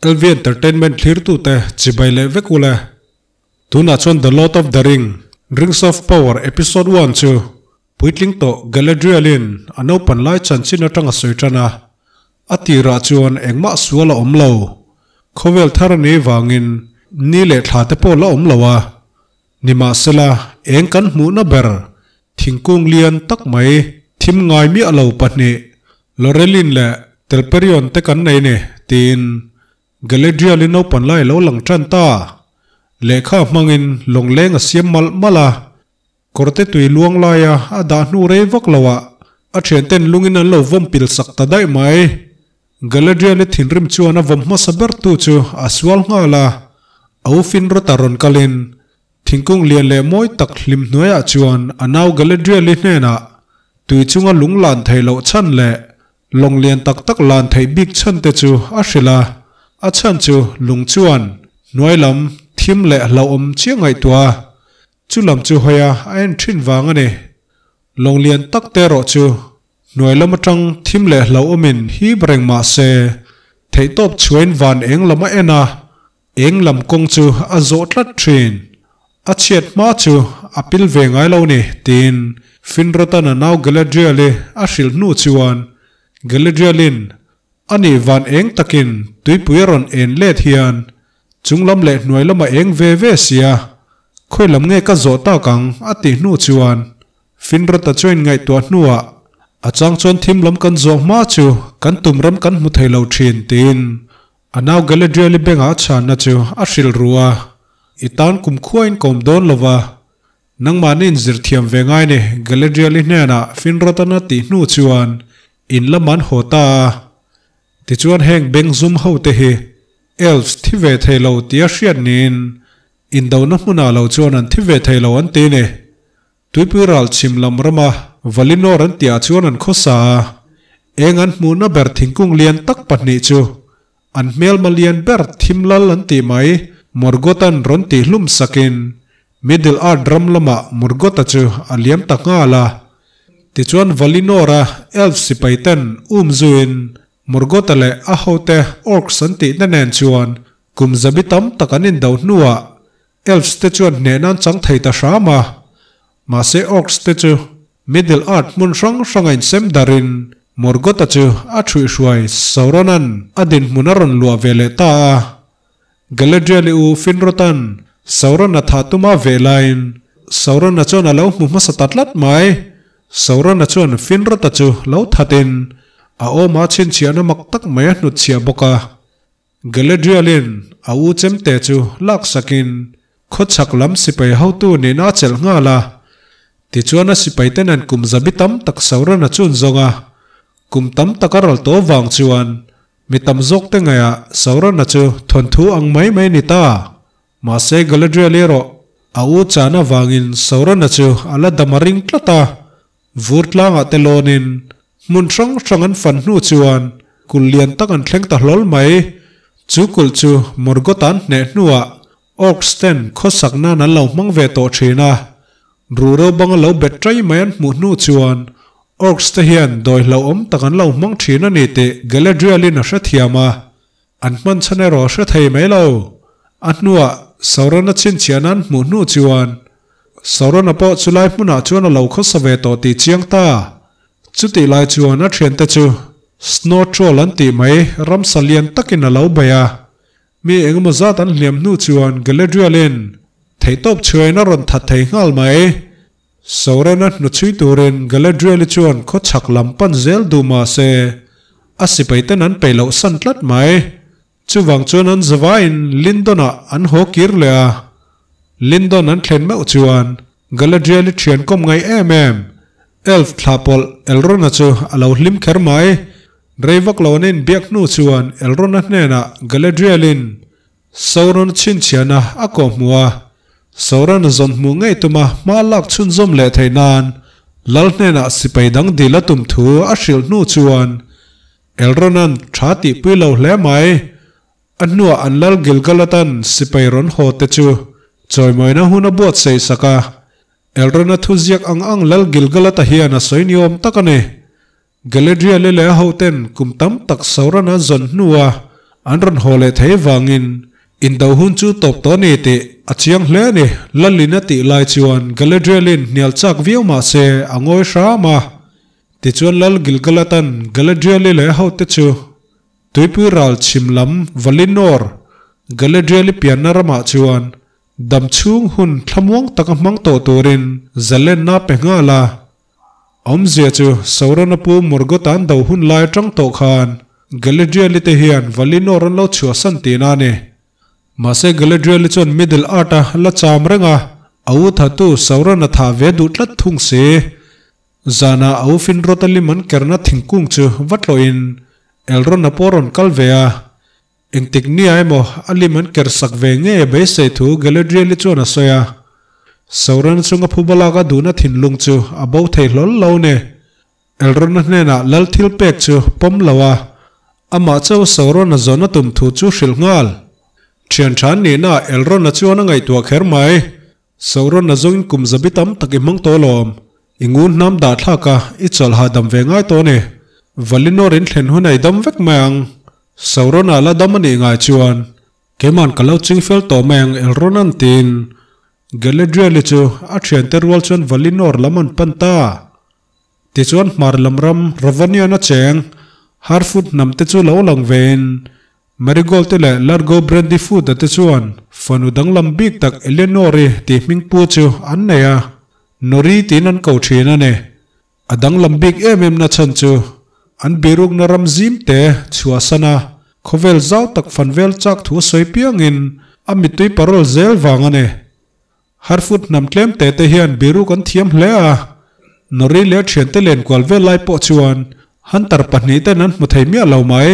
LV Entertainment thlirtute chibai leh vek ule. Tunah chuan The Lord of the Ring, Rings of Power Episode One chu puitling tawh Galadriel-in a naupan lai chanchin atang a sawi tan a. A tirah chuan engmah sual a awm lo. Khawvel thar a nih vangin ni leh thla te pawh la awm lo a. Nimahsela, eng kan hmuhna ber thingkung lian tak mai thim ngai miah lo pahnih Laurelin leh Telperion te kan nei ni, tiin Galadriel-i naupan lai lo lang tan ta. Lehkha hmangin lawngleng a siam malh malh a, kawrte tui luang laia a dah hnu rei vak loah a thianten lungin an lo vawm pil sak ta daih mai. Galadriel-i thinrim chuan a vawm hmasa bertu chu a sual nghal a, a u Finrod-a rawn kalin thingkung lian leh mawi tak hlim hnuaiah chuan a nau Galadriel-i hnenah tui chunga lung lan theih loh chhan leh lawng lian tak tak lan theih bik chhan te chu a hrilh a, a chhan chu lung chuan hnuai lam thim leh hlauhawm chiah ngaihtuah a, chu lam chu hawi a a en thin vang a ni. Lawng lian tak te erawh chu Hnuai lam atang thim leh hlauhawmin hip reng mah se, theihtawp chhuain van eng lam a en a, eng lam kawng chu a zawh tlat thin. A chhiat hma chu a pil ve ngai lo ni, tiin Finrotan a nau Galadriel-i a hrilh hnu chuan Galadriel-in a nih van eng takin tuipui a rawn en let hian chung lam leh hnuai lam a eng ve ve sia, khawi lam nge ka zawh tak ang a tih hnu chuan Finrata chuan ngaihtuah hnuah a chang chuan thim lam kan zawh hma chu kan tum ram kan hmu thei lo thin tiin a nau Galadriel-i bengah a chhanna chu a hrilh ru a, I tan kum khuain ka awm dawn lo va, nangmahni inzir thiam ve ngai ni Galadriel-i hnenah Finratan a tih hnu chuan in lam an haw ta a. Tichuan heng beng zum ho te hi Elves thi ve thei lo tia hriat niin indona hmunah lo chuan an thi ve thei lo an ti ni. Tuipui ral chhim lam rama Valinor an tihah chuan an khawsa a, eng an hmuhna ber thingkung lian tak pahnih chu an hmelma lian ber thim lal an tih mai Morgoth-a'n rawn tih hlum sakin Middle Earth ram lamah Morgoth-a chu a liam ta nghal a. Tichuan Valinor-a Elf sipai ten um zuiin Morgoth-a leh a hote Orcs an tihna nen chuan kum zabi tam tak an indo hnuah Elves te chuan hnehna an chang thei ta hram a, mahse Orcs te chu Middle Earth hmun hrang hranga insem darin Morgoth-a chu a ṭhuihhruai Sauron-a'n a dinhmun a rawn luah ve leh ta a. Galadriel-i u Finrod-a'n Sauron-a thah tuma veh laiin Sauron-a chuan a lo hmu hmasa ta tlat mai. Sauron-a chuan Finrod-a chu lo thatin a awmah chhinchhiahna mak tak mai a hnutchhiah bawk a. Galadriel-in a u chemte chu laksakin khawchhak lam sipai hotu nihna a chelh nghal a. Tichuan a sipaite nen kum zabi tam tak Sauron a chun zawng a, kum tam tak a ral tawh vang chuan mi tam zawkte ngaihah Sauron-a chu thawnthu ang mai mai ni ta. Mahse Galadriel erawh a u chan avangin Sauron-a chu a la dam a ring tlat a, Vur tlangah te lawnin hmun hrang hrang an fan hnu chuan kulh lian tak an thleng ta hlawl mai. Chu kulh chu Morgoth an hneh hnuah Orcs ten khawsak nan an lo hmang ve tawh thin a. Ruhro banga lo bet ṭai mai an hmuh hnu chuan Orcs te hian dawi hlauhawm tak an lo hmang thin a ni tih Galadriel-in a hrethiam a. An hman chhan erawh a hre thei mai lo. A hnuah Sauron-a chhinchhiah nan hmuh hnu chuan Sauron-a pawh chulai hmunah chuan a lo khawsa ve tawh tih chiang ta. Chutih lai chuan a thiante chu Snow Troll an tih mai ramsa lian takin a lo bei a. Mi engemaw zat an hliam hnu chuan Galadriel-in theihtawp chhuain a rawn that thei nghal mai. Sauron-a hnuchhui turin Galadriel-i chuan khawchhak lam pan zel duh mah se, a sipaiten an peih loh san tlat mai. Chuvang chuan an zavaiin Lindon-ah an haw kir leh a. Lindon an thlen meuh chuan Galadriel-i thian kawm ngai em em, Elf thlah pawlh Elrond-a chu a lo hlim kher mai. Rei vak lo an inbiak hnu chuan Elrond-a hnenah Galadriel-in Sauron chhinchhiahna a kawh hmuh a, Sauron zawn hmuh ngei tuma hma lak chhunzawm leh theih nan Lal hnenah sipai dang dil a tum thu a hrilh hnu chuan Elrond-a'n tha tihpui lo hle mai. A hnuah an Lal Gilgalad-a'n sipai rawn haw te chu chawimawina hun a buatsaih sak a, Elrond-a thuziak ang ang Lal Gilgalad-a hian a sawi ni awm tak a ni. Galadriel-i leh a hoten kum tam tak Sauron-a zawn hnua an rawn haw leh thei vangin indo hun chu tawp tawh a ni tih a chiang hle a ni. Lalin a tih lai chuan Galadriel-in hnial chak viau mah se a ngawi hram a. Tichuan Lal Gil-galad-a'n Galadriel-i leh a hote chu Tuipui ral chhim lam Valinor, Galadriel-i pianna ramah chuan dam chhung hun thlamuang taka hmang tawh turin zalenna a pe nghal a. Awmzia chu Sauron-a pu Morgoth-a'n do hun lai atang tawh khan Galadriel-i te hian Valinor an lo chhuahsan tihna a ni. Mahse Galadriel-i chuan Middle Earth-a la cham reng a, a u thatu Sauron-a thah ve duh tlat thung si. Zanah a u Finrod-a lim an kerna thingkung chu va tlawhin Elrond-a pawh a rawn kal ve a. Engtik nia emaw a lim an ker sak ve ngei a beisei thu Galadriel-i chuan a sawi a. Sauron chunga phuba lak a duhna thinlung chu a bo thei hlawl lo ni. Elrond-a hnenah lal thil pek chu pawm lo a, amah chauh Sauron-a zawn a tum thu chu hrilh nghal. Thian tha an nihnaah Elrond-a chuan a ngaihtuah kher mai. Sauron a zawngin kum zabi tam tak i hmang tawh alawm. I ngun hnam dah thlak a, i chawlh hahdam ve ngai tawh a ni. Valinor in thlen hun a i dam vek mai ang. Sauron ah la dam a nih ngai chuan keiman ka lo ching fel tawh mai ang Elrond an tiin Galadriel-i chu a thiante rual chuan Valinor lam an pan ta. Tichuan hmar lam ram Ravanian a cheng Harfoot hnam te chu lo lang vein Marigold te leh Largo Brandyfoot a te chuan fanu danglam bik tak Eleanor-i tih hming pu chu an nei a, Nori tiin an ko thin a ni. A danglam bik em em na chhan chu an birukna ram zim te chhuahsan a, khawvel zau tak fan vel chak thu sawi piangin a mittui parawl zel vang a ni. Harfoot hnam tlem te te hian biruk an thiam hle a, Nori leh thiante lenkual vel lai pawh chuan Hunter pahnihten an hmu thei miah lo mai.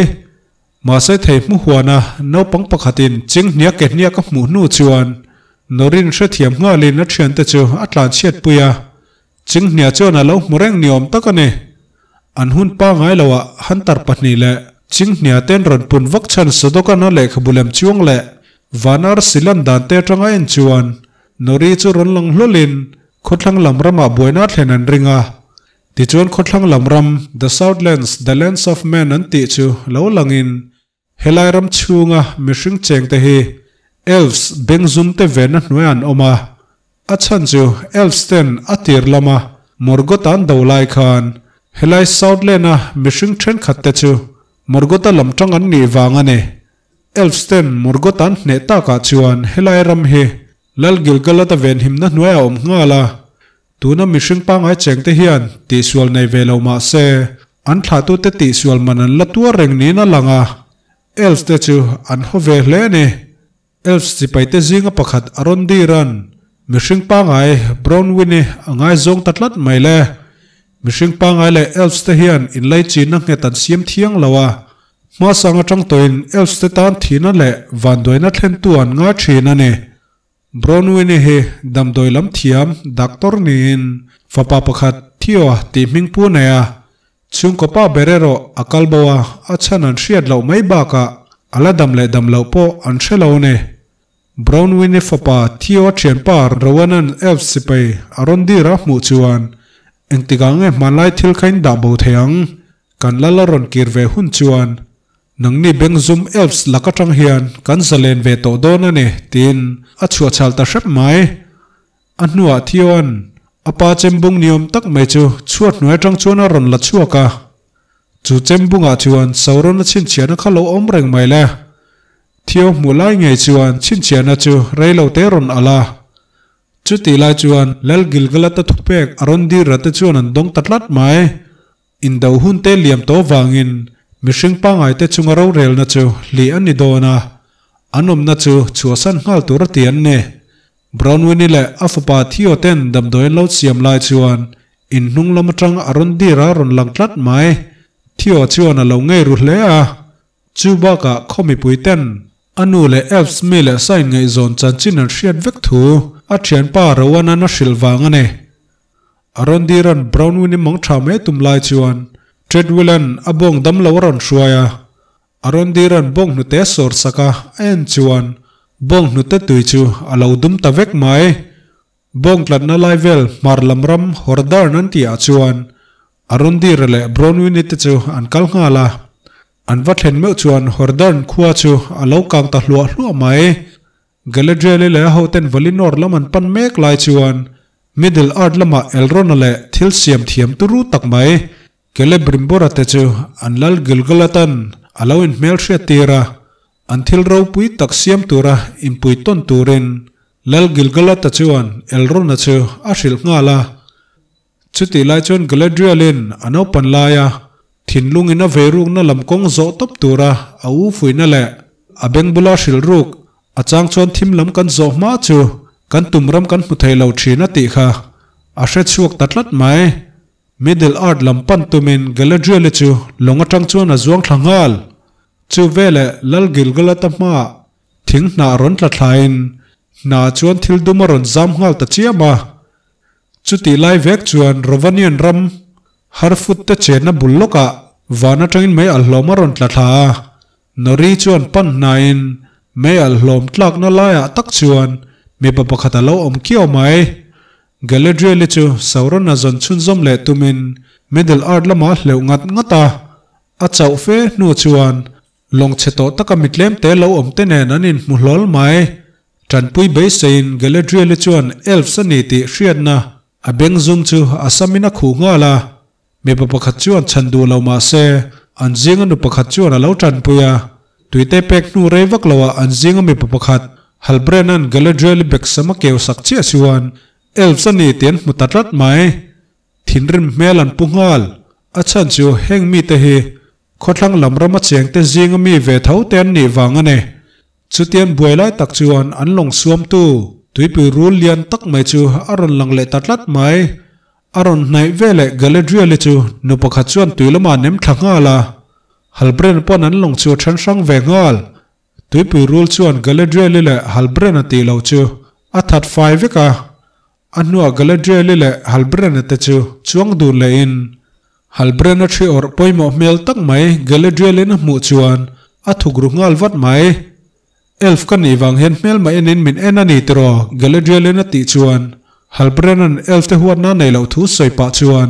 Mahse thei hmu huana naupang pakhatin chinghnia ke hniak a hmuh hnu chuan Norin hrethiam nghalin a thiante chu a tlanchhiatpui a, chinghnia chuan a lo hmu reng ni awm tak a ni. An hun pangai loah Hunter pahnih leh chinghnia ten rawn pun vak chhan Sodokan a lehkhabu lem chuang leh Vanar silan dan te atanga en chuan Nori chu rawn lang hlawlin khawthlang lam ramah buaina thlen an ring a. Tichuan khawthlang lam ram, The Southlands, The Lands of Men an tih chu lo langin helai ram chhunga mihring chengte hi Elves bengzum te venna hnuaiah an awm a. A chhan chu Elves ten a tir lama Morgoth an do lai khan helai Southland-a mihring thenkhat te chu Morgoth-a lam tang an nih vang a ni. Elves ten Morgoth an hneh takah chuan helai ram hi Lal Gil-galad-a venhimna hnuaiah a awm nghal a. Tuna mihring pangngai chengte hian tihsual nei ve lo mah se, an thlahtute tihsual man an la tuar reng niin a lang a, Elves te chu an haw ve hle a ni. Elves sipaite zinga pakhat Arondir-a'n mihring pangngai Bronwyn-i a ngaizawng ta tlat mai le. Mihring pangngai leh Elves te hian inlaichinna nghet an siam thiang lo a, hmasang atang tawhin Elves te tan thihna leh vanduaina thlentu an ngai thin a ni. Bronwyn-i hi damdawi lam thiam doctor niin fapa pakhat Theo tih hming pu nei a, chhungkaw pa ber erawh a kal bo a, a chhan an hriat loh mai bakah a la dam leh dam loh pawh an hre lo a ni. Bronwyn-i fapa Theo thianpa Rowan-a'n elf sipai a rawn dir a hmuh chuan engtikah nge hmanlai thil kha in dah bo thei ang, kan lal a rawn kir ve hun chuan Nangni Bengzum Elves lak atang hian kan zalen ve tawh dawn a ni, tiin a chhuahchhal ta hrep mai. A hnuah Theo-a'n a pa chembung niawm tak mai chu chhuat hnuai atang chuan a rawn la chhuak a. Chu chembungah chuan Sauron-a chhinchhiahna kha lo awm reng mai le. Theo hmuh lai ngei chuan chhinchhiahna chu reilote rawn alh a. Chutih lai chuan Lal Gilgalata thupek a rawn dir rate chuan an dawng ta tlat mai. Indo hunte liam tawh vangin mihring pangaite chunga rorelna chu hlih a ni dawn a, an awmna chu chhuahsan nghal tur a ti an ni. Brownwin-i leh a fapa Theo ten damdawi an lo siam lai chuan in hnung lam atang a rawn dir a rawn lang tlat mai. Theo chuan a lo ngei ru hle a, chu bakah khaw mipui ten a nu leh Elves mi leh sa inngaihzawn chanchin an hriat vek thu a thianpa Rowan-a'n a hrilh vang a ni. A rawn diran Brownwin-i mang tha mai tum lai chuan Treadwell-a'n a bawng dam lo a rawn hruai a. A rawn diran bawng hnute a sawr sak a, a en chuan bawng hnute tui chu a lo dum ta vek mai. Bawng tlatna lai vel hmar lam ram Hordern an tihah chuan a rawn dira leh Brownwin-i te chu an kal nghal a. An va thlen meuh chuan Hordarn khua chu a lo kang ta hluah hluah mai. Galadriel-i leh a hoten Valinor lam an pan mek lai chuan Middle Earth lamah Elrond-a leh thil siam thiam turu tak mai Celebrimbor-a te chu an lal Gilgalad-a'n a lo inhmelhriat tir a, an thil ropui tak siam tura inpui tawn turin Lal Gilgalad-a chuan Elrond-a chu a hrilh nghal a. Chutih lai chuan Galadriel-in a naupan laia thinlungin a veirukna lam kawng zawh tawp tura a u fuihna leh a beng bula hrilh ruk a chang chuan thim lam kan zawh hma chu kan tum ram kan hmu thei lo thin a tih kha a hre chhuak ta tlat mai. Middle Earth lam pan tumin Galadriel-i chu lawng atang chuan a zuang thla nghal. Chu veleh Lal Gilgalad-a hmaah Thing hnah rawn tla thlain hna chuan thil dum a rawn zam nghal ta chiam a. Chutih lai vek chuan Rovanian ram Harfoot te chenna bul lawkah van atangin mei alh hlawm a rawn tla thla a. Nori chuan pan hnain mei alh hlawm tlakna laiah tak chuan mipa pakhat a lo awm kiau mai. Galadriel-i chu Sauron-a zawn chhunzawm leh tumin Middle Earth lamah a hleuh ngat ngat a. A chauh fe hnu chuan Lawng chhe tawh taka mi tlemte lo awm te nen an inhmu hlawl mai. Tanpui beiseiin Galadriel-i chuan elves a ni tih hriatna a beng zum chu a samin a khuh nghal a. Mipa pakhat chuan chhan duh lo mah se, an zinga nu pakhat chuan a lo tanpui a. Tuite pek hnu rei vak loah an zinga mipa pakhat Halbrand-a'n Galadriel-i bek sam a keu sak chiah chuan elves a ni tih an hmu ta tlat mai. Thinrim hmel an pu nghal. A chhan chu heng mite hi Khawthlang lam rama chengte zinga mi ve tho te an nih vang a ni. Chutian buai lai tak chuan an lawng suamtu tuipui rul lian tak mai chu a rawn lang leh ta tlat mai. A rawn hnaih ve leh Galadriel-i chu nu pakhat chuan tui lamah nem thla nghal a. Halbrand pawn an lawng chu a then hrang ve nghal. Tuipui rul chuan Galadriel-i leh Halbrand-a tih loh chu a that fai vek a. A hnuah Galadriel-i leh Halbrand-a te chu chuang dun lehin Halbrand-a thi awrh pawimawh hmel tak mai Galadriel-in a hmuh chuan a thuk ru nghal vat mai. Elf ka nih vang hian hmelmah enin min en a ni tiraw Galadriel-in a tih chuan Halbrand-a'n Elf te huatna nei loh thu sawi pah chuan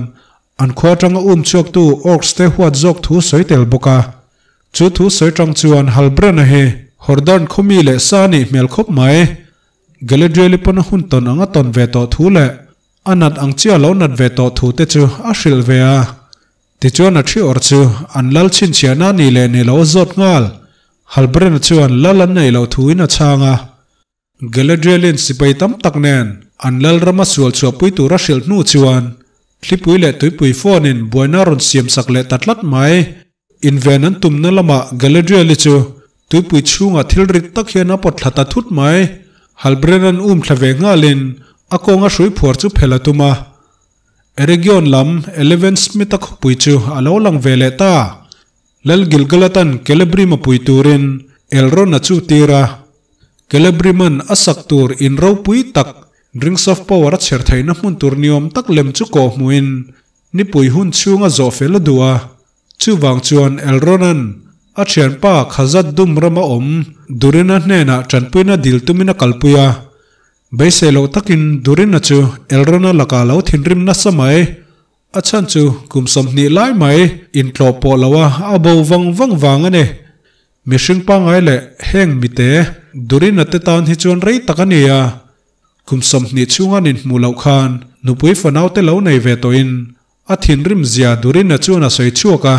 an khua atanga um chhuaktu Orcs te huat zawk thu sawi tel bawk a. Chu thu sawi tang chuan Halbrand-a hi Hordarn khawmi leh sa a nih hmel khawp mai. Galadriel-i pawn a hun tawn ang a tawn ve tawh thu leh a nat ang chiah lo nat ve tawh thu te chu a hrilh ve a. Tichuan a thi awr chu an lal chhinchhiahna a nih leh ni lo a zawt nghal. Halbrand-a chuan lal an neih loh thuin a chhang a. Galadriel-in sipai tam tak nen an lal rama sual chhuahpui tur a hrilh hnu chuan thlipui leh tuipui phone-in buaina a rawn siamsak leh ta tlat mai. Inven an tumna lamah Galadriel-i chu tuipui chhungah thil rit tak hian a pawt thla ta thut mai. Halbrand-a'n um thla ve nghalin a kawnga hrui phuar chu phel a tum a. Eregion lam Eleven Smith-a khawpui chu a lo lang ve leh ta. Lal Gilgalad-a'n Celebrimm-a pui turin Elrond-a chu tir a. Celebrimm-a'n a sak tur in ropui tak Rings of Power a chher theihna hmun tur niawm tak lem chu kawhhmuhin nipui hun chhunga zawh fel a duh a. Chuvang chuan Elrona'n a thianpa Khazad dum rama awm Durina hnenah tanpuina dil tumin a kalpui a. Beisei loh takin Durina chu Elrona lakah lo thinrim nasa mai. A chhan chu kum 20 lai mai intlawh pawh loa a bo vang vang vang a ni. Mihring pangngai leh heng mite Durina te tan hi chuan rei tak a ni a. Kum 20 chhunga an inhmuh loh khan nupui fanaute lo nei ve tawhin A thinrim zia Durina chuan a sawi chhuak a,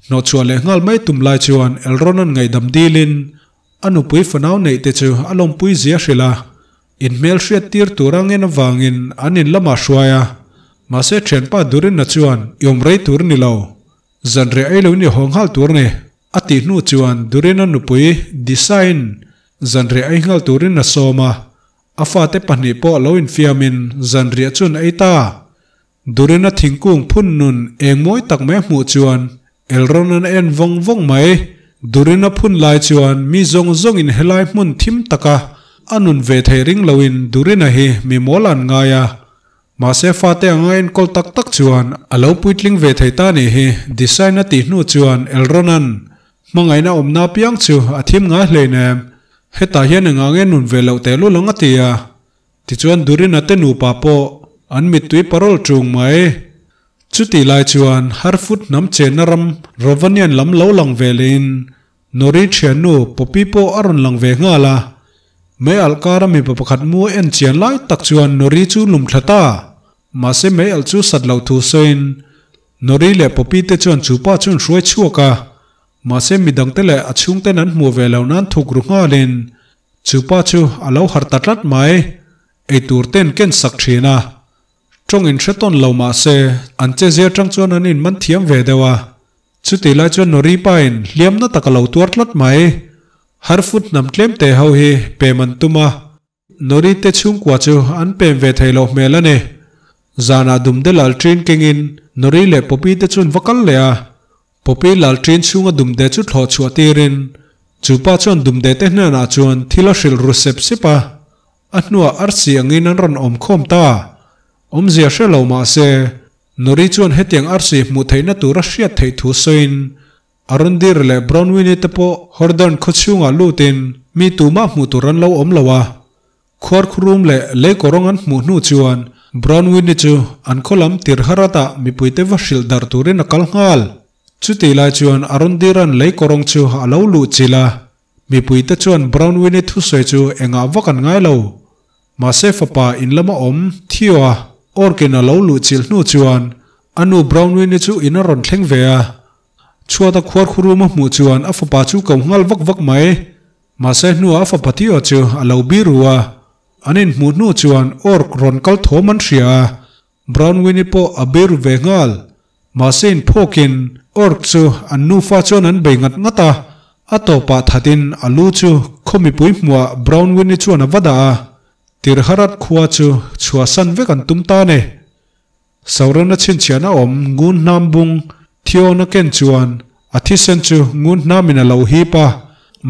hnawhchhuah leh nghal mai tum lai chuan Elrona'n ngaihdam dilin a nupui fanau neih te chu a lawmpui zia hrilh a, inhmel hriat tir tur a ngen avangin an in lamah hruai a. Mahse thianpa Durina chuan i awm rei tur ni lo, zanriah ei loin i haw nghal tur ni, a tih hnu chuan Durina nupui Disai'n zanriah ei nghal turin a sawm a, a fate pahnih pawh lo infiamin zanriah chuan a ei ta. Durina thingkung phun nun eng mawi tak mai a hmuh chuan Elron-a'n a en vawng vawng mai. Durina phun lai chuan mi zawng zawngin helai hmun thim taka a nun ve theih ring loin Durina hi mi mawl an ngai a. Mahse fate anga enkawl tak tak chuan a lo puitling ve thei ta nih hi Design a tih hnu chuan Elron-a'n hmangaihna awmna apiang chu a thim ngai hleinem. Hetah hian engah nge nun ve loh tehlul ang a ti a. Tichuan Durina te nupa pawh an mittui parawl ṭung mai. Chutih lai chuan Harfoot hnam chenna ram Rovanian lam lo lang ve lehin Nori thiannu Poppy pawh a rawn lang ve nghal a. Mei alh kara mipa pakhat mu a en chian lai tak chuan Nori chu lum thla ta. Mahse mei alh chu sat loh thu sawiin Nori leh Poppy te chuan chu pa chu an hruai chhuak a. Mahse midangte leh a chhungten an hmuh ve loh nan thuk ru nghalin chu pa chu a lo harh ta tlat mai. Eitur te an ken sak thin a. Tawng in hre tawn lo mah se, an che zia tang chuan an in man thiam ve deuh a. Chutih lai chuan Nori pa in hliam na tak a lo tuar tlat mai. Harfoot hnam tlem te ho hi pem an tum a. Nori te chhungkua chu an pem ve thei loh hmel a ni. Zanah dumde lal ṭin kengin Nori leh Poppy te chuan va kal leh a. Poppy lal ṭin chhunga dumde chu thlawh chhuah tirin chu pa chuan dumde te hnenah chuan thil a hrilh ru sep sep a. A hnuah arsi angin an rawn awm khawm ta. Awmzia hre lo mah se, Nori chuan hetiang arsi hmuh theihna tur a hriat theih thu sawiin Arundir leh Bronwyn-i te pawh Hordern khaw chhungah lutin mi tumah hmuh tur an lo awm lo a. Khuarkhurum leh leikawrawng an hmuh hnu chuan Bronwyn-i chu an khaw lam Tirharat-ah mipuite va hrilh darh turin a kal nghal. Chutih lai chuan Arundir-a'n leikawrawng chu a lo luh chilh a. Mipuite chuan Brownwin-i thusawi chu engah vak an ngai lo. Mahse fapa in lama awm Theo-a ork-in a lo luh chilh hnu chuan a nu Brownwin-i chu in a rawn thleng ve a. Chhuata khuar khurum a hmuh chuan a fapa chu ko nghal vak vak mai. Mahse hnuah a fapa Theo chu a lo biru a. An inhmuh hnu chuan ork rawn kal thawm an hria a. Brownwin-i pawh a biru ve nghal. Mahse inphawkin Orc chu an nufa chuan an bei ngat ngat a, a tawpah thatin a lu chu khaw mipui hmuhah Brownwin-i chuan a va dah a, Tirharat khua chu chhuahsan vek an tum ta ni. Sauron-a chhinchhiahna awm ngun hnam bung Theon-a ken chuan a thisen chu ngun hnamin a lo hip a,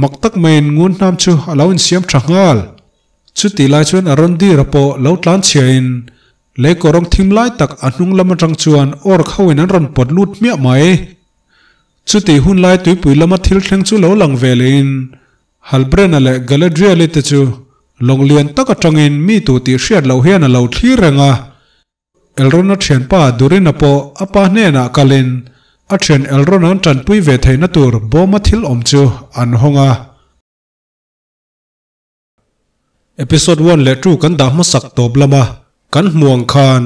mak tak maiin ngun hnam chu a lo insiam tha nghal. Chutih lai chuan a rawn dir a pawh lo tlan chhiain lei kawrawng thim lai tak a hnung lam atang chuan orc hoin an rawn pawt lut hmiah mai. Chutih hun lai tuipui lama thil thleng chu lo lang ve lehin Halbrand-a leh Galadriel-i te chu lawng lian tak atangin mi tu tih hriat loh hian a lo thlir reng a. Elrond-a thianpa Durin-a pawh a pa hnenah kalin a thian Elrond-a'n tanpui ve theihna tur bawma thil awm chu an hawng a. Episode one leh two kan dah hmasak tawp lama kan hmu ang khan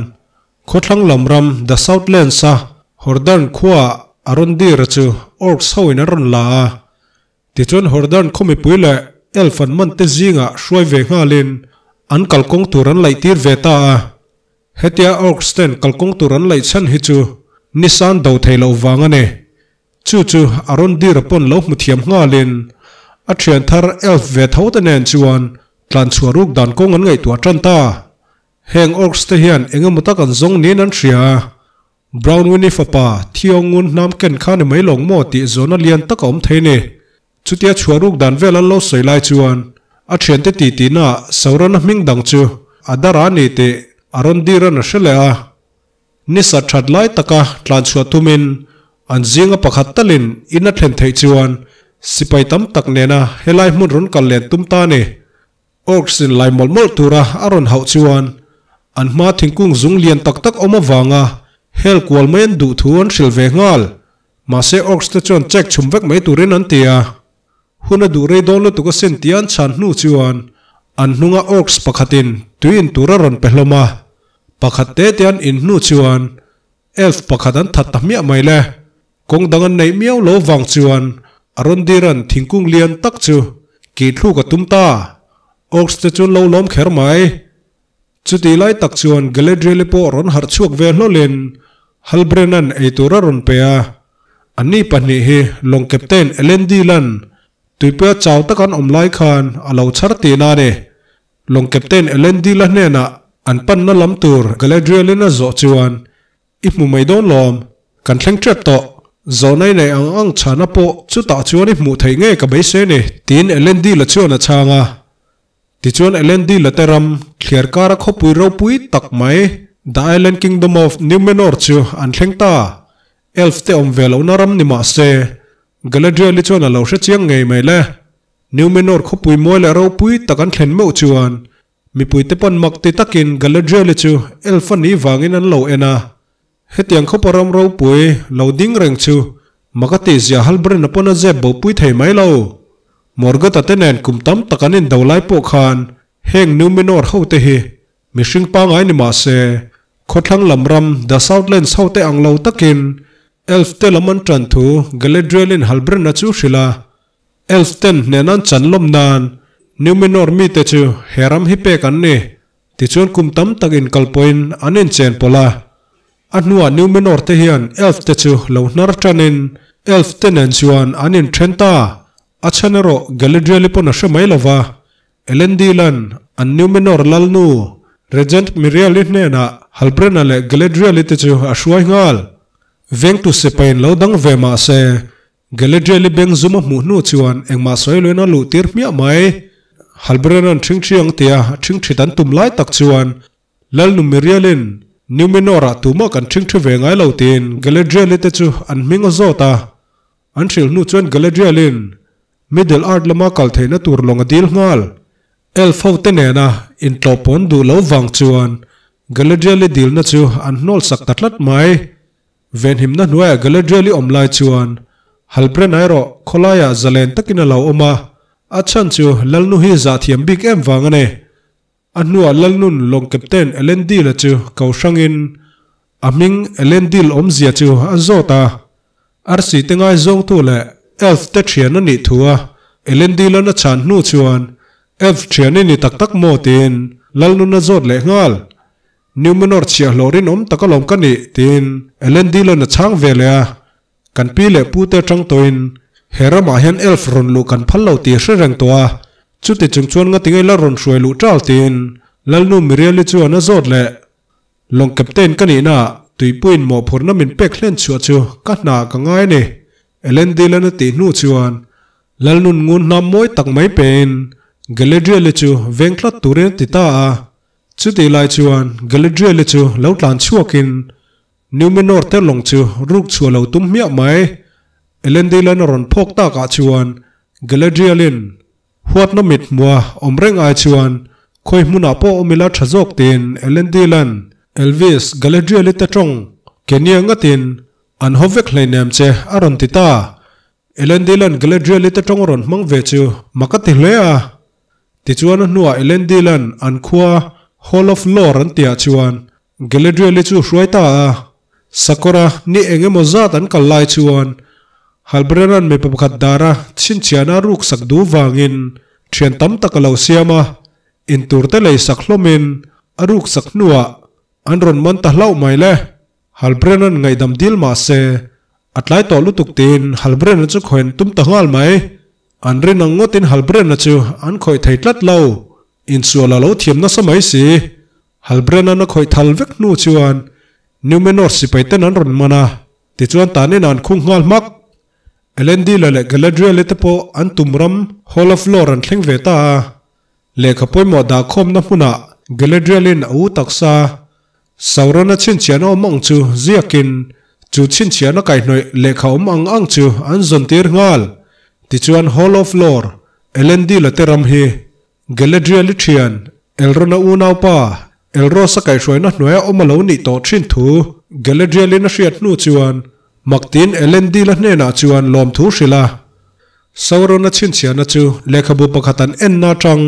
khawthlang lam ram The Southlands a Hordern khuaah Arondir-a chu Orcs ho in an rawn la a. Tichuan Hordern khaw mipui leh Elf an man te zingah hruai ve nghalin an kalkawng tur an laih tir ve ta a. Hetia Orcs ten kalkawng tur an laih chhan hi chu Nissan do thei loh vang a ni. Chu chu a rawn dir a pawn lo hmu thiam nghalin a thian thar elf ve tho te nen chuan tlan chhuah ruk dan kawng an ngaihtuah tan ta. Heng orcs te hian eng emaw tak an zawng niin an hria a, Brownwin-i fapa Theo ngun hnam ken kha ni mai lawng maw tih zawhna lian tak a awm thei ni. Chutia chhuah ruk dan vel an lo sawi lai chuan a thiante titi-na Sauron-a hming dang chu a dar a ni tih a rawn dir an a hre leh a. Nisa that lai taka tlan chhuah tumin an zinga pakhat talin in a thlen theih chuan sipai tam tak nena helai hmun rawn kal len tum ta ni. Orcs in lai mawlh mawlh tura a rawn hauh chuan an hma thingkung zung lian tak tak awm avanga hel kual mai an duh thu an hrilh ve nghal. Mahse Orcs te chuan check chhum vek mai turin an ti a. Hun a duh rei dawn lutuk asin tia an chhan hnu chuan an hnunga Orcs pakhatin tui in tur a rawn pe hlawm a. Pakhat te te an in hnu chuan Elf pakhat an that ta hmiah mai le. Kawng dang an neih miau lo vang chuan a rawn diran thingkung lian tak chu kih thluk a tum ta. Orcs te chuan lo lawm kher mai. Chutih lai tak chuan Galadriel-i pawh rawn harh chhuak ve hlawlin Halbrand-a'n eitur a rawn pe a. Anni pahnih hi lawng captain Elendil-a'n tuipuia chau taka an awm lai khan a lo chhar tihna a ni. Lawng captain Elendil-a hnenah an panna lam tur Galadriel-in a zawh chuan, I hmu mai dawn lawm, kan thleng tep tawh. Zawhna i neih ang ang chhana pawh chutah chuan i hmuh theih ngei ka beisei ni, tiin Elendil-a chuan a chhang a. Tichuan Elendil-a te ram thliar kara khawpui ropui tak mai The Island Kingdom of Numenor chu an thleng ta. Elf te awm ve lohna ram ni mah se, Galadriel-i chuan a lo hre chiang ngei mai le. Numenor khawpui mawi leh ropui tak an thlen meuh chuan mipui te pawn mak ti takin Galadriel-i chu Elf a nih vangin an lo en a. Hetiang khawpa ram ropui lo ding reng chu mak a tihzia Halbrand-a pawn a zep bopui thei mai lo. Morgoth-a te nen kum tam tak an indo lai pawh khan heng Numenor hote hi mihring pangai ni mah se, khawthlang lam ram The Southlands hote ang lo takin Elf te lam an tan thu Galadriel-in Halbrand-a chu hrilh a. Elf ten hnen an chan lawm nan Numenor mite chu he ram hi pek an ni. Tichuan kum tam tak inkalpawhin an inchen pawlh a. A hnuah Numenor te hian Elf te chu lo hnar tanin Elf te nen chuan an inthen ta. A chhan erawh Galadriel-i pawn a hre mai lo va. Elendil-a'n an Numenor lalnu Regent Miriel-i hnenah Halbrand-a leh Galadriel-i te chu a hruai nghal. Vengtu sipain lo dang ve mah se, Galadriel-i beng zum a hmuh hnu chuan engmah sawi loin a luh tir hmiah mai. Halbrand-a'n ṭhingṭhi ang tia ṭhingṭhit an tum lai tak chuan Lalnu Miriel-in Numenor-ah tumah kan ṭhingṭhi ve ngai lo tiin Galadriel-i te chu an hming a zawt a. An hrilh hnu chuan Galadriel-in Middle Earth lama kal theihna tur lawng a dil nghal. Elf ho te nena intlawhpawn duh lo vang chuan Galadriel-i dilna chu an hnawl sak ta tlat mai. Venhimna hnuaiah Galadriel-i awm lai chuan Halbrand-a erawh khawlaiah zalen takin a lo awm a, a chhan chu Lalnu hi zahthiam bik em vang a ni. A hnuah Lalnun lawng captain Elendil-a chu ko hrangin a hming Elendil awmzia chu a zawt a, arsi te ngaizawngtu leh elf te thian a nih thu a Elendil-a'n a chhan hnu chuan elf thian i ni tak tak maw tiin Lalnun a zawt leh nghal. Numenor chhiahhlawh rinawm tak alawm ka nih tiin Elendil-a'n a chhang ve leh a, Kan pi leh pu te atang tawhin he ramah hian elf rawn luh kan phal lo tih a hre reng tawh a, chuti chung chuan ngatinge la rawn hruai luh ṭal tiin Lalnu Miriali chuan a zawt leh. Lawng captain ka nihnaah tuipuiin mawhphurhna min pek hlen chhuah chu ka hna ka ngai a ni, Ellen Dillon a tih hnu chuan Lalnun ngun hnam mawi tak mai pein Galadriel-i chu veng tlat turin a ti ta a, chutih lai chuan Galadriel-i chu lo tlan chhuakin Numenor te lawng chu ruk chhuah lo tum hmiah mai. Elendil-a'n a rawn phawk takah chuan Galadriel-in huatna mit hmua awm reng ai chuan khawi hmunah pawh awm ila tha zawk tiin Elendil-a'n Elvis, Galadriel-i te tawng Kenya ngatin an haw vek hleinem che a rawn ti ta. Elendil-a'n Galadriel-i te tawng a rawn hmang ve chu mak a ti hle a. Tichuan a hnuah Elendil-a'n an khua Hall of Lore an tihah chuan Galadriel-i chu hruai ta a, Sakawra ni eng emaw zat an kal lai chuan Halbrand-a'n mipa pakhat dara chhinchhiahna a ruk sak duh vangin thian tam tak a lo siam a, intur te lei sak hlawmin a ruk sak hnuah an rawn man ta hlauh mai le. Halbrand-a'n ngaihdam dil mah se a tlai tawh lutuk tiin Halbrand-a chu khawiin tum ta nghal mai. An rin ang ngawtin Halbrand-a chu an khawih thei tlat lo, insual a lo thiam nasa mai si. Halbrand-a'n a khawih thal vek hnu chuan Numenor sipai ten an rawn man a, tichuan tanin an khung nghal hmak. Elendil-a leh Galadriel-i te pawh an tum ram Hall of Lore an thleng ve ta a. Lehkha pawimawh dahkhawmna hmunah Galadriel-in a u taksa Sauron-a chhinchhiahna awm ang chu ziakin chu chhinchhiahna kaihhnawih lehkha awm ang ang chu an zawn tir nghal. Tichuan Hall of Lore, Elendil-a te ram hi Galadriel-i thian, Elrond-a unaupa, Elros-a kaihhruaina hnuaia awm a lo nih tawh thin thu Galadriel-in a hriat hnu chuan Maktin Elendil-a hnenah chuan lawmthu hrilh a. Sauron-a chhinchhiahna chu lehkhabu pakhat an enna atang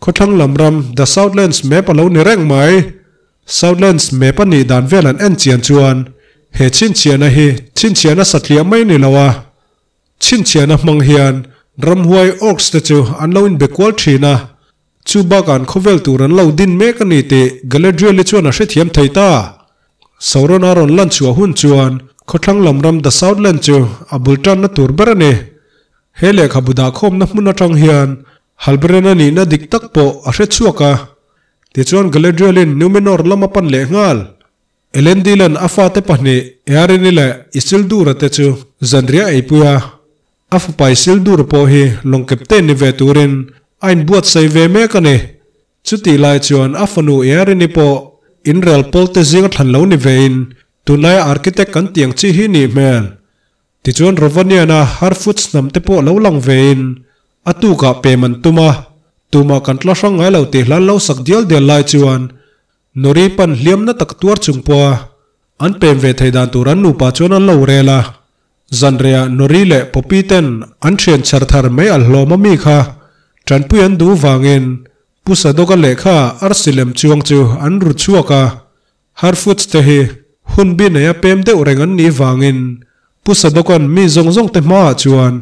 khawthlang lam ram The Southlands map a lo ni reng mai. Southlands map a nih dan vel an en chian chuan he chhinchhiahna hi chhinchhiahna satliah mai ni lo a, Chhinchhiahna hmang hian ramhuai orcs te chu an lo inbe kual thin a, chu bakah an khawvel tur an lo din mek a ni tih Galadriel-i chuan a hrethiam thei ta. Sauron a rawn lan chhuah hun chuan khawthlang lam ram The Southland chu a bul tanna tur ber a ni. He lehkhabu dahkhawmna hmun atang hian Halbrand-a nihna dik tak pawh a hre chhuak a, tichuan Galadriel-in Numenor lam a pan leh nghal. Elendil-a'n a fate pahnih Earini leh Isildur-a te chu zanriah a eipui a, a fapa Isildur pawh hi lawng captain ni ve turin a inbuatsaih ve mek a ni. Chutih lai chuan a fanu Earini pawh inrel pawlte zinga thlan lo ni vein tunlaia architect kan tih ang chi hi nih hmel. Tichuan Rovanian-a Harfoots hnam te pawh lo lang vein a tukah pem an tum a, tumah kan tla hrang ngai lo tih hlan lo sak dial dial lai chuan Nori pan hliamna tak tuar chung pawha An pem ve thei dan tur an nupa chuan an lo rel a. Zanriah Nori leh Poppy ten an thian chher thar mai al hlawm a mi kha tanpui an duh vangin Pu Sadoka lehkha arsi lem chuang chu an ru chhuak a. Harfoots te hi hun bi neia pem deuh reng an nih vangin Pu Sadoka'n mi zawng zawng te hmaah chuan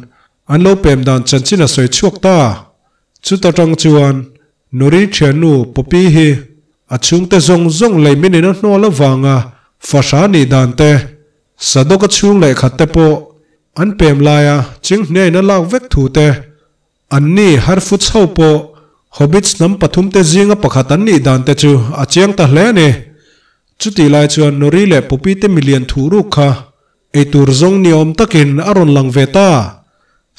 an lo pem dan chanchin a sawi chhuak ta. Chuta tang chuan Nori thiannu Poppy hi a chhungte zawng zawng lei minin a hnawl avanga fahra nih dan te, Sadoka chhung leh khat te pawh an pem laia chinghniain a lak vek thu te, Anni Harfoots ho pawh Hobbits hnam pathumte zinga pakhat an nih dan te chu a chiang ta hle a ni. Chutih lai chuan Nori leh Poppy te milian thuh ruk kha eitur zawng ni awm takin a rawn lang ve ta.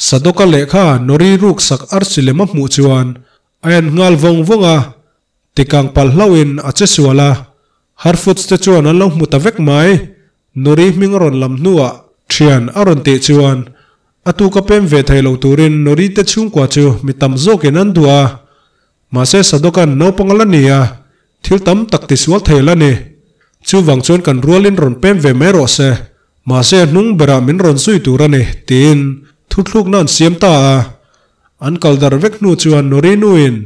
Sadoka lehkha Nori ruk sak arsi lem a hmuh chuan a en nghal vawng vawng a, tikang palh hlauhin a che sual a, Harfoots te chuan an lo hmu ta vek mai. Nori hming a rawn lam hnuah thian a rawn tih chuan a tuka pem ve thei lo turin Nori te chhungkua chu mi tam zawkin an duh a. Mahse Sadokan naupang a la ni a, thil tam tak tisual thei la ni. Chuvang chuan kan rualin rawn pem ve mai rawh se, mahse a hnung berah min rawn zui tur a ni, tiin thuthlukna an siam ta a. An kal darh vek hnu chuan Nori nuin,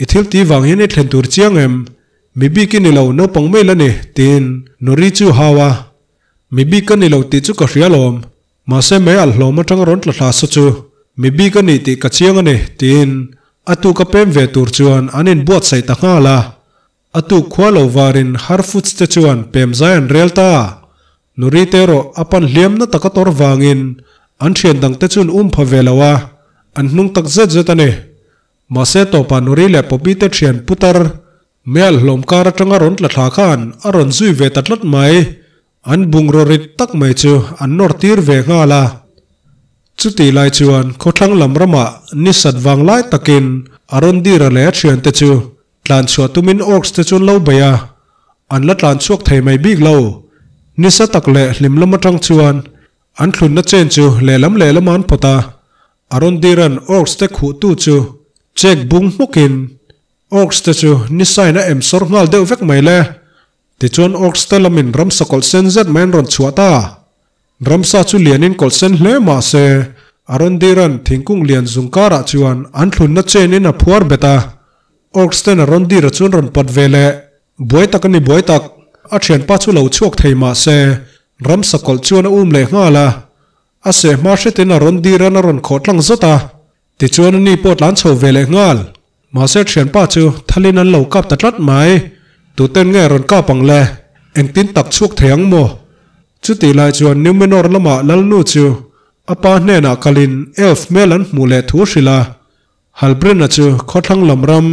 I thil tih vang hian i thlen tur chiang em? Mi bik i ni lo, naupang mai la ni, tiin Nori chu hau a. Mi bik ka ni lo tih chu ka hria alawm. Mahse mei alh hlawm atanga rawn tla thla sa chu mi bik a ni tih ka chiang a ni, tiin a tuk a pem ve tur chuan an inbuatsaih ta nghal a. A tuk khua lo varin Harfoots te chuan pem zai an rel ta. Nori te erawh a pan hliam na taka tawr vangin an thian dangte chuan um pha ve lo a, an hnung tak zet zet a ni. Mahse tawpah Nori leh Poppy te thian putar Mel hlawm kar atanga rawn tla thla khan a rawn zui ve ta tlat mai. An bungraw rit tak mai chu an nawr tir ve nghal a. Chutih lai chuan khawthlang lam ramah ni sat vang lai takin Arondira leh a thiante chu tlan chhuah tumin orcs te chu an lo bei a. An la tlan chhuak thei mai bik lo. Ni sa tak leh hlim lam atang chuan an thlunna chen chu lehlam lehlamah an phawt a. Arondira'n orcs te khuhtu chu chek bung hmukin Orcs te chu ni sign a em sawr nghal deuh vek mai le. Tichuan orcs te lamin ramsa kawlh sen zet mai an rawn chhuah ta. Ramsa chu lianin kawlh sen hle mah se, a rawn diran thingkung lian zung karah chuan an thlunna chain in a phuar bet a. Orcs ten a rawn dira chu an rawn pat ve leh. Buai tak a ni buai tak. A thianpa chu lo chhuak thei mah se, ramsa kawlh chuan a um leh nghal a. A sehma hretin a rawn diran a rawn khawh tlang zat a. Tichuan ani pawh tlan chho ve leh nghal. Mahse thianpa chu thalin an lo kap ta tlat mai. Tuten nge rawn kap ang le? Engtin tak chhuak thei ang maw? Chutih lai chuan Numenor lamah Lalnu chu a pa hnenah kalin elf hmel an hmuh leh thu hrilh a. Halbrinn-a chu khawthlang lam ram,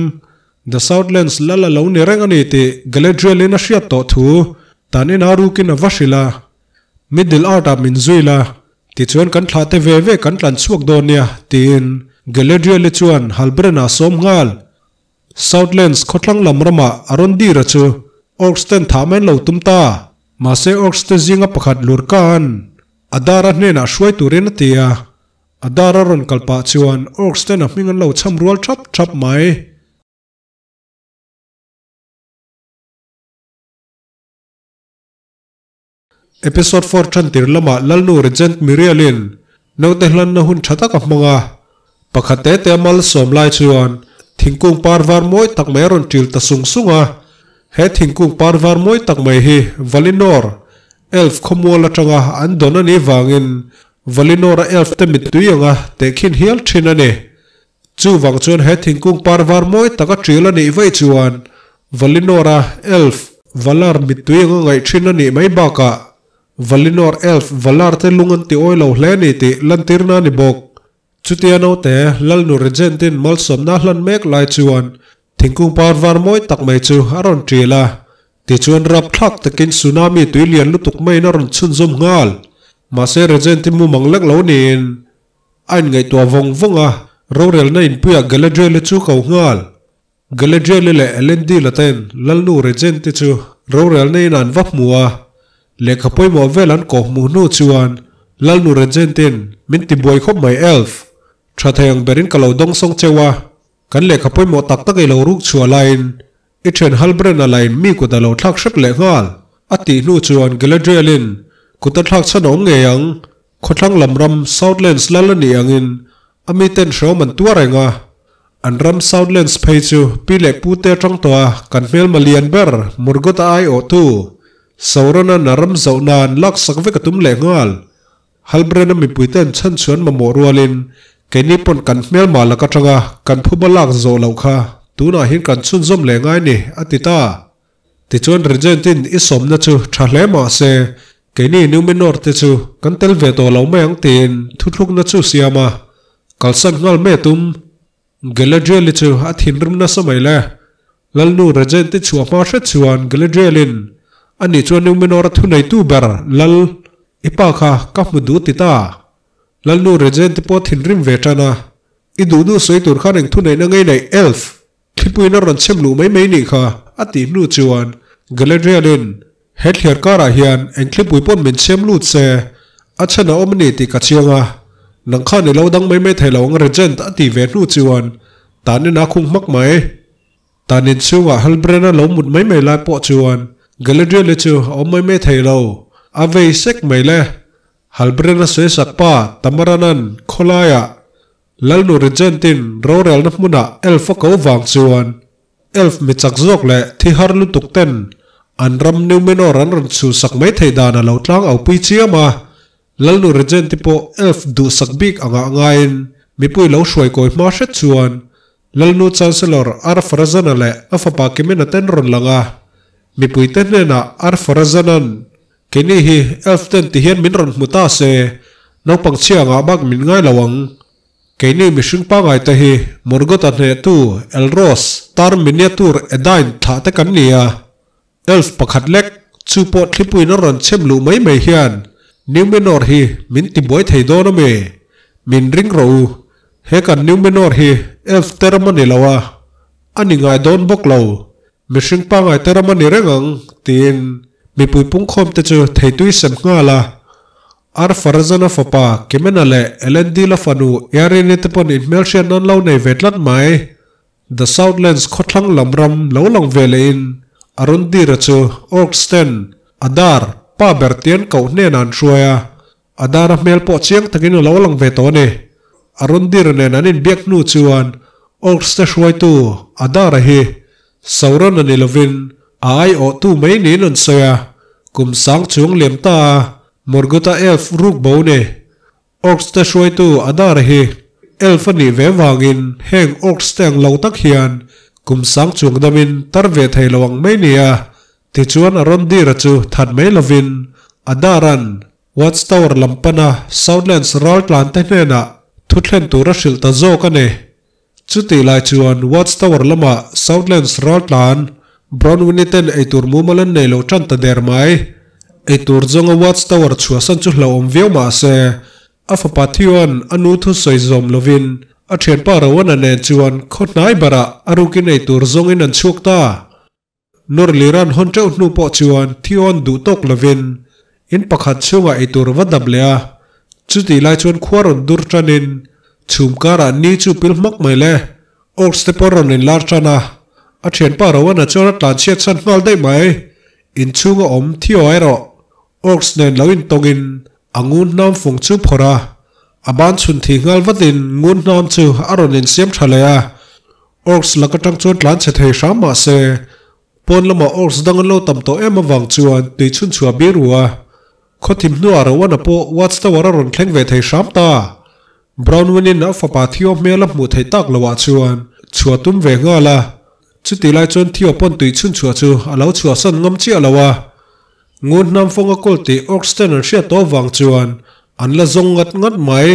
The Southlands lal a lo ni reng a ni tih Galadriel-in a hriat tawh thu tan inah rukin a va hrilh a. Middle Earth-ah min zui la, tichuan kan thlah te ve ve kan tlan chhuak dawn nia, tiin Galadriel-i chuan Halbrand-a a sawm nghal. Southlands khawthlang lam ramah Arondir-a chu Orcs ten thah mai an lo tum ta. Mahse Orcs te zinga pakhat Lurka-a'n Adar-a hnenah hruai turin a ti a, Adar-a rawn kal pah chuan Orcs ten a hming an lo cham rual thap thap mai. Episode 4 Thantir lamah Lalnu Regent Muriel-in naute hlanna hun tha tak a hmang a. Pakhat te te a malsawm lai chuan thingkung par var mawi tak mai a rawn ṭil ta sung sung a. He thingkung par var mawi tak mai hi Valinor, Elf khawmual atanga an dawn a nih vangin Valinor-a Elf te mittui anga tehkhin hial ṭhin a ni. Chuvang chuan he thingkung par var mawi tak a ṭil a nih vaih chuan Valinor-a elf Valar mittui anga ngaih ṭhin a nih mai bakah Valinor elf Valar te lung an ti awi lo hle a ni tih lantirna a ni bawk. Chutia naute Lalnu Regent-in malsawmna a hlan mek lai chuan thingkung par var mawi tak mai chu a rawn ṭil a, tichuan rapthlak takin tsunami tui lian lutuk maiin a rawn chhunzawm nghal. Mahse Regent-i mumang lek lo niin A inngaihtuah vawng vawng a, rorelna inpuiah Galadriel-i chu ko nghal. Galadriel-i leh Elendil-a ten Lalnu Regent-i chu rorelna in an va hmu a, lehkha pawimawh vel an kawh hmuh hnu chuan Lalnu Regent-in min ti buai khawp mai Elf, tha thei ang berin ka lo dawngsawng cheu a, kan lehkha pawimawh tak tak i lo ruk chhuah laiin i thian Halbrand-a lain mi kut a lo thlak hrep leh nghal. A tih hnu chuan Galadriel-in kut a thlak chhan awm ngei ang, khawthlang lam ram Southlands lal a nih angin a miten hreawm an tuar reng a. An ram Southlands phei chu pi leh pu te atang tawh a kan hmelma lian ber Morgoth-a aiawhtu Sauron-a'n a ram zoh nan laksak vek a tum leh nghal. Halbrand-a mipuite'n chhan chuan mamawh rualin keini pawn kan hmelma lak atanga kan phuba lak zawh loh kha tunah hian kan chhunzawm leh ngai ni, a ti ta. Tichuan Regent-in i sawmna chu tha hle mah se, keini Numenor te chu kan tel ve tawh lo mai ang tiin thuthlukna chu siam a, kalsan nghal mai a tum. Galadriel-i chu a thinrim nasa mai le. Lalnu Regent-i chhuah hma hret chuan Galadriel-in, Ani chuan Numenor-a thuneitu ber Lal, i pa kha ka hmu duh ti ta. Lalnu Regent-i pawh a thinrim ve tan a, I duh duh sawi tur khan eng thuneihna ngei nei Elf? Thlipuiin a rawn chhem luh mai mai nih kha, a tih hnu chuan Galadriel-in, He thliar karah hian eng thlipui pawn min chhem lut se, a chhan a awm a ni tih ka chiang a, nang khan i lo dang mai mai thei lo ang Regent a tih ve hnu chuan tanin a khung hmak mai. Tanin chhungah Halbrand-a lo mut mai mai lai pawh chuan Galadriel-i chu a awm mai mai thei lo, a vei sek mai le. Halbrand-a sawi sak pa Tamaranan khawlaiah Lalnu Regent-in rorelna hmunah elf a ko vang chuan elf mi chak zawk leh thi har lutuk ten an ram Numenor an rawn chhuhsak mai theih dan a lo tlang au pui chiam a. Lalnu Regent-i pawh elf duhsak bik angah ngaiin mipui lo hruai kawi hma hret chuan Lalnu Chancellor Ar-Pharazana leh a fapa Kimena ten rawn lang a. Mipuite hnenah Ar-Pharazana'n Keini hi elf ten ti hian min rawn hmu ta se, naupang chhia angah bak min ngai lo ang. Keini mihring pangai te hi Morgoth-a hnehtu Elros tar miniatur Edain thlah te kan ni a. Elf pakhat lek, chu pawh thlipuiin a rawn chhem luh mai mai hian Numenor hi min tibuai thei dawn a mi? Min ring rawh u, he kan Numenor hi elf te ram a ni lo a, a ni ngai dawn bawk lo. Mihring pangai te ram a ni reng ang, tiin mipui pungkhawm te chu theitui sem nghal a. Ar-Farazana fapa Kemena leh Elendil-a fanu Earine te pawn inhmelhriat nan lo nei ve tlat mai. The Southlands khawthlang lam ram lo lang ve lehin Arundira chu Orcs ten Adar, pa ber tian koh hnenah an hruai a, Adara hmel pawh chiang takin a lo lang ve tawh a ni. Arundira nen an inbiak hnu chuan Orcs te hruaitu Adara hi Sauron a ni lovin a aiawhtu mai niin an sawi a, kum sang chung liam ta a Morgoth-a elf ruk bo ni. Orcs te hruaitu Adara hi elf a nih ve vangin heng Orcs te ang lo tak hian kum sang chung damin tar ve thei lo ang mai nia. Tichuan Arondira chu that mai lovin Adara'n Watchtower lam pana Southlands ral tlante hnenah thu thlen tur a hrilh ta zawk a ni. Chutih lai chuan Watchtower lama Southlands ral tlan Bronwyn-i ten eitur mumal an nei lo tan ta der mai. Eitur zawnga Watchtower chhuahsan chu hlauhawm viau mah se, a fapa Theo-a'n a nu thu sawi zawm lovin a thianpa Rowan-a nen chuan khaw hnai barah a rukin eitur zawngin an chhuak ta. Nurliran hawn teuh hnu pawh chuan Theon duh tawk lovin in pakhat chhungah eitur va dap leh a, chutih lai chuan khua rawn dur tanin chhum karah ni chu pil hmak mai le. Orcs te pawh rawn inlar tan a, a thianpa Rowan-a chuan a tlanchhiat chhan nghal daih mai. Inchhunga awm Theo erawh Orcs nen lo intawngin a ngun hnam fung chu phawrh a, a ban chhun thih nghal vatin ngun hnam chu a rawn insiam tha leh a. Orcs lak atang chuan tlan chhe thei hram mah se, pawn lamah orcs dang an lo tam tawh em avang chuan tui chhun chhuah bir u a. Khawthim hnuah Rowan-a pawh Watchtower a rawn thleng ve thei hram ta. Brownwin-in a fapa Theo hmel a hmuh theih tak loah chuan chhuah tum ve nghal a. Chutih lai chuan Theo pawn tui chhun chhuah chu a lo chhuahsan ngam chiah lo a. Ngun hnam fawng a kawl tih orcs ten an hriat tawh avang chuan an la zawng ngat ngat mai.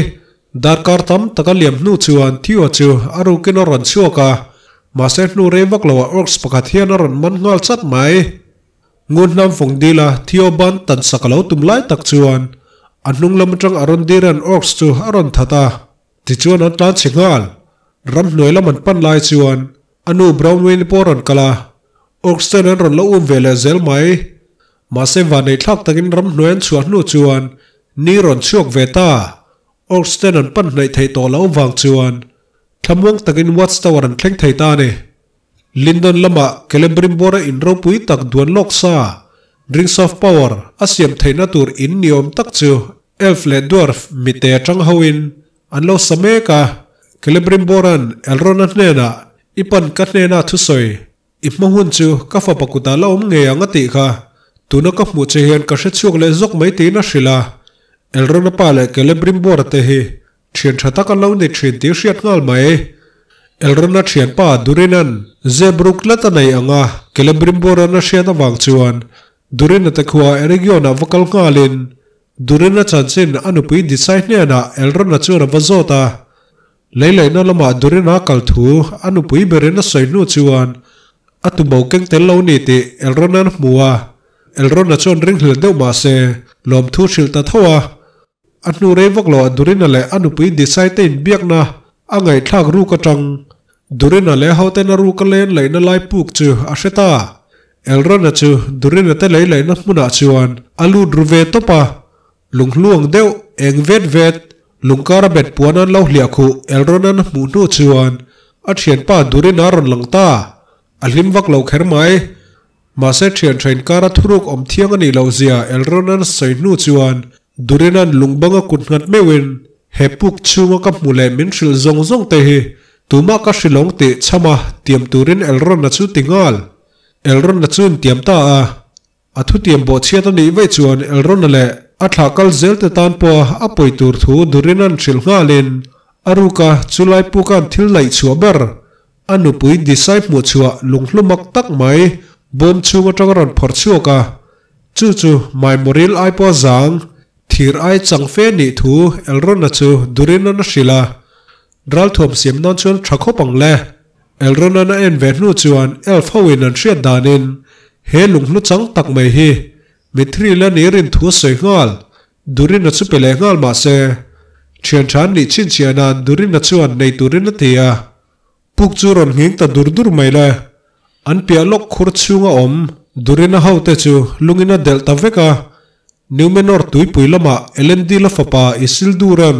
Darkar tam tak a liam hnu chuan Theo chu a rukin a rawn chhuak a, mahse hnu rei vak loah orcs pakhat hian a rawn man nghal chat mai. Ngun hnam fawng dila Theo ban tan sak a lo tum lai tak chuan a hnung lam atang a rawn diran orcs chu a rawn that a, tichuan an tlan chhe nghal. Ramhnuai lam an pan lai chuan a nu Brownwyn-i pawh a rawn kal a, orcs ten an rawn lo um ve leh zel mai. Mahse vanei thlak takin ramhnuai an chhuah hnu chuan ni rawn chhuak ve ta. Orcs ten an pan hnaih theih tawh loh vang chuan thlamuang takin Watchtower an thleng thei ta a ni. Lindon lamah Celebrimbor-a in ropui tak duan lawk sa. Rings of Power a siam theihna tur in ni awm tak chu Elf leh Dwarf mite atang hoin an lo sa mek a. Celebrimbor-a'n Elrond-a hnenah, I pan ka hnena thusawi, i hma hun chu ka fapa kutah la awm ngei ang a tih kha. Tuna ka hmuh che hian ka hrechhuak leh zawk mai tiin a hrilh a. Elrond-a pa leh Celebrimbor-a te hi Thian tha tak an lo ni thin tih hriat nghal mai. Elrond-a thianpa Durin-a'n zep ruk tlat a nei ang a, Celebrimbor-a'n a hriat avang chuan Durin-a te khua Eregion-ah va kal nghalin Durin-a chanchin a nupui Disai hnenah Elrond-a chuan a va zawt a. Leilaihna lamah Durin-a kal thu a nupui berin a sawi hnu chuan a tubo keng tel lo ni tih Elrond-a'n a hmu a. Elrond-a chuan ringhlel deuh mah se lawmthu hrilh ta tho a. A hnu rei vak loah Durina leh a nupui Disai te inbiakna a ngaihthlak ruk atang Durina leh hoten a ruk a len laihna lai puk chu a hre ta. Elrond-a chu Durina te lei laihna hmunah chuan a lut ru ve tawp a, lunghluang deuh eng vet vet lungkar a bet puan an lo hliah khuh Elrond-a'n a hmuh hnu chuan a thianpa Durina a rawn lang ta. A hlim vak lo kher mai. Mahse thian tha inkara thuruk awm thiang a nih loh zia Elrond-a'n a sawi hnu chuan Durin-a'n lungbanga kut nghat meuhin he puk chhunga ka hmu leh min hrilh zawng zawng te hi tumah ka hrilawng tih chhama tiam turin Elrond-a chu ti nghal. Elrond-a chu intiam ta a. A thutiam bawhchhiat a nih vaih chuan Elrond-a leh a thlah kal zel te tan pawha a pawi tur thu Durin-a'n hrilh nghalin a ruka chulai puka'n thil laih chhuah ber A nupui Disai hmuhchhuah lunghlu mak tak mai bawm chhung atang a rawn phawrh chhuak a, chu chu Maimawril ai pawha zang, thir ai chang fe nih thu Elrond-a chu Durin-a'n a hrilh a. Ralthuam siam nan chuan tha khawp ang le. Elrond-a'n a en ve hnu chuan elf hoin an hriat danin he lunghlu chang tak mai hi Mithril a nih rin thu a sawi nghal. Durin-a chu pe leh nghal mah se, thian tha an nih chhinchhiah nan Durin-a chuan nei turin a ti a. Puk chu rawn nghing ta dur dur mai le. An piah lawk khur chhunga awm Durin-a hote chu lungin a delh ta vek a. Numenor tuipui lamah Elendil-a fapa Isildur-a'n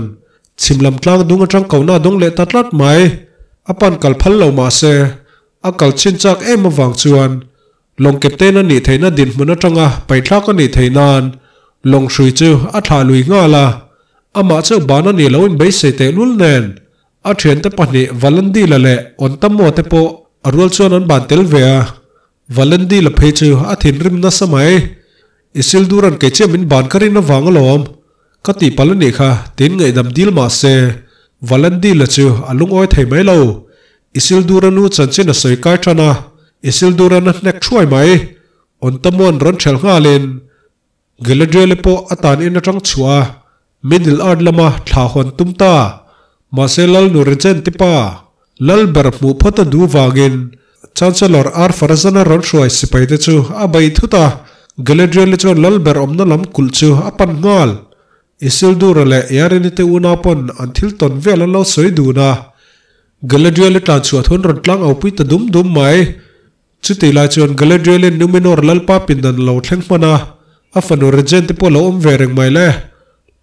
chhim lam tlang dung atang kohna a dawng leh ta tlat mai. A pan kal phal lo mah se, a kal chhin chak em avang chuan Lawng captain a nih theihna dinhmun atanga paihthlak a nih theih nan lawng hrui chu a thlah lui nghal a, amah chauh ban a nih lo inbeisei tehlul nen a thiante pahnih Valandila leh Ontammo te pawh a rual chuan an ban tel ve a, Valandila phei chu a thinrim nasa mai. Isildur-a'n kei chiah min ban ka rin avang alawm ka tih palh a nih kha tiin ngaihdam dil mah se Valandila chu a lungawi thei mai lo. Isildur-a nu chanchin a sawi kai tan a, Isildur-a'n a hnek thuai mai. Ontamuan rawn ṭhelh nghalin Galadriel-i pawh a tan in aṭang chhuah a, Middle Earth lama thla hawn tum ta. Mahse Lalnu Regent-i pa, Lal ber hmuh phawt a duh vangin Chancellor Ar-Pharazôn-a rawn hruai sipaite chu a bei thut a, Galadriel-i chuan Lal ber awmna lam kulh chu a pan nghal. Isildur-a leh Earyn-i te unau pawn an thil tawn vel an lo sawi dun a, Galadriel-i tlan chhuah thun rawn tlang au pui ta dum dum mai. Chutih lai chuan Galadriel-in Numenor lalpa pindan a lo thleng hman a, a fanu Regent te pawh a lo awm ve reng mai le.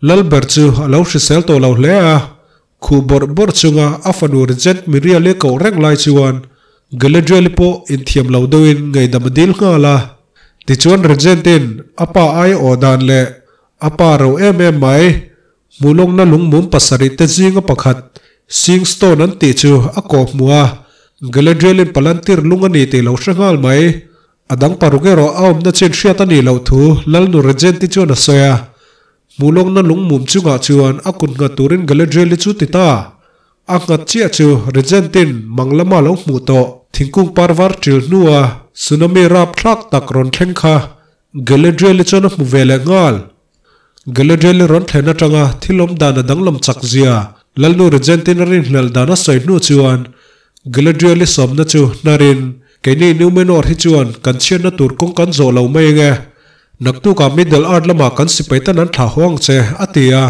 Lal ber chu a lo hrisel tawh lo hle a, khuh bawrh bawrh chunga a fanu Regent Miriel-i koh reng lai chuan Galadriel-i pawh inthiam lo deuhin ngaihdam a dil nghal a. Tichuan Regent-in a pa ai awh dan leh a pa ro em em mai Hmuhlawkna lungmum pasarih te zinga pakhat, Seeing Stone an tih chu a kawh hmuh a, Galadriel-in Palantir lung a ni tih lo hre nghal mai. A dang paruk erawh a awmna chin hriat a nih loh thu Lalnu Regent-i chuan a sawi a. Hmuhlawkna lungmum chungah chuan a kut nghat turin Galadriel-i chu ti ta. A nghat chiah chu Regent-in mang lama lo hmuh tawh thingkung par var ṭil hnua tsunami rapthlak tak rawn thleng kha Galadriel-i chuan a hmu ve leh nghal. Galadriel-i rawn thlen atanga thil awm dan a danglam chak zia Lalnu Regent-in a rinhlelh dan a sawi hnu chuan Galadriel-i sawmna chu hnarin, Keini Numenor hi chuan kan chhiatna tur kawng kan zawh lo mai enge? Naktukah Middle Earth lamah kan sipai tan an thlah haw ang che, a ti a.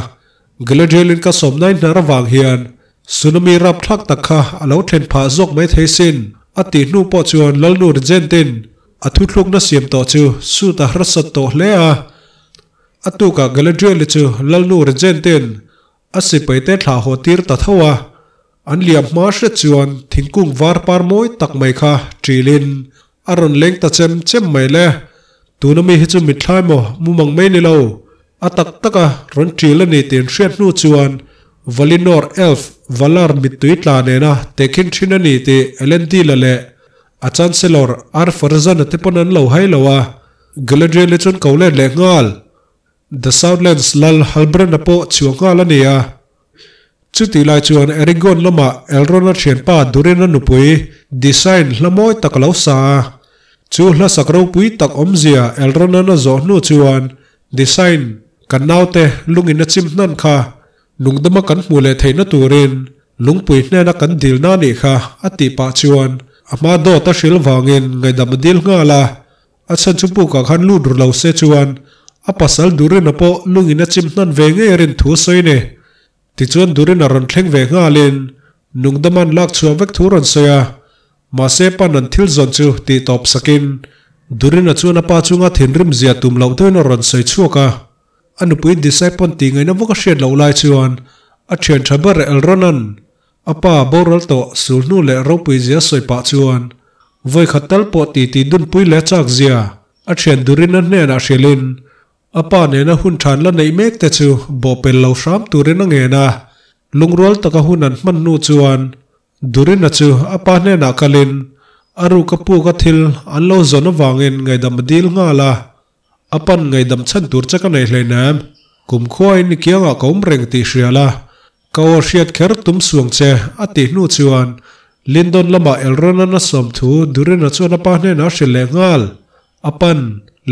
Galadriel-in ka sawmna in hnar avang hian tsunami rapthlak tak kha a lo thlen phah zawk mai thei sin, a tih hnu pawh chuan Lalnu Regent-in a thuthlukna siam tawh chu suit a harsat tawh hle a. A tukah Galadriel-i chu Lalnu Regent-in a sipaite thlah haw tir ta tho a. An liam hma hret chuan thingkung var par mawi tak mai kha ṭilin a rawn leng ta chem chem mai le. Tuna mi hi chu mitthla emaw mumang mai ni lo, a tak taka rawn ṭil a ni tih an hriat hnu chuan Valinor Elf Valar mittui tla nena tehkhin ṭhin a ni tih Elendil-a leh a Chancellor Arfarzan-a te pawn an lo hai lo a, Galadriel-i chuan ko let leh nghal. The Southlands lal Halbrand-a pawh chhuah nghal a ni a. Chutih lai chuan Erigon lamah Elrond-a thianpa Durin-a nupui Design hla mawi tak a lo sa a. Chu hla sak ropui tak awmzia Elrond-a'n a zawh hnu chuan Design, kan naute lungin a chim hnan kha nungdama kan hmuh leh theihna turin lungpui hnena kan dilna a nih kha a tih pah chuan a hma dawt a hril vangin ngaihdam a dil nghal a. A chhan chu pukah khan lut ru lo se chuan a pasal Durin-a pawh lungin a chim hnan ve ngei a rin thu a sawi ni. Tichuan Durin a rawn thleng ve nghalin Nungdaman lak chhuah vek thu rawn sawi a, mahse pan an thil zawn chu tih tawp sakin Durin-a chuan a pa chunga thinrim zia tum loh deuhin a rawn sawi chhuak a. A nupui Disai pawn tih ngaihna vak a hriat loh lai chuan a thian tha ber Elrona'n a pa boral tawh sul hnu leh ropui zia sawi pah chuan vawi khat tal pawh titi dunpui leh chak zia a thian Durin-a hnenah hrilhin A pa nena hun than la neih mek te chu bawhpel lo hram turin a ngen a, lungrual taka hun an hman hnu chuan Durina chu a pa hnenah kalin a ruk a puk a thil an lo zawn avangin ngaihdam a dil nghal a. A pan ngaihdam chhan tur che ka nei hleinem, kumkhuain i kiangah ka awm reng tih hria la, Ka aw hriat kher tum suang che, a tih hnu chuan Lindon lamah Elrond-a'n a sawm thu Durin-a chuan a pa hnenah a hrilh leh nghal. A pan,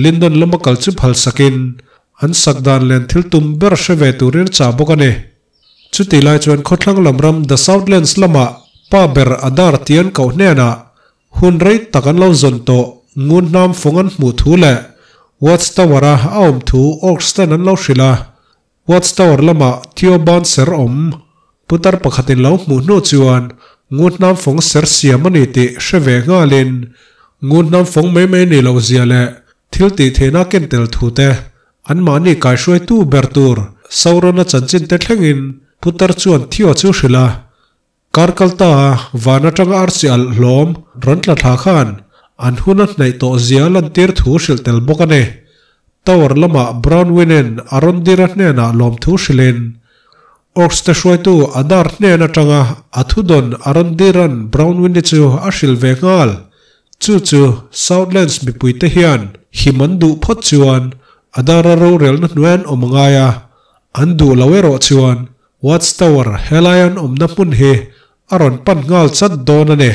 Lindon lama kal chu phal sakin an sak dan len thil tum ber hre ve turin a chah bawk a ni. Chutih lai chuan khawthlang lam ram The Southlands lamah pa ber Adar tih an koh hnenah hun rei tak an lo zawn tawh ngun hnam fawng an hmuh thu leh Watchtower-a a awm thu Orcs ten an lo hrilh a. Watchtower lamah Theoban ser awm putar pakhatin lo hmuh hnu chuan Ngunhnam fawng ser siam a ni tih hre ve nghalin Ngunhnam fawng mai mai ni loh zia leh thil tih theihna ken tel thu te anmahni kaihruaitu ber tur Sauron-a chanchin te thlengin putar chuan Theo chu hrilh a. Kar kal ta a, van atanga arsi alh hlawm rawn tla thla khan an hun a hnaih tawh zia lantir thu hrilh tel bawk a ni. Tower lamah Brown Winen a rawn dir a hnenah lawmthu hrilhin Orcs te hruaitu Adar hnen atanga a thudawn a rawn diran Brown Win-i chu a hrilh ve nghal. Chu chu Southlands mipuite hian him an duh phawt chuan Adar-a rorelna hnuai an awm a ngai a, an duh lo erawh chuan Watch Tower helai an awmna hmun hi a rawn pan nghal chat dawn a ni.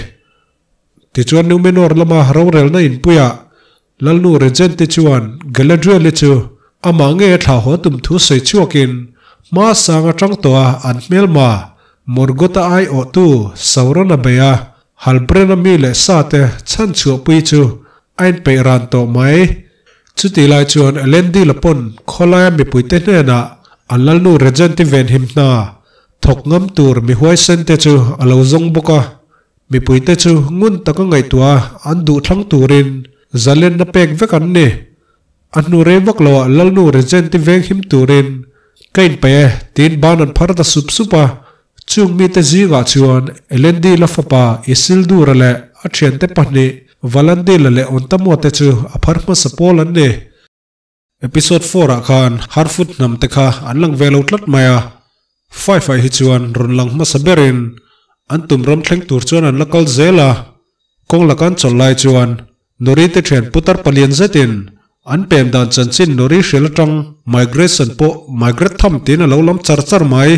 Tichuan Numenor lama rorelna inpuiah Lalnu Regent-i chuan Galadriel-i chu amah ngei a thlah haw tum thu sawi chhuakin hma sang atang tawh a an hmelma Morgoth-a aiawhtu Sauron-a bei a, Halbrand-a mi leh sa te chhan chhuahpui chu a inpeih ran tawh mai. Chutih lai chuan Elendil-a pawn khawlaia mipuite hnenah an lalnu Regent-i venhim hna thawk ngam tur mi huaisen te chu a lo zawng bawk a. Mipuite chu ngun taka ngaihtuah a an duh thlang turin zalenna pek vek an ni. A hnu rei vak loah lalnu Regent-i venghim turin ka inpeih e tiin ban an phar ta sup sup a. Chung mite zingah chuan Elendil-a fapa Isildur-a leh a thiante pahnih Valandil-a leh Ontamua-te chu a phar hmasa pawl an ni. Episode four-ah khan Harfoot hnam te kha an lang ve lo tlat mai a, Five-ah hi chuan rawn lang hmasa berin an tum ram thleng tur chuan an la kal zel a, kawng laka an chawlh lai chuan Nori te thian putar palian zetin an pem dan chanchin Nori hrial atang migration pawh migrate tham tiin a lo lam char char mai.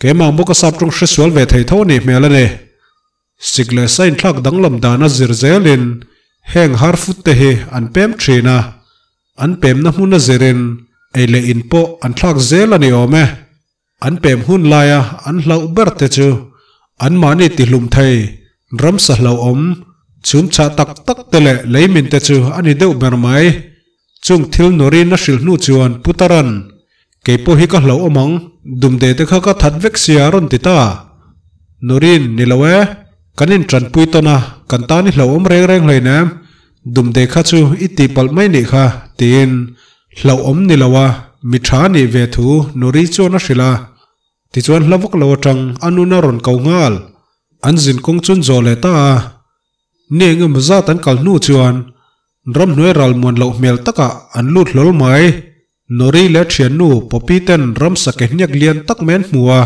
Keimah bawk a sap tawng hre sual ve thei tho a nih hmel a ni. Sik leh sa inthlak danglam dana zir zelin heng harfoot te hi an pem thin a, an pemna hmuna zirin ei leh in pawh an thlak zel a ni awm e. An pem hun laia an hlauh ber te chu anmahni tihlum thei, ramsa hlauhawm, chhum chhah tak tak te leh leimin te chu a ni deuh ber mai. Chung thil Noreen a hrilh hnu chuan Putaran, Kei pawh hi ka hlauh awm ang, dumde te kha ka that vek sia a rawn ti ta. Noreen, Ni lo e, kan intanpui tawn a, kan tan i hlauh awm reng reng hleinem, dumde kha chu i tihpalh mai nih kha, tiin hlauh awm ni lo a, mi tha a nih ve thu Nori chuan a hrilh a. Tichuan hla vak lo atang a nun a rawn ko nghal. An zin kawng chun zawh leh ta a, ni eng emaw zat an kal hnu chuan. Ramhnuai ral muan loh hmel takah an lut hlawl mai. Nori leh thiannu Poppy ten ramsa ke hniak lian tak mai an hmu a,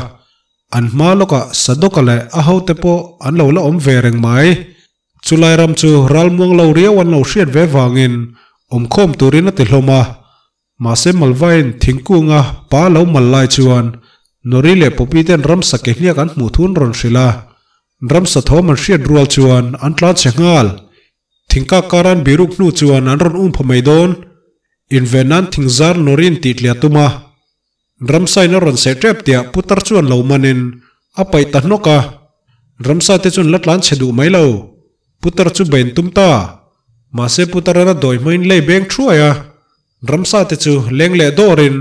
an hma lawkah Sadoka leh a hote pawh an lo la awm ve reng mai. Chulai ram chu ral muang lo riau an lo hriat ve vangin awmkhawm turin a ti hlawm a. Mahse Malvain thingkunga pa lo mal lai chuan Nori leh Poppy ten ramsa ke hniak an hmuh thun rawn hrilh a, ramsa thawm an hriat rual chuan an tlan chhe nghal. Thingkak karan biruk hnu chuan an rawn um pha mai dawn. Inven nan thingzar Norin tih tliah tum a. Ramsain a rawn seh tep tiah putar chuan lo manin a paih ta hnawk a. Ramsa te chuan la tlan chhe duh mai lo. Putar chu bein tum ta. Mahse putar an a dawi hmain lei beng thuai a. Ramsa te chu leng leh dawrin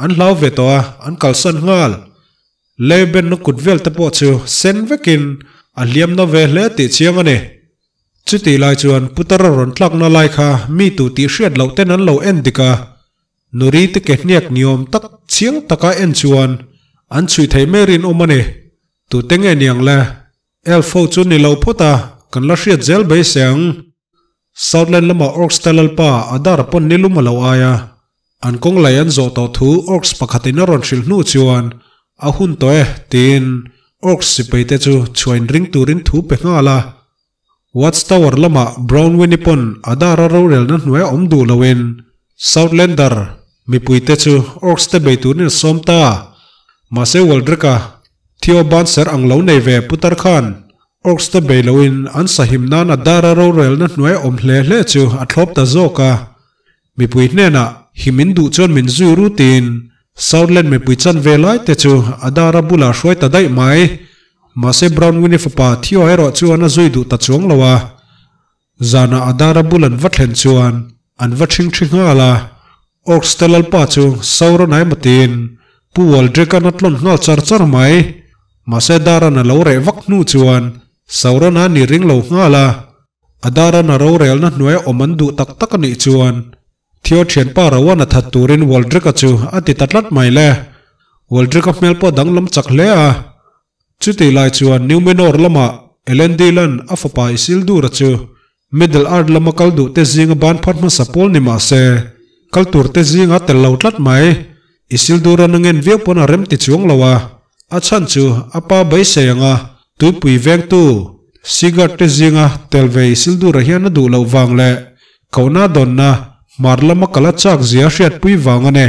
an hlau ve tawh a, an kalsan nghal. Lei benna kut vel te pawh chu sen vekin a hliam na ve hle tih chiang a ni. Chutih lai chuan putar a rawn tlakna lai kha mi tu tih hriat loh ten an lo en dik a, Nuri te ke hniak niawm tak chiang taka en chuan an chhuih theih mai rinawm a ni. Tute nge niang le? Elf ho chu ni lo phawt a, kan la hriat zel beisei ang. Southland lama Orcs te lalpa Adar pawn nilum a lo ai a, an kawng lei an zawh tawh thu Orcs pakhatin a rawn hrilh hnu chuan a hun tawh e tiin Orcs sipai te chu chhuain ring turin thu pe nghal a. Watchtower lamah Brown Winnie pawn Adar a rorelna hnuaia awm duh loin Southlander mipuite chu Orcs te bei turin a sawm ta. Mahse Waldrek-a Theo Banser ang lo nei ve putar khan Orcs te bei loin an sahim nan Adar a rorelna hnuaia awm hle hle chu a thlawp ta zawk a. Mipui hnenah hi min duh chuan min zui ru tiin Southland mipui chanve lai te chu Adara bulah hruai ta daih mai. Mahse Brown Winnie fapa Theo erawh chuan a zui duh ta chuang lo a. Zanah Adara bul an va thlen chuan an va ṭhing ṭhi nghal a. Orcs te lalpa chu Sauron a emaw tiin Pu Waldrick-a'n a tlawn nghal char char mai. Mahse Adaran a lo reh vak hnu chuan Sauron a ni ring lo nghal a. Adaran a rorelna hnuaia awm an duh tak tak a nih chuan Theo thianpa Rowan a that turin Waldrick-a chu a ti ta tlat mai le. Waldrick-a hmel pawh danglam chak hle a. Chutih lai chuan Numenor lamah Elendil-a'n a fapa Isildur-a chu Middle Earth lama kal duh te zinga ban phat hmasa pawl ni mah se, kal tur te zinga tel lo tlat mai. Isildur-a'n a ngen viau pawn a rem ti chuang lo a, a chhan chu a pa beisei anga tuipui vengtu Sigurd te zinga tel ve Isildur-a hian a duh loh vang leh kohna dawnna hmar lama kal a chak zia hriatpui vang a ni.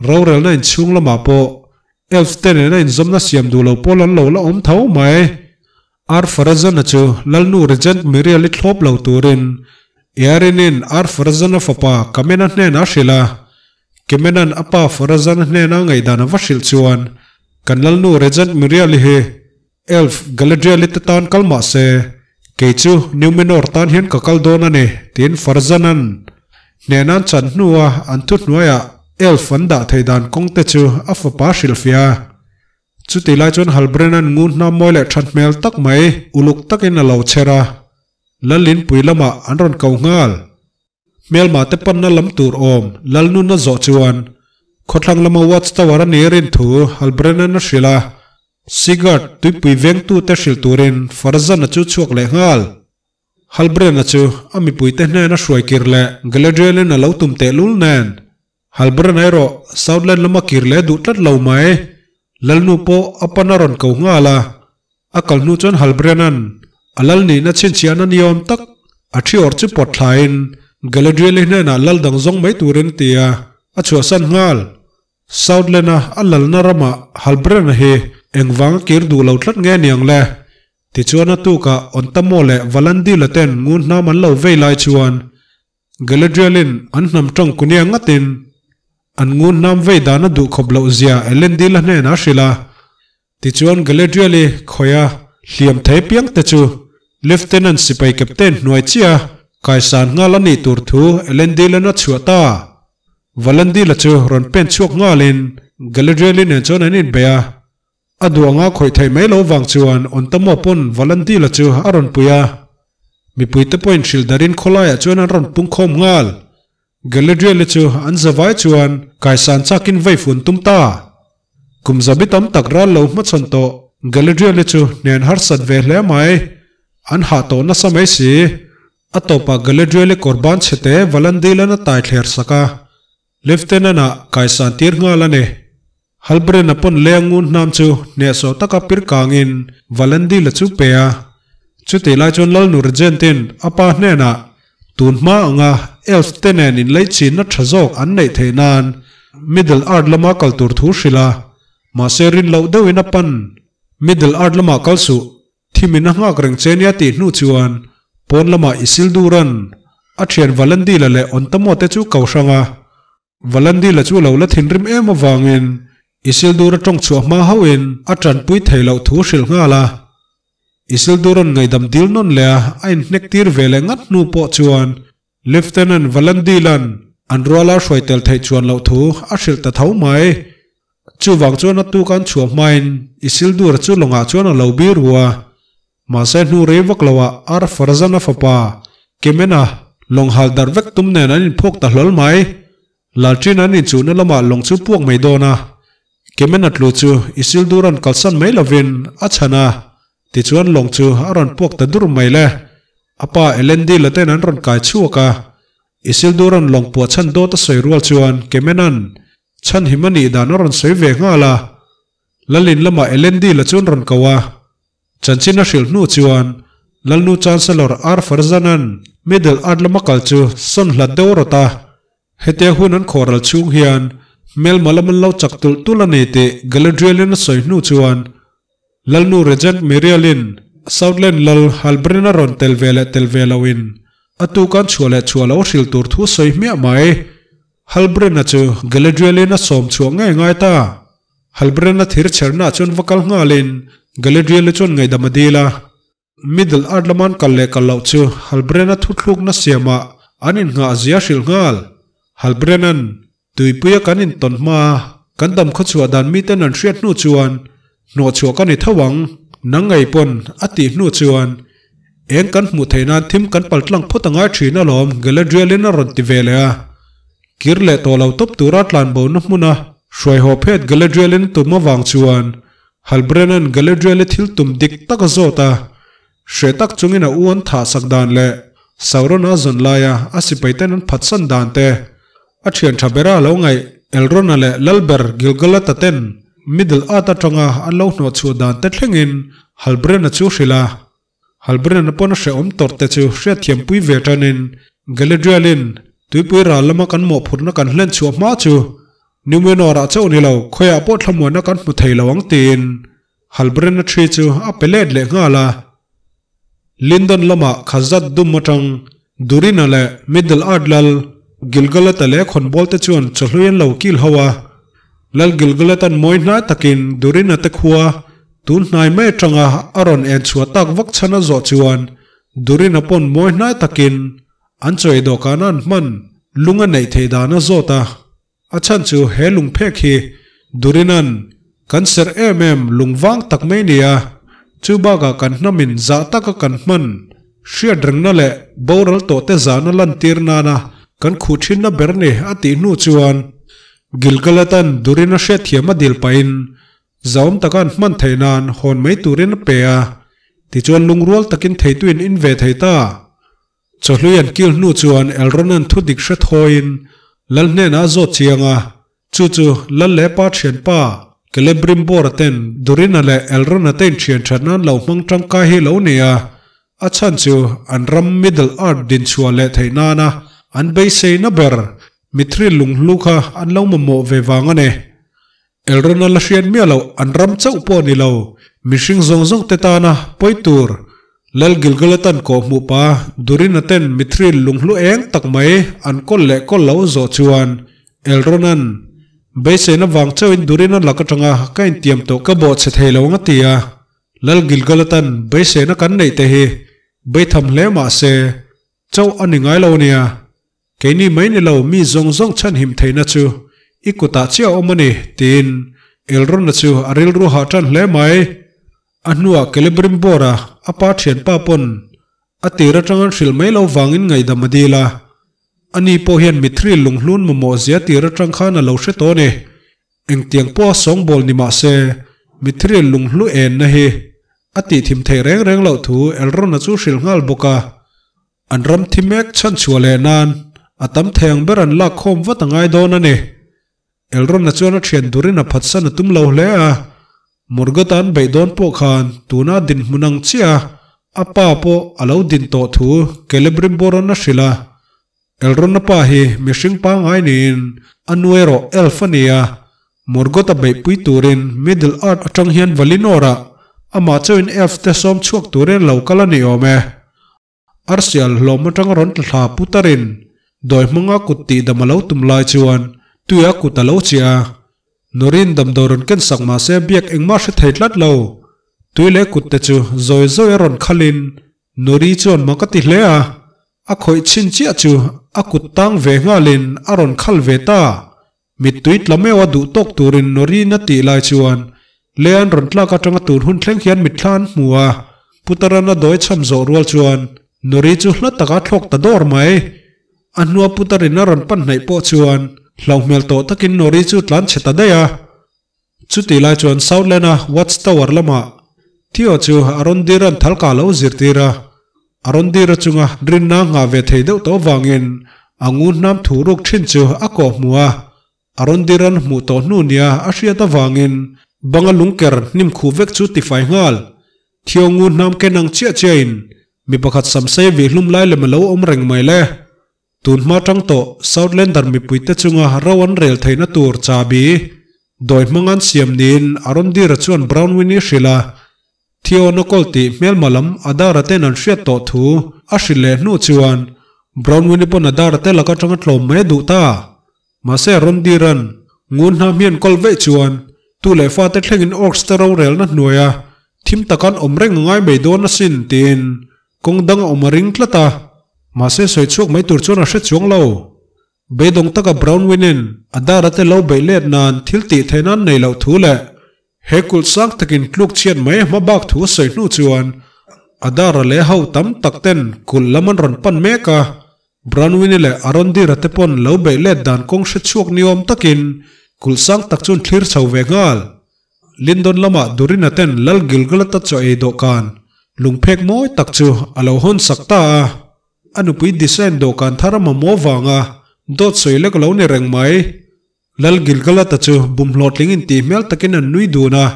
Rorelna inchhung lamah pawh elf te nena inzawmna siam duh lo pawl an lo la awm tho mai. Arfarazan-a chu Lalnu Regent Miriel-i thlawp lo turin Earinin Arfarazan-a fapa Kamena hnenah a hrilh a. Kemena'n a pa Farazan-a hnena ngaihdan a va hrilh chuan, Kan Lalnu Regent Miriel-i hi Elf Galadriel-i te tan kal mah se, kei chu Numenor tan hian ka kal dawn a ni, tiin Farzana'n hnehna an chan hnua an thuhnuaiah Elf an dah theih dan kawng te chu a fapa hrilhfiah a. Chutih lai chuan Halbrenna'n ngun hna mawi leh that hmel tak mai uluk takin a lo chher a, Lalinpui lamah an rawn ko nghal. Hmelma te panna lam tur awm Lalnun a zawh chuan khawthlang lama Watch Tower a nih rin thu Halbrennan a hrilh a, Sigurd tuipui vengtute hrilh turin Farzan-a chu chhuak leh nghal. Halbrenna chu a mipuite hnen a hruai kir leh Galadriel-in a lo tum tehlul nen Halbrenna erawh Southland lama kir leh duh tlat lo mai. Lalnu pawh a pan a rawn ko nghal a, A kal hnu chuan Halbrennan a lal nihna chhinchhiahna ni awm tak a thi awrh chu pawt thlain Galadriel-i hnenah lal dang zawng mai turin a ti a, a chhuahsan nghal. Southland-a a lalna ramah Halbrenna hi engvanga kir duh lo tlat nge niang le? Tichuan a tukah Ontamo leh Valandil-a ten ngun hnam an lo vei lai chuan Galadriel-in an hnam tawng kunia ngatin an ngun hnam vei dan a duh khawp loh zia Elendil-a hnenah a hrilh a. Tichuan Galadriel-i khawia hliam thei piang te chu Lieutenant sipai captain hnuai chiah kaisan nghal a nih tur thu Elendil-a'n a chhuah ta. Valandil-a chu rawn pen chhuak nghalin Galadriel-i nen chuan an inbei a. A duh anga khawih theih mai lo vang chuan Ontamo pawn Valandil-a chu a rawn pui a. Mipuite pawhin hrilh darin khawlaiah chuan an rawn pungkhawm nghal. Galadriel-i chu an zavai chuan kaisan chakin vei fun tum ta. Kum zabi tam tak ral lo hmachhawn tawh Galadriel-i chu hnen harsat ve hle mai. An hah tawh nasa mai si. A tawpah Galadriel-i kawr ban chhete Valandil-an a tai thler sak a, Lieutenant-ah kaisan tir nghal a ni. Halbrand-a pawn leng ngun hnam chu hnehsawh taka pir kangin Valandil-a chu pe a. Chutih lai chuan Lalnu Regent-in a pa hnenah tun hma anga Elf te nen inleichhinna tha zawk an neih theih nan Middle Earth lama kal tur thu hrilh a, mahse rin loh deuhin a pan Middle Earth lamah kal suh, thimin a nghak reng che nia tih hnu chuan pawn lamah Isildur-a'n a thian Valandil-a leh Ontamo te chu ko hrang a. Valandila chu lo la thinrim em avangin Isildur a tawng chhuah hma hauhin a tanpui thei loh thu hrilh nghal a. Isildura'n ngaihdam dil nawn leh a a inhnek tir ve leh ngat hnu pawh chuan Lieutenant Valandila'n an ruala hruai tel theih chuan loh thu a hrilh ta tho mai. Chuvang chuan a tuk an chhuah hmain Isildura chu lawngah chuan a lo bir hu a. Mahse hnu rei vak loah Ar Farzana fapa Kemena lawng hal darh vek tum nen an inphawk ta hlawl mai. Lalṭin an inchuhna lamah lawng chu puak mai dawn a, Kemena tlu chu Isildura'n kalsan mai lovin a chhan a, tichuan lawng chu a rawn puak ta dur mai le. A pa Elendil-a ten an rawn kai chhuak a, Isildura'n lawng puah chhan dawt a sawi rual chuan Kemena'n chhanhim a nih dan a rawn sawi ve nghal a. Lalin lamah Elendil-a chu an rawn ko a, Chanchin a hrilh hnu chuan Lalnu Chancellor R Farzanan Middle Earth lama kal chu sawn hlat deuh rawt a, hetia hun an khawhral chhung hian hmelma lam an lo chak tulh tulh a ni tih Galadriel-in a sawi hnu chuan Lalnu Regent Miriel-in Southland Lal Halbrand a rawn tel ve leh tel ve loin a tukan chhuah leh chhuah lo hrilh tur thu sawi hmiah mai. Halbrand-a chu Galadriel-in a sawm chhuah ngei ngai ta. Halbrand-a thir chhernaah chuan va kal nghalin Galadriel-i chuan ngaihdam a dil a. Middle Earth lama an kal leh kal loh chu Halbrand-a thuthlukna siamah an innghah zia hrilh nghal. Halbrand-a'n tuipuia kan intawn hma kan dam khawchhuah dan miten an hriat hnu chuan hnawhchhuah ka ni tho ang, nang ngei pawn a tih hnu chuan eng kan hmuh theih nan thim kan paltlang phawt a ngai thin alawm Galadriel-in a rawn ti ve leh a. Kir leh tawh lo tawp tura tlanbo-na hmuna hruaihaw phet Galadriel-in tum avang chuan Halbrand-a'n Galadriel-i thil tum dik tak a zawt a, hreh tak chungin a u an thahsak dan leh Sauron-a zawn laia a sipaiten an phatsan dan te, a thian tha bera lo ngaih Elrond-a leh Lalber Gil-galad-a ten Middle Earth atanga an lo hnawhchhuah dan te thlengin Halbrand-a chu hrilh a. Halbrand-a pawn a hrehawm tawrh te chu hriatthiampui ve tanin Galadriel-in tuipui ral lama kan mawhphurhna kan hlen chhuah hma chu Numenor-ah chauh ni lo khawiah pawh thlamuanna kan hmu thei lo ang tiin Halbrand-a thi chu a pe let leh nghal a. Lindon lamah Khazad dum atang Durin-a leh Middle Earth lal Gil-galad-a leh khawnbawl te chuan chawhlui an lo kil ho a. Lal Gil-galad-a'n mawi hnai takin Durin-a te khua tun hnai mai atanga a rawn en chhuah tak vak chhan a zawh chuan Durin-a pawn mawi hnai takin an chawi dawhkana an hman lung a neih theih dan a zawt a. A chhan chu he lung phek hi Durin-a'n kan serh em em lung vang tak mai ni a, chu bakah kan hnamin zah taka kan hman hriat rengna leh boral tawhte zahna lantir nana kan khuh thinna ber ni a tih hnu chuan Gilgalatan Durin-a hriatthiam a dil pahin zahawm taka an hman theih nan hawn mai turin a pe a, tichuan lungrual takin theituin in ve thei ta. Chawhlui an kil hnu chuan Elrond-a'n thu dik hre thawiin Lal hnenah a zawt chiang a, chu chu Lal leh pa thianpa Celebrimbor-a ten Durin-a leh Elrond-a te inthian that nan lo hmang tangkai hi lo ni a, a chhan chu an ram Middle Earth dinchhuah leh theih nana an beiseina ber Mithril lunghlu kha an lo mamawh ve vang a ni. Elrond-a la hriat miah loh an ram chauh pawh ni lo, mihring zawng zawng te tana pawi tur Lal Gilgalatan kawh hmuh pa Durin-a ten Mithril lunghlu eng tak mai an kawl leh kawl lo zawh chuan Elrond-a'n beiseina vang chauhin Durin-a lak atanga ka intiam tawh ka bawhchhe thei lo ang a ti a, Lal Gilgalatan beiseina kan neih te hi beitham hle mah se chauh a ni ngai lo a nia. Keini mai ni lo mi zawng zawng chhanhim theihna chu i kutah chiah a awm a ni, tiin Elrond-a chu a rilru hah tan hle mai. A hnuah Celebrimbor-a a pa thianpa pawn a tir atang an hrilh mai lo vangin ngaihdam a dil a. Ani pawh hian Mithril lunghlun mamawh zia tir atang khan a lo hre tawh a ni. Engtiang pawha sawngbawl ni mah se, Mithril lunghlu enna hi a tihthim theih reng reng loh thu Elrond-a chu hrilh nghal bawk a. An ram thi mek chhanchhuah leh nan a tam thei ang ber an lak khawm vat a ngai dawn a ni. Elrond-a chuan a thian durin a phatsan a tum lo hle a, Morgoth-a an beih dawn pawh khan tuna dinhmun ang chiah a a pa pawh a lo din tawh thu Celebrimbor-a'n a hrilh a. Elrond-a pa hi mihring pangngai niin a nu erawh elf a ni a, Morgoth-a beihpui turin Middle Earth atang hian Valinor-ah amah chauhin elf te sawm chhuak turin a lo kal a ni awm e. Arsial hlawm atanga rawn tla thla putarin dawi hmanga kut tihdam a lo tum lai chuan tuia kut a lo chiah a. Nurin damdawi rawn ken sak mah se biak engmah hre thei tlat lo. Tui leh kut te chu zawi zawi a rawn khalin Nuri chuan mak a ti hle a. A khawih chhin chiah chu a kut tang ve nghalin a rawn khal ve ta. Mittui tla meuh a duh tawk turin Noreen a tih lai chuan Lean rawn tlak atanga tun hun thleng hian mitthla an hmu a, Putaran a dawi cham zawh rual chuan Nori chu hla takah a thlawk ta dawr mai. A hnua Putarin a rawn pan hnaih pawh chuan hlauh hmel tawh takin Nori chu tlan chhe ta daih a. Chutih lai chuan Southland-a Watch Tower lamah Theo chu a rawn dir an thalka lo zirtir a. A rawn dir a chunga rinna nghah ve thei deuh tawh vangin a ngun hnam thu ruk thin chu a kawh hmu a. A rawn dir an hmuh tawh hnu nia a hriat avangin banga lungker hnim khuh vek chu tifai nghal. Theo ngun hnam ken ang chiah chiahin mi pakhat samsei vihhlum lai lem a lo awm reng mai le. Tun hma tang tawh Southlander mipuite chunga ro an rel theihna tur chahbi dawi hmang an siam niin Arondira chuan Brownwin-i hrilh a. Theo Nokol tih hmelma lam Adara ten an hriat tawh thu a hrilh leh hnu chuan Brownwin-i pawn Adara te lak atanga tlawm mai a duh ta. Mahse Arondira'n ngun hna hmian kawl veih chuan tu leh fate thlengin Orcs te rorelna hnuaia thim taka an awm reng a ngai mai dawn asin tiin Kawng dang a awm a ring tlat a, mahse sawi chhuak mai tur chuan a hre chuang lo. Beidawng taka Brownwin-in a dara te lo beih let nan thil tih theih nan nei loh thu leh he kulh sang takin tluk chhiat mai a hma bak thu a sawi hnu chuan a dara leh ho tam tak ten kulh lam an rawn pan mek a, Brownwin-i leh Arondira te pawn lo beih let dan kawng hre chhuak ni awm takin kulh sang tak chuan thlir chho ve nghal. Lindon lamah Durina ten Lal Gilgalata chaw ei dawhkan lungphek mawi tak chu a lo hawn sak ta a. A nupui design dawhkan thar a mamawh vanga dawt sawi lek lo ni reng mai. Lal Gilgalata chu bumhlawhtling intih hmel takin an nui dun a.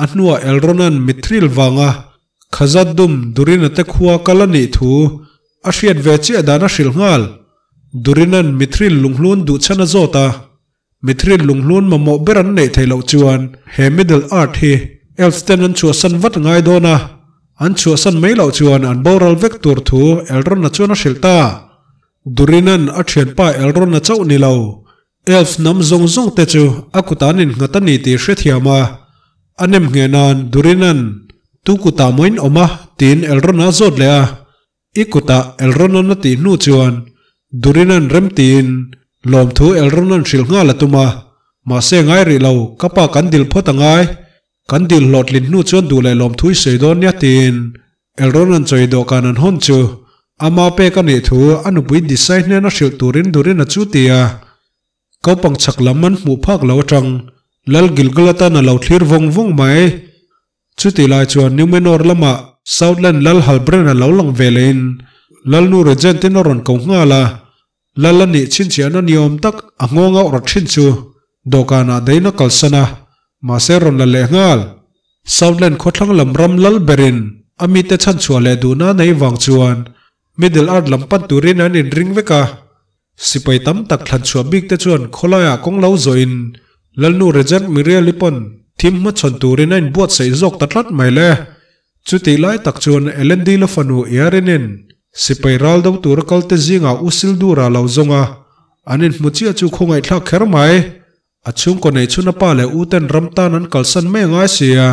A hnuah Elrona'n mithril vanga Khazad dum Durina te khua kal a nih thu a hriat ve chiah dan a hrilh nghal. Durina'n mithril lunghlun duhchhan a zawt a. Mithril lunghlun mamawh ber an neih theih loh chuan he Middle Earth hi Elves ten an chhuahsan vat ngai dawn a, an chhuahsan mai loh chuan an boral vek tur thu Elrond-a chuan a hrilh ta. Durin-a'n a thianpa Elrond-a chauh ni lo, Elf hnam zawng zawng te chu a kutah an innghat a ni tih hrethiam a, a nem ngheh nan Durin-a'n tu kutah maw in awm a tiin Elrond-a a zawt leh a. I kutah Elrona'n a tih hnu chuan Durina'n rem tiin lawmthu Elrona'n hrilh nghal a tum a, mahse ngai rih lo, ka pa kan dil phawt a ngai, kan dil hlawhtlin hnu chuan duh leh lawmthu i sawi dawn nia tiin Elrona'n chawi dawhkan an hawn chu ama pek a nih thu a nupui Disai hnena hrilh turin Durina chu ti a, kopang chhak lam an hmuh phak lo atang Lal Gilgal atan a lo thlir vawng vawng mai. Chutih lai chuan Numenor lamah Southland Lal Halbrand a lo lang ve lehin Lalnu Regent-in a rawn ko nghal a, Lal a nih chhinchhiahna ni awm tak a nghawng auh rawt thin chu dawhkanah dain a kalsan a, mahse rawn la leh nghal. Southland khawthlang lam ram lal berin a mite chhanchhuah leh duhna a nei vang chuan Middle Earth lam pan turin an inring vek a. Sipai tam tak thlanchhuah bik te chuan khawlaiah kawng lo zawhin Lalnu Regent Miriel-i pawn thim hmachhawn turin a inbuatsaih zawk ta tlat mai le. Chutih lai tak chuan Elendil-a fanu Earinin sipai ral do tura kal te zingah U Sildura lo zawng a, an inhmu chiah chu khawngaihthlak kher mai. A chhungkaw nei chhun a pa leh u ten ram tan an kalsan mai angai si a.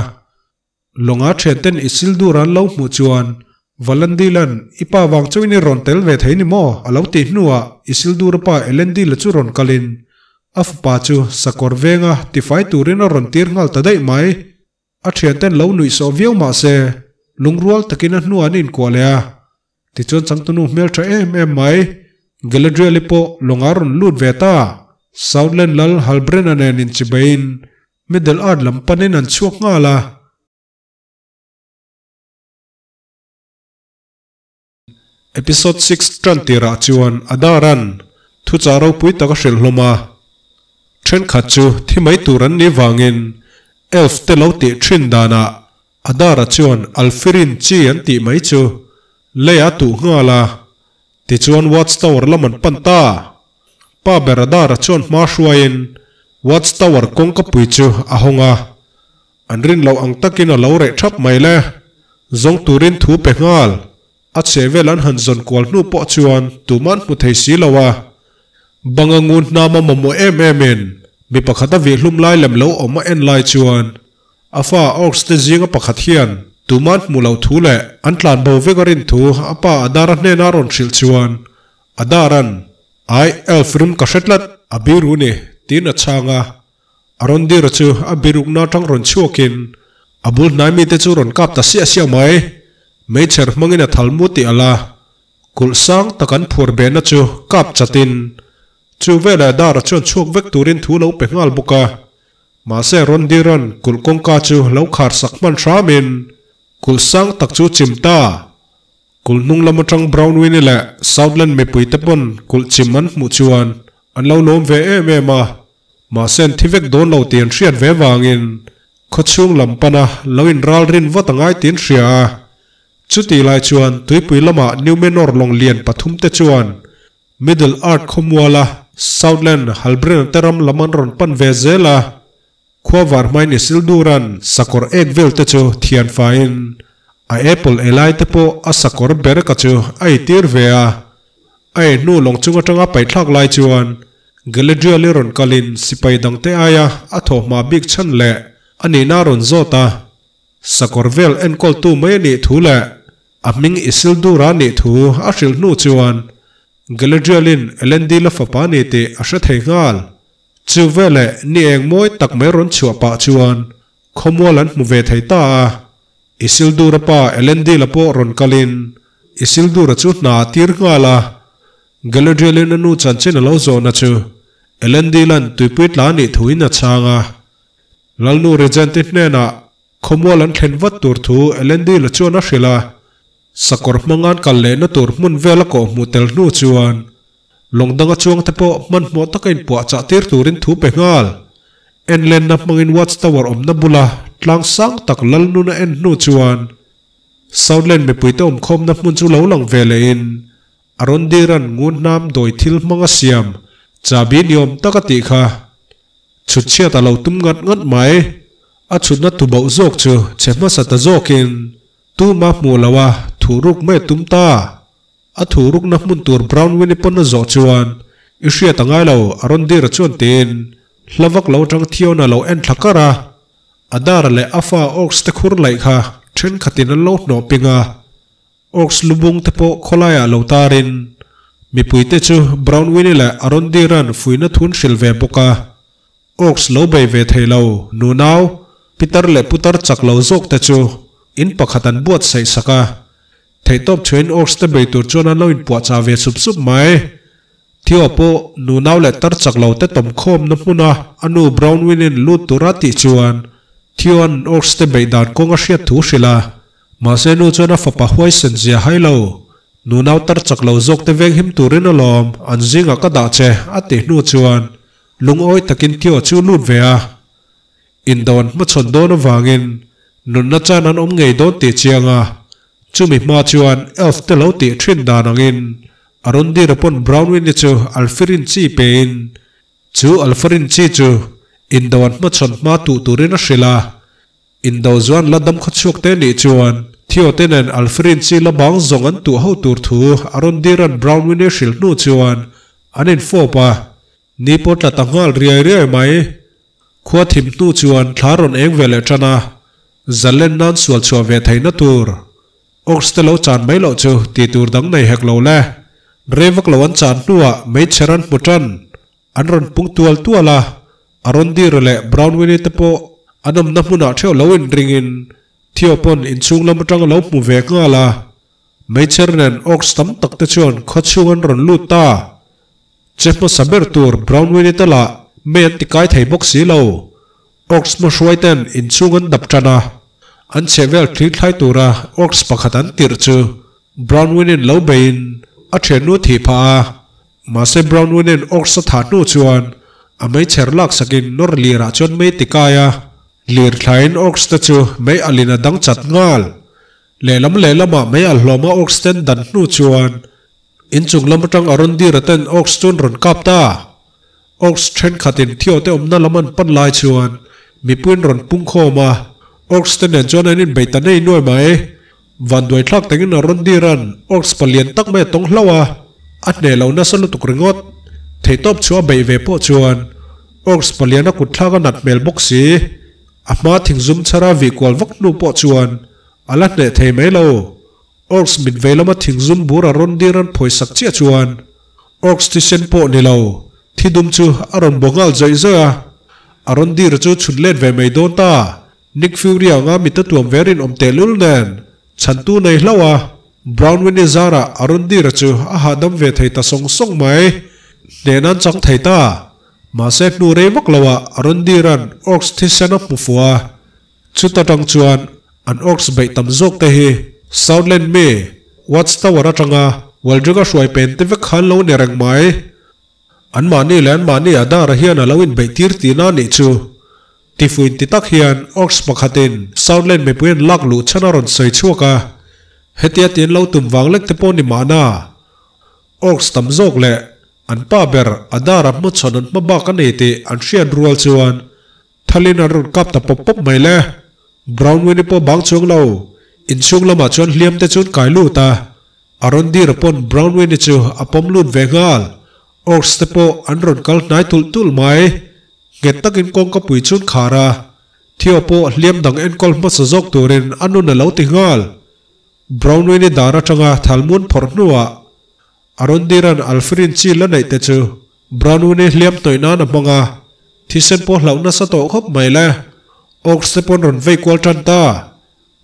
Lawnga thianten i sil dur an lo hmuh chuan Valandilan i pa vang chauhin i rawn tel ve thei ni maw? a lo tih hnuah i sil dura pa Elendila chu rawn kalin a fapa chu sakawr venga tifai turin a rawn tir nghal ta daih mai. A thianten lo nuihsawh viau mah se lungrual takin a hnuah an inkuah leh a. Tichuan changtunu hmeltha em em mai Galadriel-i pawh lawngah a rawn lut ve ta. Southland lal Halbrand-a nen inchibeiin Middle Earth lam panin an chhuak nghal a. Episode 6 tan tirah chuan Adar-a'n thuchah ropui tak a hrilh hlawm a. Thenkhat chu thi mai tur an nih vangin Elf te lo tih thin danah Adar-a chuan Alfirin chi an tih mai chu leiah a tuh nghal a. Tichuan Watch Tower lam an pan ta. Pa ber Adar-a chuan hma hruaiin Watch Tower kawngkapui chu a hawng a. An rin loh ang takin a lo reh thap mai le. Zawng turin thu pe nghal. A chhe vel an han zawn kual hnu pawh chuan tuman hmu thei si lo a. Banga ngun hnam a mamawh em em in mi pakhat a vihhlum lai lem lo awm a en lai chuan a fa orcs te zinga pakhat hian tuman hmu lo thu leh an tlan bo vek a rin thu a pa Adara hnena rawn hrilh chuan Adaran, Ai, elf rim ka hre tlat. A biru ni, tiin a chhang a. Arondira chu a birukna atang rawn chhuakin a bul hnai mite chu rawn kap ta siah siah mai. Meichher hmangin a thal mu tih a la. Kulh sang tak an phuar behna chu kap chatin chu veleh Dara chuan chhuak vek turin thu lo pe nghal bawk a. Mahse Rondira'n kulh kawngka chu lo khar sak hman hramin kulh sang tak chu chim ta. Kulh hnung lam atang Brownwini leh Southland mipuite pawn kulh chim an hmuh chuan an lo lawm ve em em a. Mahse an thi vek dawn lo tih an hriat ve vangin khawchhung lam pana lo inral rin vat a ngai tih an hria a. Chutih lai chuan tuipui lamah Numenor lawng lian pathum te chuan Middle Earth khawmuala Southland Halbrand te ram lam an rawn pan ve zel a. Khua var hmain Isildura'n sakawr ek vel te chu thian faiin a apple ei lai te pawh a sakawr bereka chu a eitir ve a. A ei hnu lawng chung atanga paihthlak lai chuan Galadriel-i rawn kalin sipai dangte aia a thawhhma bik chhan leh a nihna a rawn zawt a. Sakawr vel enkawltu mai a nih thu leh a hming Isildur-a nih thu a hrilh hnu chuan Galadriel-in Elendil-a fapa a ni tih a hre thei nghal. Chu veleh ni eng mawi tak mai rawn chhuah pah chuan khawmual an hmu ve thei ta a. Isildur-a pa Elendil-a pawh rawn kalin Isildur-a chu hna a tir nghal a. Galadriel-in a nu chanchin a lo zawhna chu Elendil-a'n tuipui tla a nih thuin a chhang a. Lalnu Regent-i hnenah khawmual an thlen vat tur thu Elendil-a chuan a hrilh a. Sakawr hmanga'n kal lehna tur hmun vel a kawhhmuh tel hnu chuan lawng danga chuangte pawh hmanhmawh taka inpuahchah tir turin thu pe nghal. Enlenna hmangin Watch Tower awmna bula tlang sang tak Lalnun a en hnu chuan Southland mipuite awmkhawmna hmun chu lo lang ve lehin a rawn diran ngun hnam dawi thil hmanga siam chahbi niawm tak a tih kha chhut chhiat a lo tum ngat ngat mai. A chhutna tubauh zawk chu chhe hmasa ta zawkin Tuma hmuh lo a thuruk mai a tum ta. A thurukna hmun tur Brown Winnie pawn a zawh chuan, I hriat a ngai lo, a rawn dir a chuan tiin hla vak lo atang Thiona lo en thla kar a. A dar leh a fa Orcs te khur laih kha thenkhatin an lo hnawh ping a. Orcs lubung te pawh khawlaiah lo tarin mipuite chu Brown Winnie leh a rawn dira'n fuihna thun hrilh ve bawk a. Orcs lo bei ve thei lo, nunau, pitar leh putar chak lo zawk te chu in pakhat an buatsaih sak a. Theihtawp chhuahin Orcs te bei tur chuan an lo inpuahchah ve sup sup mai. Theo pawh nunau leh tar chak lo te tawmkhawmna hmuna a nu Brownwin-in lut tura tih chuan Theo-a'n Orcs te beih dan kawng a hriat thu hrilh a. Mahse nu chuan a fapa huaisen zia hai lo, nunau tar chak lo zawk te venghim turin alawm an zingah ka dah che a tih hnu chuan Lungawi takin Theo chu lut ve a, indo an hmachhawn dawn avangin nunna chan an awm ngei dawn tih chiang a, chumi hma chuan elf te lo tih thin dan angin Arundira pawn Brownwin-i chu Alfirin chi pein chu Alfarin chi chu indo an hmachhawn hma tuh turin a hrilh a, indo zuan la dam khaw chhuak te nih chuan Theo te nen Alfirin chi la bang zawng an tuh ho tur thu Arundira'n Brownwin-i hrilh hnu chuan an infawp a. Ni pawh tla ta nghal riai riai mai. Khua thim hnu chuan thla rawn eng ve leh tan a, zalen nan sual chhuah ve theihna tur Orcs te lo chan mai loh chu tih tur dang nei hek lo le. Rei vak lo an chan hnuah meichher an hmu tan. An rawn pung tual tual a, Arondir leh Brownwini te pawh an awmna hmunah theuh lo inringin Theo pawn inchhung lam atang a lo hmu ve nghal a. Meichher nen Orcs tam tak te chuan khawchhung an rawn lut ta. Che hmasa ber tur Brown Winnie te lah mei an ti kai thei bawk si lo. Orcs hmahruai ten inchhung an dap tan a, an chhehvel thli thlai tura Orcs pakhat an tirh chu. Branwen-in lo beiin a thiannu a thih phah a, mahse Branwen-in Orcs a thah hnu chuan a meichher laksakin nawr lirah chuan mei ti kai a, lir thlain Orcs te chu mei alhin a dang chat nghal. Lehlam lehlamah mei al hlawma Orcs ten dan hnu chuan inchung lam atang Arondir-a ten Orcs chu an rawn kap ta. Orcs thenkhatin Theo te awmna lam an pan lai chuan mipuiin rawn pung khawm a, Orcs te nen chuan an inbei ta nei nuai mai. Vanduai thlak tangin Arondir-a'n Orcs palian tak mai a tawng hlauh a, a hneh lo nasa lutuk ringawt. Theihtawp chu a beih ve pawh chuan Orcs palian a kut thlak a nat hmel bawk si. A hma thingzum chhara vih kual vak hnu pawh chuan a la hneh thei mai lo. Orcs mit vei lama thingzum bur Arondir an phawisak chiah chuan Orcs thisen pawh ni lo, thi dum chu a rawn bo nghal zawih zawih a. A rawn dir chu chhun let ve mai dawn ta. Nick Fury anga mit a tuam ve rinawm tehlul nen chhantu nei hlauh a. Brownwin-i zarah a rawn dir chu a hahdam ve thei ta sawng sawng mai. Hneh nan chang thei ta. Mahse hnu rei vak loah a rawn dira'n Orcs thisen a hmu fuh a. Chuta tang chuan an orcs beih tam zawk te hi Southland mi Watchtower atanga Waldrick-a hruai pen te vek khan lo ni reng mai. Anmahni leh anmahni Adara hian a lo inbeih tir tihna a nih chu. Tifuin ti tak hian orcs pakhatin Southland mipui an lak luh chhan a rawn sawi chhuak a, hetia tiin lo tum vang lek te pawh ni mahna. Orcs tam zawk leh an pa ber Adara hmachhawn an hma bak a nei tih an hriat rual chuan Thalin an rawn kap ta pawp pawp mai le. Brownwin-i pawh bang chuang lo. Inchhung lamah chuan hliam te chuan kai lut a. A rawn dir pawn Brownwin-i chu a pawm lut ve nghal. Orcs te pawh an rawn kal hnai tulh tulh mai. Nghet takin kawngka pui chuan khar a. Theo pawh hliam dang enkawl hmasa zawk turin a nun a lo ti nghal. Brownwin-i dar atanga thalmun phawrh hnuah a rawn diran Alfred-in chi la neih te chu Brownwin-i hliam hnawih nan a hmang a, thisen pawh hlauh nasa tawh khawp mai le. Orcs te pawn rawn vei kual tan ta.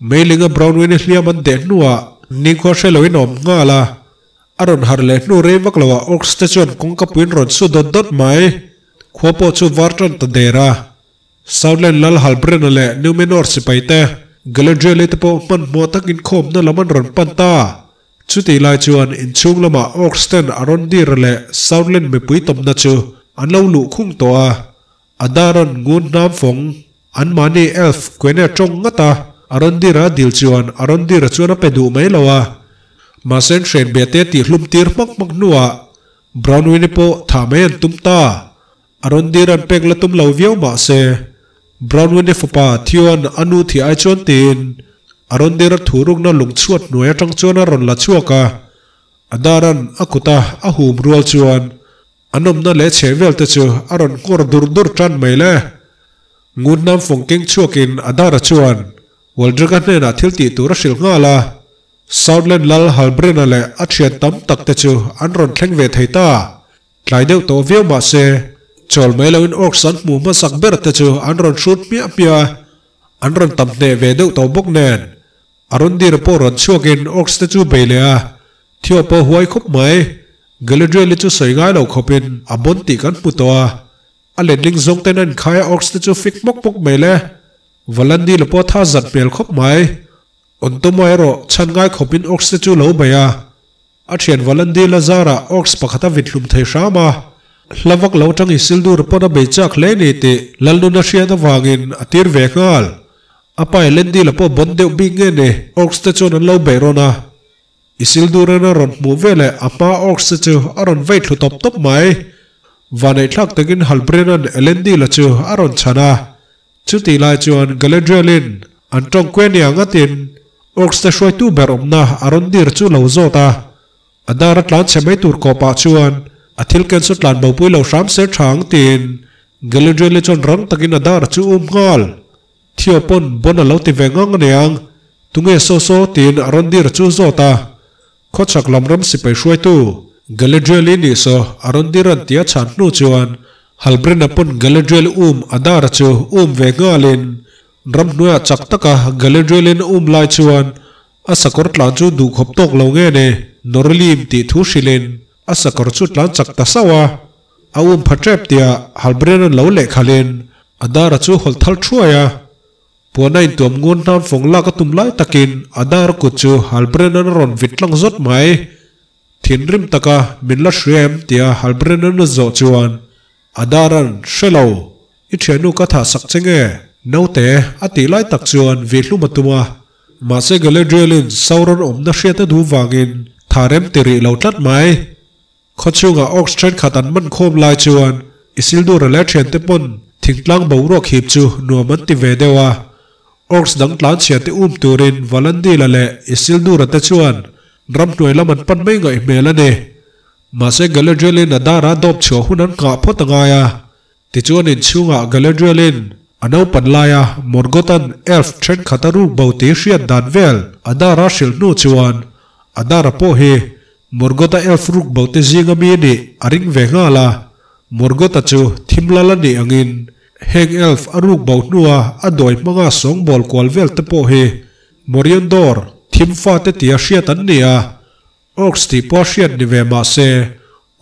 Meilinga Brownwin-i hliam an deh hnuah nikhua hre loin a awm nghal a. A rawn harh leh hnu rei vak loah Orcs te chuan kawngka puiin rawn su dawt dawt mai. Khua pawh chu var tan ta der a. Southland Lal Halbrand-a leh Numenor sipai te, Galadriel-i te pawh hmanhmawh takin khawmna lam an rawn pan ta. Chutih lai chuan inchhung lamah Orcs ten Arondir leh Southland mipui tawmna chu an lo luh khung tawh a, Adar-a'n ngun hnam fawng anmahni Elf Quenya tawng ngat a, Arondir-a dil chuan Arondir-a chuan a pe duh mai lo a. Mahse an hren bete tihhlum tir hmak hmak hnuah Brownwin-i pawh thah mai an tum ta. A rawn dir an pek la tum lo viau mah se, Brownwin-i fapa Theo-a'n a nu thih ai chuan tiin a rawn dir a thurukna lungchhuat hnuai atang chuan a rawn la chhuak a, a dara'n a kuta a hum rual chuan a nawmna leh chheh vel te chu a rawn nghawr dur dur tan mai le. Ngun hnam fawng keng chhuakin a dara chuan Waldrick-a hnenah thil tih tur a hrilh nghal a, Southland lal Halbrand-a leh a thian tam tak te chu an rawn thleng ve thei ta. Tlai deuh tawh viau mah se, chawl mai loin orcs an hmuh hmasak ber te chu an rawn hrut hmiah hmiah a, an rawn tam hneh ve deuh tawh bawk nen. A rawn dir pawh rawn chhuakin orcs te chu bei leh a, Theo pawh huai khawp mai. Galadriel-i chu sawi ngai lo khawpin a bawn tih kan hmu tawh a, a letling zawng ten a inkhai a orcs te chu fik hmawk hmawk mai le. Valandil-a pawh tha zat hmel khawp mai. Ontomo erawh chhan ngai khawpin orcs te chu lo bei a. A thian Valandil a zarah orcs pakhat a vit hlum thei hram a, hla vak lo atang Isildur pawn a bei chak hle ni tih Lalnuna hriat avangin a tir ve nghal. A pa Elendil a pawh bawn deuh bik nge ni, orcs te chuan an lo beih rawn a. Isilduran a rawn hmuh veleh a hma orcs te chu a rawn vei thlu tawp tawp mai. Vaneihthlak takin Halbrand-a'n Elendil a chu a rawn chhan a, Chutih lai chuan Galadriel-in an tawng Quenya ngatin Orcs te hruaitu ber awmna a rawn dir chu lo zawt a. A dar a tlan chhe mai tur kawpah chuan a thil ken chu tlan bopui lo hram se tha ang tiin Galadriel-i chuan rang takin a dar chu um nghal. Theo pawn bon a lo ti ve ngang aniang, tunge saw saw tiin a rawn dir chu zawt a. Khawchhak lam ram sipai hruaitu Galadriel-i nih saw a rawn dir an tia chhan hnu chuan Halbrand-a pawn Galadriel um a dara chu um ve nghalin ramhnuaiah chak taka Galadriel-in a um lai chuan a sakawr tlan chu duhkhawp tawk lo nge ni Norelim tih thu hrilhin a sakawr chu tlan chak ta sauh a. A um pha tep tia Halbrand-a'n lo lehkhalin a dara chu hawlh thal thuai a. Puana intuam ngun hnam fawng lak a tum lai takin Adar kut chu Halbrennan a rawn vit tlang zawt mai. Thinrim taka min la hria em tia Halbrennan a zawh chuan Adaran, Hre lo, i thiannu ka thah sak che nge? Naute, a tih lai tak chuan vih hlum a tum a. Mahse Galadriel-in Sauron awmna hriat a duh vangin tha rem ti rih lo tlat mai. Khawchhungah orcs thenkhat an man khawm lai chuan Isildur-a leh thiante pawn thingtlang boruak hip chu nuam an ti ve deuh a. Orcs dang tlanchhia te um turin Valandil-a leh Isildur-a te chuan ramhnuai lam an pan mai ngaih hmel a ni. Mahse Galadriel-in a dara dawp chhuah hun an nghah phawt a ngai a. Tichuan inchhungah Galadriel-in a naupan laia Morgoth-a'n elf thenkhat a ruk bo tih hriat dan vel a dara hrilh hnu chuan a dara pawh hi Morgoth-a elf ruk bo te zinga mi nih a ring ve nghal a. Morgoth-a chu thim lal a nih angin heng elf a ruk bo hnua a dawi hmanga sawngbawl kual vel te pawh hi Moriondor thim fate tia hriat an ni a. Orcs tih pawh a hriat ni ve mah se,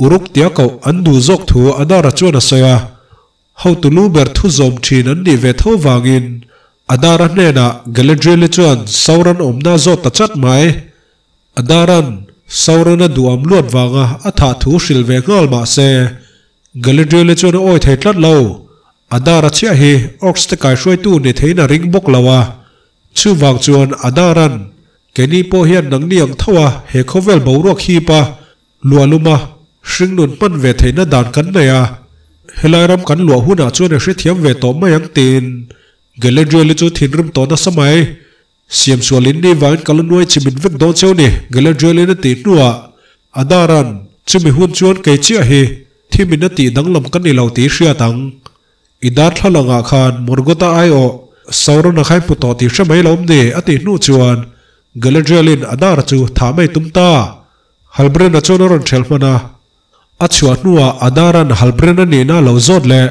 Uruk tia koh an duh zawk thu Adara chuan a sawi a. Hotu lu ber thu zawm thin an nih ve tho vangin Adara hnenah Galadriel-i chuan Sauron awmna a zawt ta chat mai. Adara'n Sauron a duham luat vanga a thah thu hrilh ve nghal mah se, Galadriel-i chuan a awi thei tlat lo. Adara chiah hi Orcs te kaihruaitu ni theiin a ring bawk lo a. Chuvang chuan Adara'n, Keini pawh hian nangni ang tho a he khawvel boruak hip a, Luahlum a, hringnun hman ve theihna dan kan nei a, helai ram kan luah hunah chuan i hrethiam ve tawh mai ang tiin Galadriel-i chu thinrim tawh nasa mai. Siamsual in ni vangin ka la nuai chimit vek dawn cheu ni, Galadriel-in a tih hnuah Adar-a'n chumi hun chuan kei chiah hi thimin a tih danglam ka ni lo tih i hriat ang. I darthlalangah khan Morgoth-a aiawh Sauron-a kha i hmu tawh tih hre mai lo awm ni a tih hnu chuan Galadriel-in Adar-a chu thah mai tum ta. Halbrand-a chuan a rawn ṭhelh hman a. A chhuah hnuah Adar-a'n Halbrand-a nihna a lo zawt leh.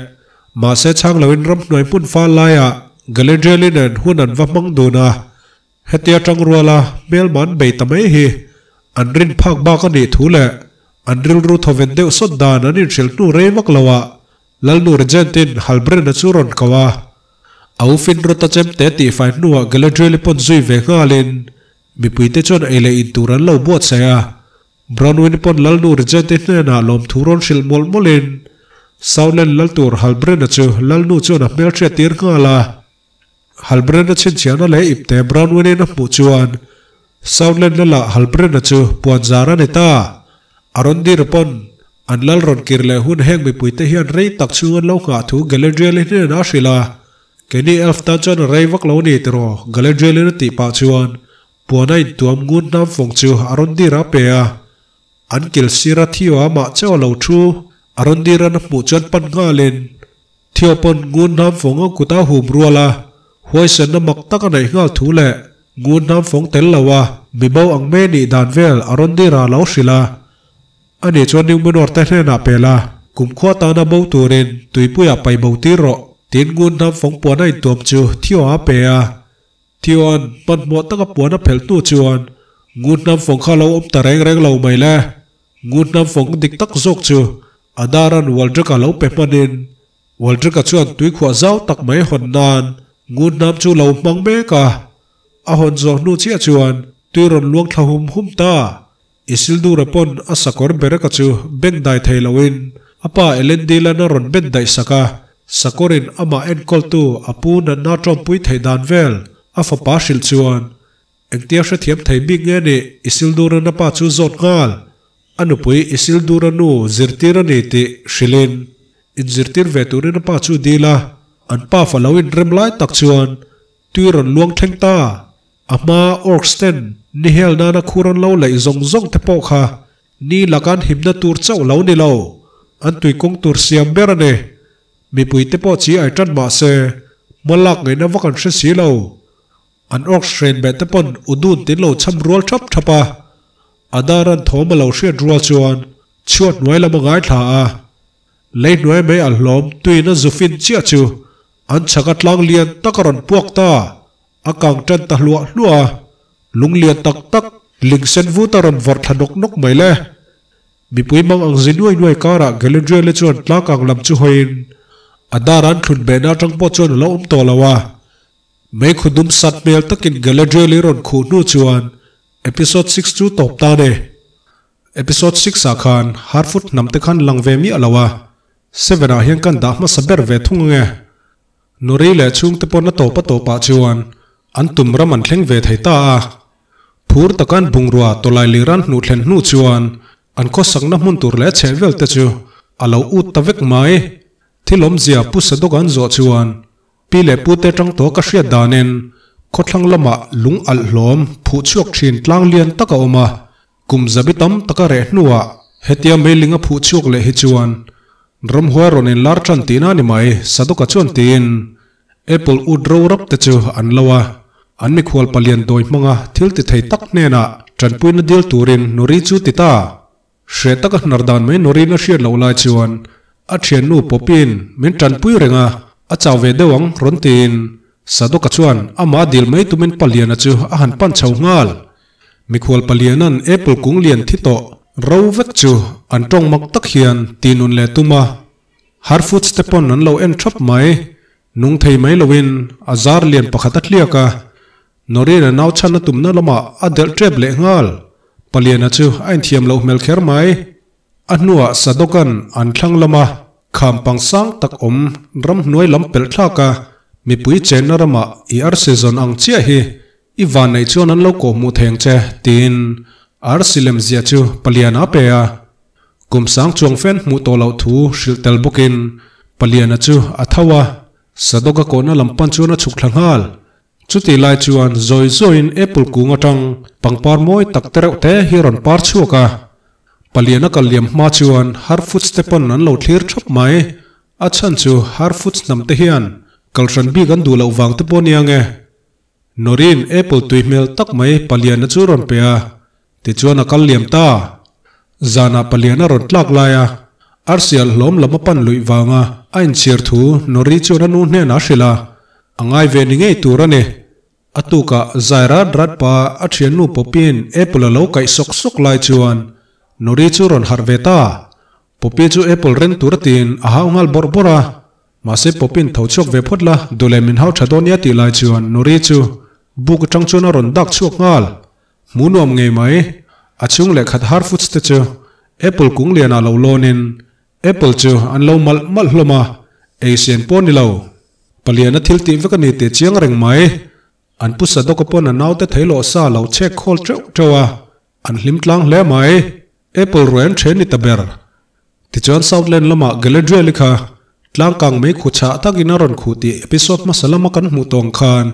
Mahse chhang loin ramhnuai hmun fal laiah Galadriel-i nen hun an va hmang dun a. Hetia ṭang ruala hmelma an bei ta mai hi an rin phak bak a nih thu leh an rilru thawven deuh sawt dan an inhrilh hnu rei vak loah Lalnu Regent-in Halbrand-a chu rawn ko a. A ufin rawt a chem te tihfai hnuah Galadriel-i pawn zui ve nghalin Mipuite chuan ei leh in tur an lo buatsaih a, Bronwyn pawn Lalnu Regent-i hnenah lawmthu rawn hrilh mawlh mawlhin Southland lal tur Halbrand-a chu Lalnu chuan a hmelhriat tir nghal a. Halbrand-a chhinchhiahna leh ipte Bronwyn-in a hmuh chuan Southland lalah Halbrand-a chu puan zar a ni ta. Arondir pawn an lal rawn kir leh hun heng mipuite hian rei tak chhung an lo nghah thu Galadriel-i hnenah a hrilh a. Keini elf tan chuan a rei vak lo a ni tiraw? Galadriel-in a tih pah chuan puan a intuam ngun hnam fawng chu a rawn dir a pe a. An kil sir a Theo amah chauh a lo thu. A rawn dir an a hmuh chuan pan nghalin Theo pawn ngun hnam fawng a kut a hum rual a, huaisenna mak tak a neih nghal thu leh ngun hnam fawng tel lo a mibo ang mai a nih dan vel a rawn dir a lo hrilh a. Ani chuan Numenor te hnenah pel a, Kumkhua tana bo turin tuipuiah pai bo tir rawh, tiin ngun hnam fawng puan a intuam chu Theo-a a pe a. Theo-a'n hmanhmawh taka puan a phelh hnu chuan ngun hnam fawng kha a lo awm ta reng reng lo mai le. Ngun hnam fawng dik tak zawk chu Adar-a'n Waldrick-a lo pe hmanin Waldrick-a chuan tuikhuah zau tak mai hawn nan ngun hnam chu lo hmang mek a. A hawn zawh hnu chiah chuan tui rawn luang thla hum hum ta. Isildura pawn a sakawr bereka chu beng dai thei loin a pa Elendil-a'n a rawn ben daih sak a, sakawrin amah enkawltu a pu natna tawmpui theih dan vel a fapa hrilh chuan engtia hrethiam thei bik nge nih Isildura'n a pa chu zawt nghal. A nupui Isildura nu zirtir a ni tih hrilhin inzirtir ve turin a pa chu dil a, an pa fa lo inrem lai tak chuan tui rawn luang thleng ta. A hma Orcs ten ni hel nana khur an lo laih zawng zawng te pawh kha ni laka an himna tur chauh lo ni lo, an tuikawng tur siam ber a ni. Mipui te pawh chi ai tan mah se, hma lak ngaihna vak an hre si lo. An Orcs hren beh te pawn u dun tin lo cham rual thap thap a. Adar an thawm a lo hriat rual chuan chhuat hnuai lam a ngaithla a. Lei hnuai mai a hlawm tuin a zu fin chiah chu an chhaka tlang lian tak a rawn puak ta. A kang tan ta hluah hluah a, lung lian tak tak ling sen vut a rawn vawrh thla nawk nawk mai le. Mipui mang ang zi nuai nuai karah Galadriel-i chuan tlangkang lam chu hawiin a dar an thlun behna atang pawh chuan a lo awm tawh lo a. Meikhu dum sat hmel takin Galadriel-i rawn khuh hnu chuan Episode 6 chu tawp ta ni. Episode 6 ah khan Harfoot hnam te khan lang ve miah lo a, 7 ah hian kan dah hmasa ber ve thung ange. Nori leh chhungte pawn a tawp a tawpah chuan an tum ram an thleng ve thei ta a. Phur taka an bungrua tawlai lir an hnuh thlen hnu chuan an khawsakna hmun tur leh chheh vel te chu a lo ut ta vek mai. Thil awmzia Pu Sadawk an zawh chuan Pi leh Pu te tang tawh ka hriat danin khawthlang lamah lung alh hlawm phuh chhuak thin tlang lian tak a awm a, kum zabi tam taka reh hnuah hetia meiling a phuh chhuak leh hi chuan ramhuai rawn inlar tan tihna a ni mai, Sadoka chuan tiin Apple ut ro rap te chu an lo a, an mikhual palian dawi hmanga thil ti thei tak hnenah tanpuina dil turin Nori chu ti ta. Hreh taka hnar dan mai Norin a hriat loh lai chuan a thiannu Poppy-in min tanpui reng a, a chau ve deuh ang rawn tiin Sadoka chuan amah dil mai tumin Paliana chu a han pan chho nghal. Mikhual Paliana'n apple kung lian thi tawh ro vek chu an tawng mak tak hian ti nun leh tum a, Harfoots te pawn an lo en thap mai. Nung thei mai loin a zar lian pakhat a tliak a, Noreen-a nau chhan a tumna lamah a delh tep leh nghal. Paliana chu a inthiam loh hmel kher mai. A hnuah Sadokan an thlang lama kham pang sang tak awm ramhnuai lam pelh thlak a, mipui chenna ramah i arsi zawn ang chiah hi i vanneih chuan an lo kawhhmuh theng che, tiin arsi lem zia chu Paliana a pe a. Kum sang chuang fen hmuh tawh loh thu hrilh tel bawkin Paliana chu a tho a, Sadoka kawhna lam pan chuan a chhuk thla nghal. Chutih lai chuan zawi zawiin apple kung atang pangpar mawi tak te reuh te hi a rawn par chhuak a. Paliana kal liam hma chuan Harfoots te pawn an lo thlir thap mai. A chhan chu Harfoots hnam te hian kalhran bik an duh loh vang te pawh nia nge. Norin apple tui hmel tak mai Paliana chu rawn pe a, tichuan a kal liam ta. Zanah Paliana rawn tlak lai a, arsial hlawm lam a pan luih vanga a inchhir thu Nori chuan a nu hnenah a hrilh a, a ngai ve ni ngei tur a ni. A tukah zai rat rat pa a thiannu Poppy-in apple a lo kaih sawk sawk lai chuan Nori chu rawn harh ve ta. Poppy chu apple ren tur a tiin a hau nghal bawrh bawrh a, Mahse Poppy-in tho chhuak ve phawt la, duh leh min hau tha dawn nia tih lai chuan Nori chu buk atang chuan a rawn dak chhuak nghal. Hmu nuam ngei mai. A chhung leh khat Harfoots te chu Apple kung lianah lo lawnin Apple chu an lo malh malh hlawm a, ei sian pawh ni lo. Paliana thil tih vek a ni tih chiang reng mai. An pu Sadoka pawn a naute theilawh sa lo chhek khawl teuh teuh a, an hlim tlang hle mai. Apple ruai an then ni ta ber. Tichuan Southland lamah Galadriel-i kha tlangkang mei khu chhah takin a rawn khuh tih episode hmasa lama kan hmuh tawng khan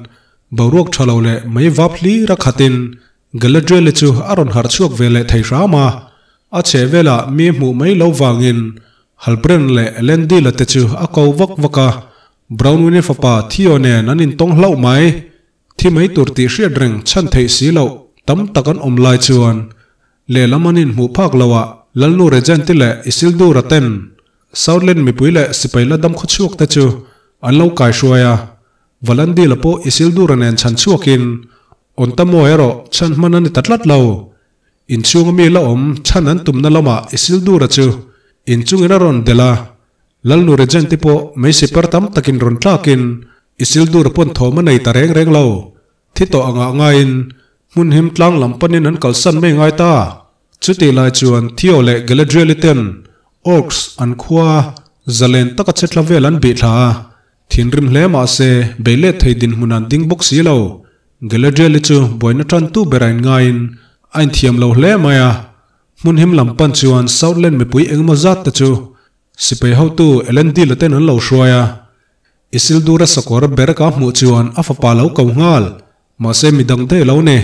boruak tha lo leh mei vap hlir a khatin Galadriel-i chu a rawn harh chhuak ve leh thei hram a. A chheh velah mi hmuh mai lo vangin Halbrand leh Elendil-a te chu a ko vak vak a, Brownwin-i fapa Theo nen an intawng hlauh mai. Thi mai tur tih hriat reng chhan theih si loh tam tak an awm lai chuan lehlam an inhmuh phak loh ah Lalnu Regent-i leh Isildur-a ten Southland mipui leh sipai la dam khawchhuak te chu an lo kaihruai a, Valandil-a pawh Isildur-a nen chhan chhuakin Ontamo erawh chhan hman a ni ta tlat lo. Inchhunga mi la awm chhan an tumna lamah Isildur-a chu inchungin a rawn delh a, Lalnu Regent-i pawh mei siper tam takin rawn tlakin Isildur pawn thawm a nei ta reng reng lo. Thi tawh angah ngaiin hmun him tlang lam panin an kalsan mai ngai ta. Chutih lai chuan Theo leh Galadriel-i ten Orcs an khua zalen taka che tla vel an bih thla a, thinrim hle mah se bei let thei dinhmun an ding bawk si lo. Galadriel-i chu buaina tantu ber a inngaiin a inthiam lo hle mai a. Hmun him lam pan chuan Southland mipui engemaw zat te chu sipai hotu Elendil-a ten an lo hruai a. Isildura sakawr ber ka hmuh chuan a fapa lo ko nghal, mahse midang daih lo ni.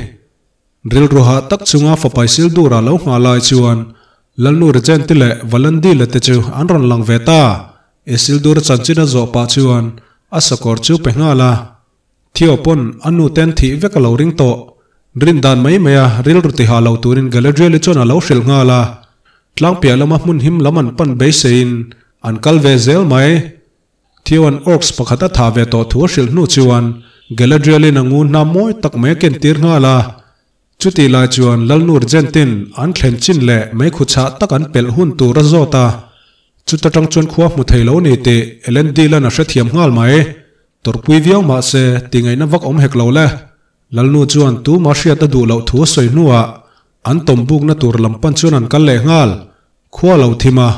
Rilru hah tak chunga fapa Isildura lo nghah lai chuan Lalnu Regent-i leh Valandila te chu an rawn lang ve ta. Isildura chanchin a zawh pah chuan a sakawr chu pe nghal a. Theo pawn a nu ten thih vek a lo ring tawh. Rin dan mai mai a rilru tihah lo turin Galadriel-i chuan a lo hrilh nghal a. Tlangpiah lama hmun him lam an pan beiseiin an kal ve zel mai. Theo-a'n orcs pakhat a thah ve tawh thu a hrilh hnu chuan Galadriel-in a ngu hna mawi tak mai a ken tir nghal a. Chutih lai chuan Lalnu Rgentin an thlen chin leh meikhu chhah tak an pelh hun tur a zawt a. Chuta tang chuan khua hmu thei lo ni tih Elendil-a'n a hrethiam nghal mai. Tawrhpui viau mah se tingaihna vak awm hek lo le. Lalnu chuan tuma hriat a duh loh thu a sawi hnuah an tawm bukna tur lam pan chuan an kal leh nghal. Khua lo thim a,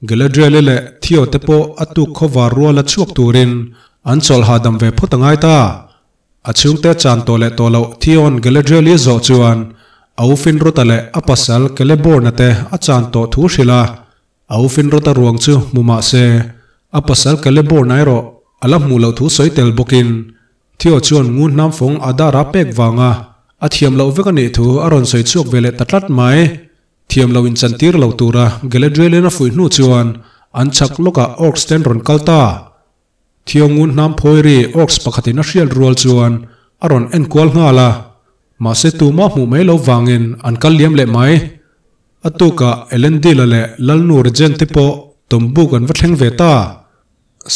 Galadriel-i leh Theo te pawh a tuk khawvar ruala chhuak turin an chawlh hahdam ve phawt a ngai ta. A chhungte chan tawh leh tawh loh Theon Galadriel-i zawh chuan a u Finrod-a leh a pasal Celeborn-a te a chan tawh thu hrilh a. A u Finrod-a ruang chu hmu mah se, a pasal Celeborn-a erawh a la hmuh loh thu sawi tel bawkin Theo chuan ngun hnamfawng Adar-a pek vanga a thiam loh vek a nih thu a rawn sawi chhuak ve leh ta tlat mai. Thiam lo inchantir lo tura Galadriel-in a fuih hnu chuan an chhak lawkah Orcs te an rawn kal ta. Theo ngun hnam phawi ri Orcs pakhatin a hriat rual chuan a rawn en kual nghal a, mahse tumah hmuh mai lo vangin an kal liam leh mai. A tukah Elendil-a leh Lalnu Regent te pawh Tombuk an va thleng ve ta.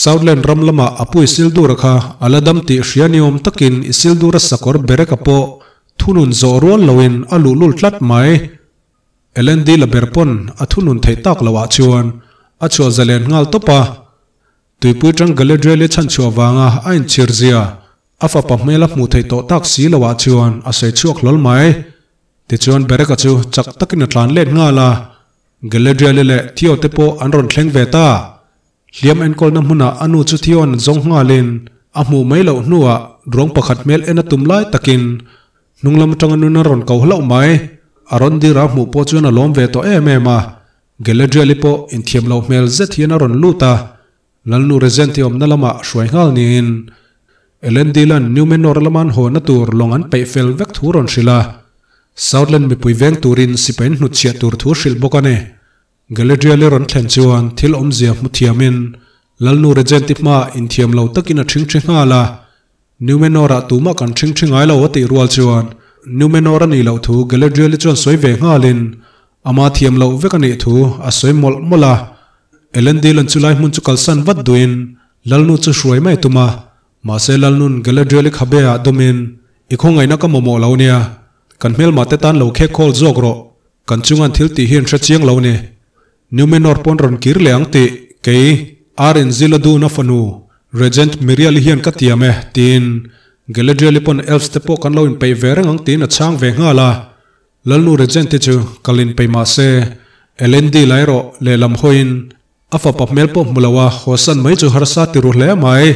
Southland ram lamah a pu Isildur-a kha a la dam tih hria ni awm takin Isildur-a sakawr Berek-a pawh thunun zawh rual loin a luhlul tlat mai. Elendil-a ber pawn a thunun theih tak loh ah chuan a chhuah zalen nghal tawp a. Tuipui tang Galadriel-i chhanchhuah vanga a inchhir zia a fapa hmel a hmuh theih tawh tak si loh ah chuan a sawi chhuak hlawl mai. Tichuan Berek-a chu chak takin a tlan let nghal a, Galadriel-i leh Theo te pawh an rawn thleng ve ta. Hliam enkawlna hmunah a nu chu Theo-a'n zawng nghalin a hmuh mai loh hnuah ruang pakhat hmel en a tum lai takin hnung lam atanga nun a rawn ko hlauh mai. A rawn dir a hmuh pawh chuan a lawm ve tawh em em a. Galadriel-i pawh inthiam loh hmel zet hian a rawn lut a, Lalnu Regent-i awmna lamah hruai nghal niin Elendil-a'n Numenor lama an hawna tur lawng an peih fel vek thu rawn hrilh a, Southland mipui veng turin sipai an hnutchhiah tur thu hrilh bawk a ni. Galadriel-i rawn thlen chuan thil awmzia hmu thiamin Lalnu Regent-i hmaah inthiam lo takin a ṭhingṭhi nghal a, Numenor-ah tumah kan ṭhingṭhi ngai lo a tih rual chuan Numenor a nih loh thu Galadriel-i chuan sawi ve nghalin ama thiam loh vek a nih thu a sawi mawlh mawlh a. Elendil-a'n chulai hmun chu kalsan vat duhin Lalnu chu hruai mai a tum a, mahse Lalnu'n Galadriel-i khabe-ah dawmin, I khawngaihna ka mamawh lo nia, kan hmelmah te tan lo khek khawl zawk rawh, kan chunga'n thil tih hi an hre chiang lo ni. Numenor pawn rawn kir leh ang tih kei Arin Ziladun-a fanu Regent Mirial-i hian ka tiam e, tiin Galadriel-i pawn Elves te pawh kan lo inpeih ve reng ang tiin a chhang ve nghal a. Lalnu Regent-i chu kal inpeih mah se, Elendil-a erawh lehlam hawiin a fapa hmel pawh hmu lo a hawsan mai chu harsa ti ru hle mai.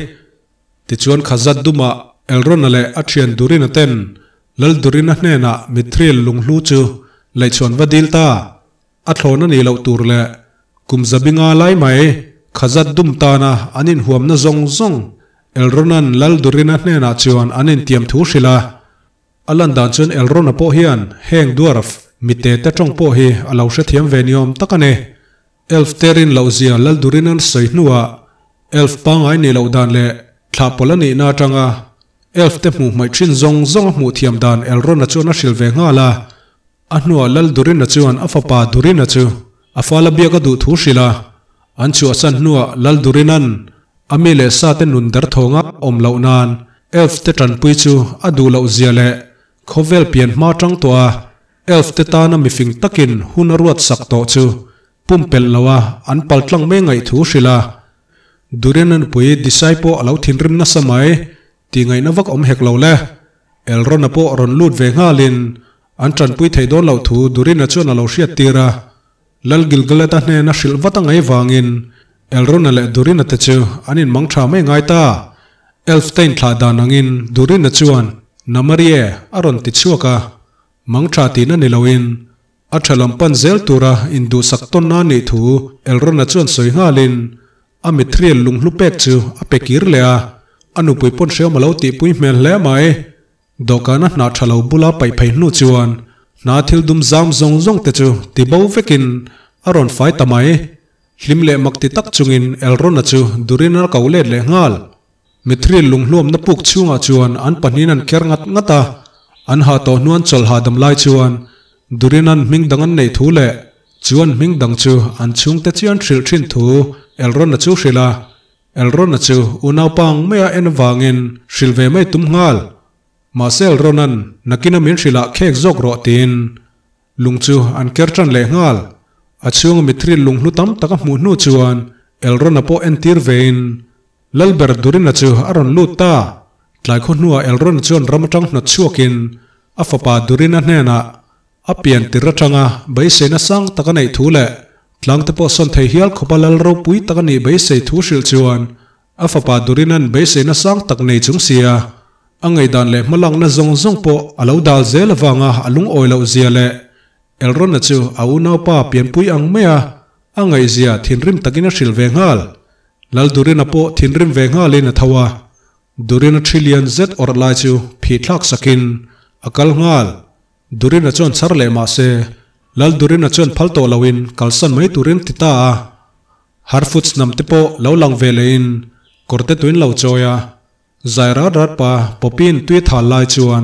Tichuan Khazad Duma, Elrond-a leh a thian Durin-a ten Lal Durin-a hnenah Mithril lunghlu chu laihchhuan va dil ta. A thlawn a nih loh tur leh kum zabinga lai mai Khazad Dum tana an inhuamna zawng zawng Elrond-a'n Lal Durin-a hnenah chuan an intiam thu hrilh a. A lan dan chuan Elrond-a pawh hian heng dwarf mite te tawng pawh hi a lo hrethiam ve niawm tak a ni. Elf te rin loh zia Lal Durin-a'n sawi hnuah Elf pangngai nih loh dan leh thlah pawlh a nihna atanga Elf te hmuh hmaih thin zawng zawng a hmuh thiam dan Elrond-a chuan a hrilh ve nghal a. A hnuah Lal Durin-a chuan a fapa Durin-a chu a fala biak a duh thu hrilh a. An chhuahsan hnuah Lal Durin-a'n a mi leh sa te nun derthawnga awm loh nan Elf te tanpui chu a duh loh zia leh khawvel pian hma tang tawh a Elf te tana mifing takin hun a ruat sak tawh chu pumpelh lo a an pal tlang mai ngaih thu hrilh a. Durian a nupui Disai pawh a lo thinrim nasa mai tih ngaihna vak awm hek lo le. Elrond-a pawh rawn lut ve nghalin an tanpui theih dawn loh thu Durin-a chuan a lo hriat tir a. Lal Gilgalad-a hnena hrilh vat a ngaih vangin Elrond-a leh Durin-a te chu an inmang tha mai ngai ta. Elf te inthlah dan angin Durin-a chuan Namarie a rawn ti chhuak a. Mang tha tihna ni loin a tha lam pan zel tura induhsak tawnna a nih thu Elrond-a chuan sawi nghalin a mithril lunghlu pek chu a pe kir leh a, a nupui pawn hreawm a lo tihpui hmel hle mai. Dawhkana hnah tha lo bula paih phei hnu chuan hna thil dum zam zawng zawng te chu ti bo vekin a rawn fai ta mai. Hlim leh mak ti tak chungin Elrond-a chu Durin-a ko let leh nghal. Mithril lunghluamna puk chhungah chuan an pahnihin an ker ngat ngat a, an hah tawh hnuan chawlh hahdam lai chuan Durin-a'n hming dang an neih thu leh chu an hming dang chu an chhungte chian hrilh thin thu Elrond-a chu hrilh a. Elrond-a chu unaupa ang maia en avangin hrilh ve mai tum nghal. Mahse Elrond-a'n nakina min hrilh ah khek zawk rawh tiin lung chu an ker tan leh nghal. A chhunga mithril lunghlu tam tak a hmuh hnu chuan Elrond-a pawh entir vein. Lalber Durin-a chu a rawn lut ta. Tlai khaw hnuah Elrond chuan ram atang hnawt chhuakin a fapa Durin-a hnenah a pian tir atanga beiseina sang tak a neih thu leh tlangte pawh sawn thei hial khawpa lal ropui tak a nih beisei thu hrilh chuan a fapa Durin-a'n beiseina sang tak nei chung sia a ngaihdan leh hmalakna zawng zawng pawh a lo dal zel avanga a lungawi loh zia leh Elrond-a chu a unaupa pianpui ang maia a ngaihzia thinrim takin a hrilh ve nghal. Lal Durin-a pawh thinrim ve nghalin a tho a, Durin-a thi lian zet awrh lai chu phih thlak sakin a kal nghal. Durin-a chuan chhar leh mah se, Lal Durin-a chuan phal tawh loin kalsan mai turin ti ta a. Harfoots hnam te pawh lo lang ve lehin kawrte tuin lo chawi a. Zai rat rat pa Poppy-in tui thal lai chuan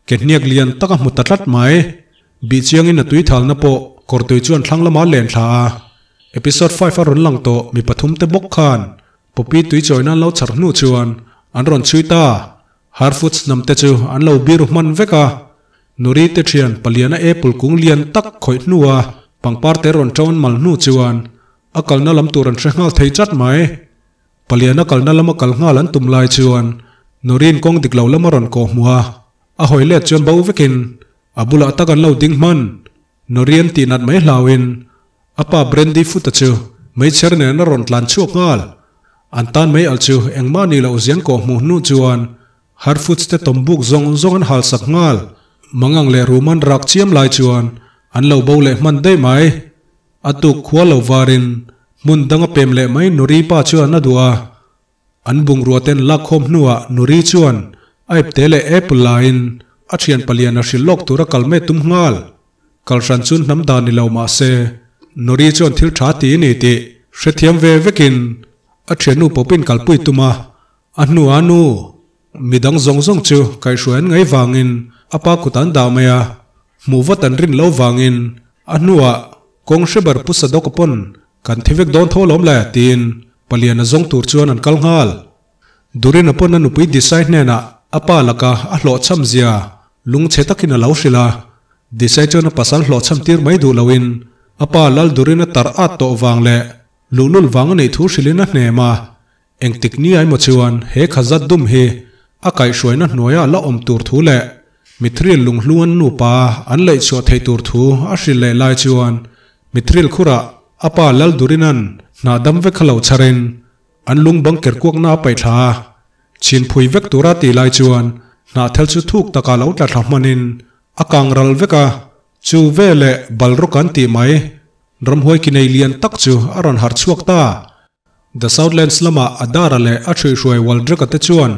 ke hniak lian tak a hmu ta tlat mai. Bih chiangin a tui thalna pawh kawrtui chuan thlang lama len thla a. Episode 5 a rawn lang tawh mi pathum te bawk khan Poppy tui chawi nan lo chhar hnu chuan an rawn chhui ta. Harfoots hnam te chu an lo biru hman vek a. Nuri te thian paliana apple kung lian tak khawih hnua pangpar te rawn ṭo an mal hnu chuan a kalna lam tur an hre nghal thei chat mai. Paliana kalna lama kal nghal an tum lai chuan Nuri'n kawng dik lo lama rawn kawh hmuh a, a hawi let chuan bo vekin a bulah tak an lo ding hman. Nuri'n tih nat mai hlauhin a pa Brandy Foot-a chu meichher nen a rawn tlan chhuak nghal. An tan mei alh chu engmah ni loh zian kawh hmuh hnu chuan Harfoots te tawmbuk zawng zawng an halsak nghal. Mangang leh Ruman rak chiam lai chuan an lo bo leh hman daih mai. A tuk khua lo varin hmun dang a pem leh mai Nuri pa chuan a duh a. An bungrua ten lakkhawm hnuah Nuri chuan a ipte leh apple laiin a thian palian a hrilh lawk tura kal mai tum nghal. Kal hran chu hnam dan ni lo mah se Nuri chuan thil tha ti a ni tih hrethiam ve vekin a thiannu pawpin kalpui tum a. A hnuah nu midang zawng zawng chu kaihhruai an ngaih vangin a pa kut an dah mai a, hmuh vat an rin lo vangin a hnuah kawng hreber Pu Sadawka pawn kan thi vek dawn tho alawm le tiin palian a zawng tur chuan an kal nghal. Durina pawn a nupui Disai hnenah a pa laka a hlawhchham zia lungchhe takin a lo hrilh a, Disai chuan a pasal hlawhchham tir mai duh loin a pa Lal Durina tar at tawh vang leh luhlul vang a neih thu hrilhin a hnem a, Engtik ni aimaw chuan he khazat dum hi a kaihhruaina hnuaia la awm tur thu leh Mithril lunghlu an nupa an leihchhuah theih tur thu a hrilh leh lai chuan Mithril khurah a pa Laldurina'n hnah dam vek kha lo chharin an lung bang ker kuakna a paih thla a, chhinphui vek tura tih lai chuan hnahthel chu thuk takah lo tla thla hmanin a kang ral vek a, chu veleh balrawk an tih mai ramhuai ki nei lian tak chu a rawn harh chhuak ta. The Southlands lamah Adara leh a ṭhuihhruai Waldrek-a te chuan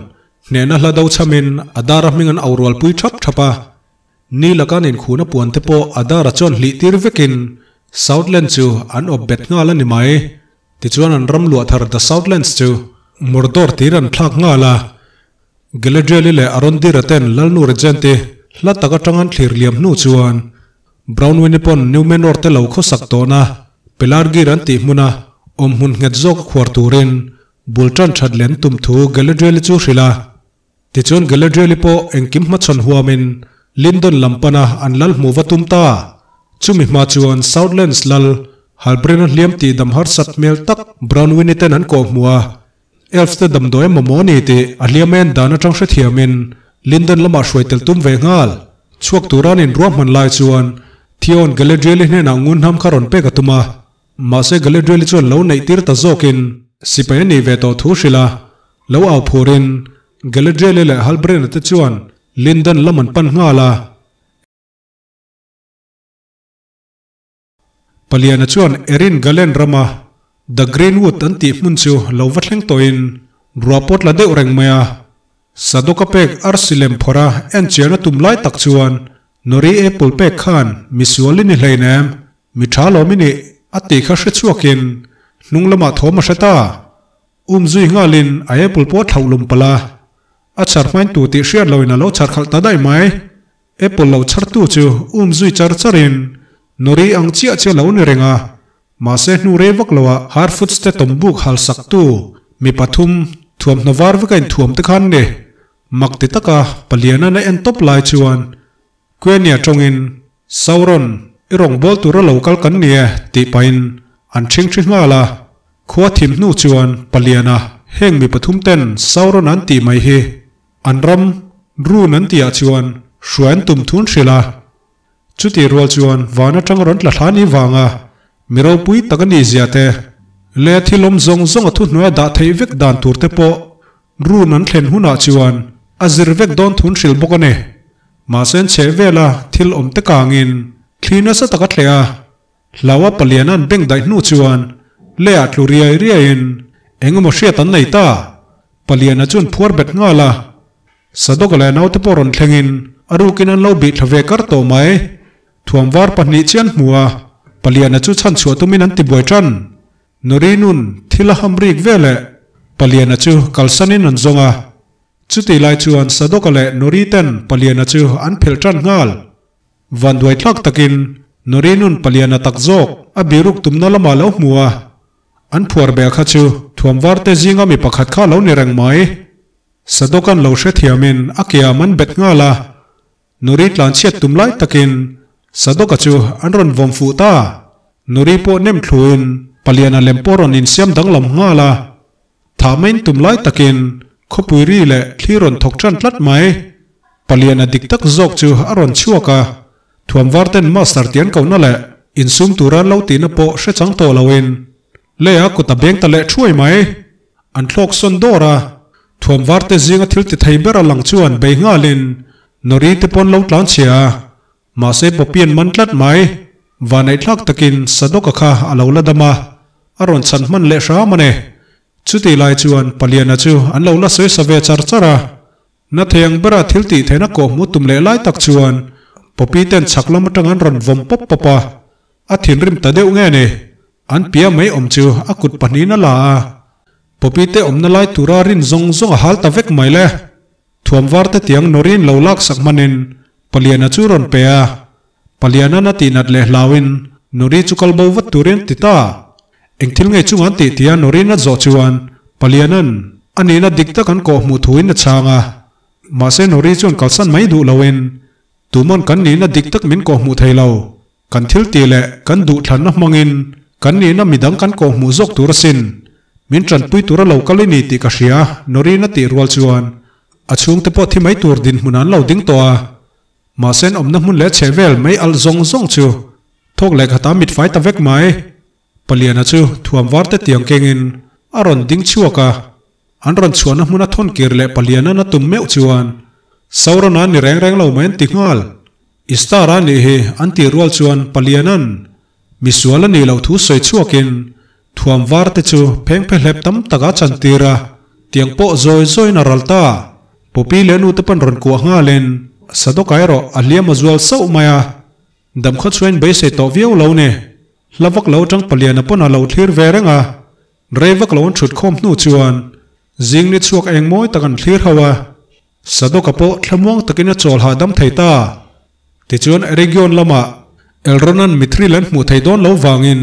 hnehna hla do chhamin Adara hming an aurualpui ṭhap ṭhap a. Ni laka an inkhuna puan te pawh Adara chuan hlih tir vekin Southland chu an awp bet nghal a ni mai. Tichuan an ram luah thar The Southlands chu Mordor tir an thlak nghal a. Galadriel-i leh Arondir-a ten Lalnu Regent-i hla tak aṭang an thlir liam hnu chuan Brownwin-i pawn Numenor te lo khawsak tawhna Pelargir an tih hmuna awm hmun nghet zawk a khuar turin bul tan that leh an tum thu Galadriel-i chu hrilh a. Tichuan Galadriel-i pawh engkim hmachhawn huamin Lindon lam pana an lal hmuh va tum ta. Chumi hma chuan Southlands lal Halbrand-a hliam tih dam harsat hmel tak Brownwin-i ten an kawh hmuh a. Elves te damdawi a mamawh a ni tih a hliam en dan atang hrethiamin Lindon lamah hruai tel tum ve nghal. Chhuak tura an inruahman lai chuan Theon Galadriel-i hnenah ngunhnam kha rawn pek a tum a, mahse Galadriel-i chuan lo neih tir ta zawkin sipai a nih ve tawh thu hrilh a, lo au phurin Galadriel-i leh Halbrand-a te chuan Lindon lam an pan nghal a. Paliana chuan Erin Galen rama The Greenwood an tih hmun chu lo va thleng tawhin ruah pawt la deuh reng mai a. Sadoka pek arsi lem phawrh a en chian a tum lai tak chuan Nori Apple pek khan misual i ni hleinem, mi tha lawm i nih a tih kha hre chhuakin hnung lamah thawm a hre ta. Um zui nghalin a apple pawh a thlauh lum palh a, a chhar hmain tu tih hriat loin a lo chhar khalh ta daih mai. Apple lo chhartu chu um zui char charin Nori ang chiah chiah lo ni reng a, mahse hnu rei vak loah Harfoots te tawmbuk hal saktu mi pathum thuamhnaw var veka inthuam te khan ni. Mak ti taka paliana na en tawp lai chuan Quenya tawngin, Sauron, i rawngbâwl tura lo kal kan ni e, tih pahin an ṭhingṭhi nghal a. Khua thim hnu chuan paliana. heng mi pathum ten Sauron an tih mai hi an ram Run an tihah chuan hruai an tum thun hrilh a. Chutih rual chuan van atang rawn tla thla ni vanga mi ropui tak a nih zia te leh thil awm zawng zawng a thuhnuai a dah theih vek dan tur te pawh Run an thlen hunah chuan a zir vek dawn thun hrilh bawk a ni. Mahse an chheh vela thil awm te kangin thli nasa tak a thleh a. Hlaua palian an beng daih hnu chuan leiah tlu riai riaiin eng emaw hriat an nei ta. Paliana chuan phuar bet nghal a. Sadawka leh naute pawh rawn thlengin a rukin an lo bih thla ve kar tawh mai. Thuam var pahnih chian hmu a, Paliana chu chhan chhuah tumin an ti buai tan. Nuri nun thil a ham rik ve leh Paliana chu kalsanin an zawng a. Chutih lai chuan Sadawka leh Nuri ten Paliana chu an phelh tan nghal. Vanduai thlak takin Nuri nun Paliana tak zawk a biruk tumna lamah lo hmu a. An phuar beh kha chu thuam varte zinga mi pakhat kha lo ni reng mai. Sadokan lo hrethiamin a ke ah man bet nghal a, Nuri tlan chhiat tum lai takin Sadoka chu an rawn vawm fuh ta. Nuri pawh nem thluin Paliana lem pawh rawn insiam danglam nghal a. Thah main tum lai takin khawpui ri leh thli rawn thawk tan tlat mai. Paliana dik tak zawk chu a rawn chhuak a, thuam var ten master ti an kohna leh insum tura an lo tihna pawh hre chang tawh loin leiah kut a beng ta leh thuai mai. An thlawk sawn dawr a, thuam var te zinga thil ti thei ber a lang chuan bei nghalin Nori te pawn lo tlan chhia a, mahse Poppy an man tlat mai. Vanneih thlak takin Sadoka kha a lo la dam a, a rawn chhan hman leh hram a ni. Chutih lai chuan Paliana chu an lo la sawi sa ve char char a, na thei ang bera thil tih theihna kawhhmuh tum leh lai tak chuan Poppy ten chhak lam atang an rawn vawm pawp pawp a, A thinrim ta deuh nge ni? An pia mai awm chu a kut pahnihin a la a. Poppy te awmna lai tura rin zawng zawng a hal ta vek mai le. Thuam var te tiang nawrin lo lak sak hmanin Paliana chu rawn pe a. Paliana'n a tihnat leh hlauin Nori chu kal bo vat turin a ti ta. Eng thil ngei chunga an tih tia Norin a zawh chuan Paliana'n a nihna dik tak an kawh hmuh thuin a chhang a. Mahse Nori chuan kalsan mai duh loin Tumawn kan nihna dik tak min kawh hmuh thei lo. Kan thil tih leh kan duhthlanna hmangin kan nihna midang kan kawhhmuh zawk tur asin. Min tanpui tura lo kal i ni tih ka hria, Noreen a tih rual chuan a chhungte pawh thi mai tur dinhmun an lo ding tawh a. Mahse an awmna hmun leh chheh vel mei alh zawng zawng chu thawk leh khatah mit fai ta vek mai. Paliana chu thuam var te tiang kengin a rawn ding chhuak a, an rawn chhuahna hmuna thawn kir leh Paliana'n a tum meuh chuan Saurona ni reng reng lo mai an ti nghal. I star a nih hi an tih rual chuan Paliana'n misual a nih loh thu sawi chhuakin thuam var te chu pheng phe hlep tam tak a chantir a, tiang pawh zawi zawiin a ral ta. Poppy leh nu te pawn rawn kuah nghalin Sadoka erawh a hliam a zual sauh mai a. Dam khaw chhuain beisei tawh viau lo ni. Hla vak lo atang Paliana pawn a lo thlir ve reng a. Rei vak lo an thut khawm hnu chuan zing ni chhuak eng mawi tak an thlir ho a. Sadoka pawh thlamuang takin a chawl hahdam thei ta. Tichuan Eregion lamah Elronan Mithril an hmuh thei dawn lo vangin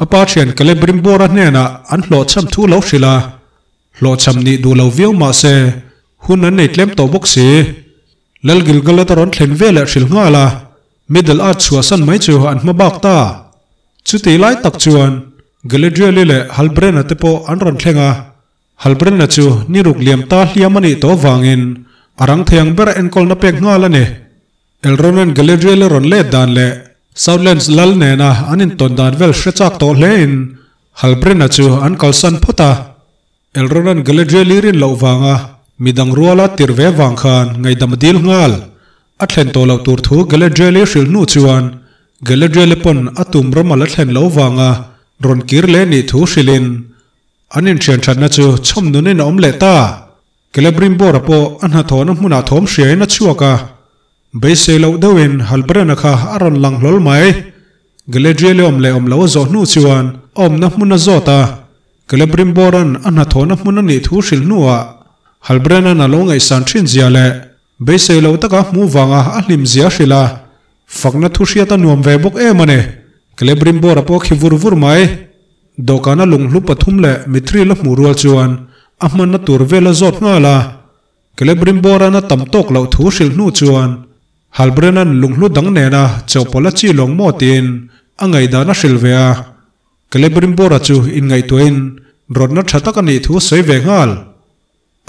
a pa thian Celebrimbor-a hnenah an hlawhchham thu lo hrilh a. Hlawhchham nih duh lo viau mah se hun an nei tlem tawh bawk si. Lal Gilgal-a ta rawn thlen ve leh hrilh nghal a, Middle Earth chhuahsan mai chu an hma bak ta. Chutih lai tak chuan Galadriel-i leh Halbrand-a te pawh an rawn thleng a, Halbrand-a chu ni ruk liam ta hliam a nih tawh vangin a rang thei ang ber a enkawlna pek nghal a ni. Elrond-a'n Galadriel-i rawn let dan leh Southlands lal nena an intawn dan vel hre chak tawh hlein Halbrand-a chu an kalsan phawt a. Elrond-a'n Galadriel-i rin loh vanga midang ruala tirh ve vang khan ngaihdam a dil nghal. A thlen tawh loh tur thu Galadriel-i hrilh hnu chuan Galadriel-i pawn a tum ram a la thlen loh vanga rawn kir leh nih thu hrilhin an inthian thatna chu chhawm nunin a awm leh ta. Celebrimbor-a pawh a hnathawhna hmunah thawm hriain a chhuak a, beisei loh deuhin Halbrand-a kha a rawn lang hlawl mai. Galadriel-i awm leh awm lo a zawh hnu chuan a awmna hmun a zawt a, Celebrimbor-a'n a hnathawhna hmun a nih thu hrilh hnuah Halbrand-a'n a lo ngaihsan thin zia leh beisei lo taka hmuh vanga a hlim zia a hrilh a, fakna thu hriat a nuam ve bawk em a ni. Celebrimbor-a pawh khi vur vur mai. Dawhkana lunghlu pathum leh mithril a hmuh rual chuan a hmanna tur vel a zawt nghal a. Celebrimbor-a'n a tam tawk loh thu hrilh hnu chuan Halbrand-a'n lunghlu dang nena chawhpawlh a chi lawng maw tiin a ngaihdan a hrilh ve a. Celebrimbor-a chu inngaihtuahin Rawtna tha tak a nih thu a sawi ve nghal.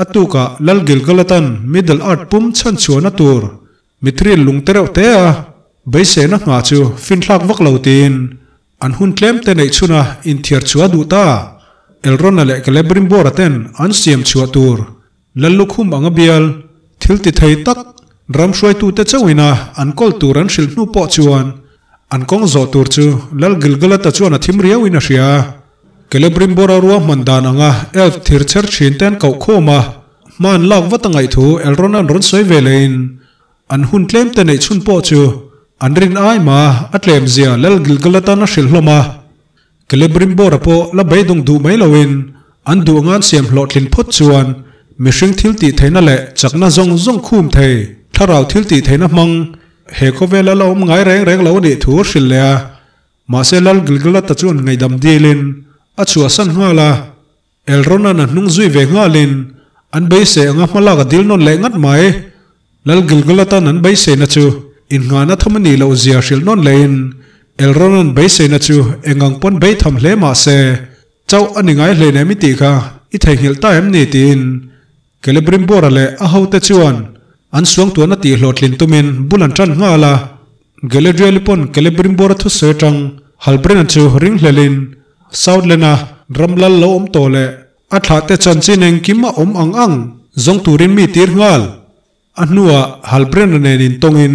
A tukah Lal Gilgalatan Middle Earth pum chhanchhuahna tur Mithril lung te reuh te a beisehna nghah chu finthlak vak lo tiin an hun tlem te neih chhuna inthiar chhuah a duh ta. Elrond-a leh Celebrimbor-a ten an siam chhuah tur Lal lukhum anga bial thil ti thei tak ram hruaitute chauhina an kawl tur an hrilh hnu pawh chuan an kawng zawh tur chu Lal Gilgalata chuan a thim riauin a hria. Celebrimbor-a ruahman dan anga elf thir chher thin te an koh khawm a, hma an lak vat a ngaih thu Elrond-a'n rawn sawi ve lehin an hun tlem te neih chhun pawh chu an rin ai ma a tlem zia Lal Gilgalata'n a hrilh hlawm a. Celebrimbor-a pawh la beidawng duh mai loin an duh anga an siam hlawhtlin phawt chuan mihring thil tih theihna leh chakna zawng zawng khum thei thlarau thil tih theihna hmang he khawvela la awm ngai reng reng lo a nih thu a hrilh leh a. Mahse Lal Gilgalata chuan ngaihdam dilin a chhuahsan nghal a, Elrond-a'n a hnung zui ve nghalin an beisei anga hma lak a dil nawn leh ngat mai. Lal Gilgalata'n an beiseina chu innghahna tham a nih loh zia hrilh nawn lehin Elrond-a'n beiseina chu engang pawn bei tham hle mah se chauh a ni ngai hleinem i tih kha i theihnghilh ta em ni tiin Celebrimbor-a leh a hote chuan an suangtuahna tihhlawhtlin tumin bul an ṭan nghal a. Galadriel-i pawn Celebrimbor-a thusawi aṭang Halbrand-a chu ringhlelin Southland-a ram lal lo awm tawh leh a thlahte chanchin engkim a awm ang ang zawng turin mi tir nghal. A hnuah Halbrand-a nen intawngin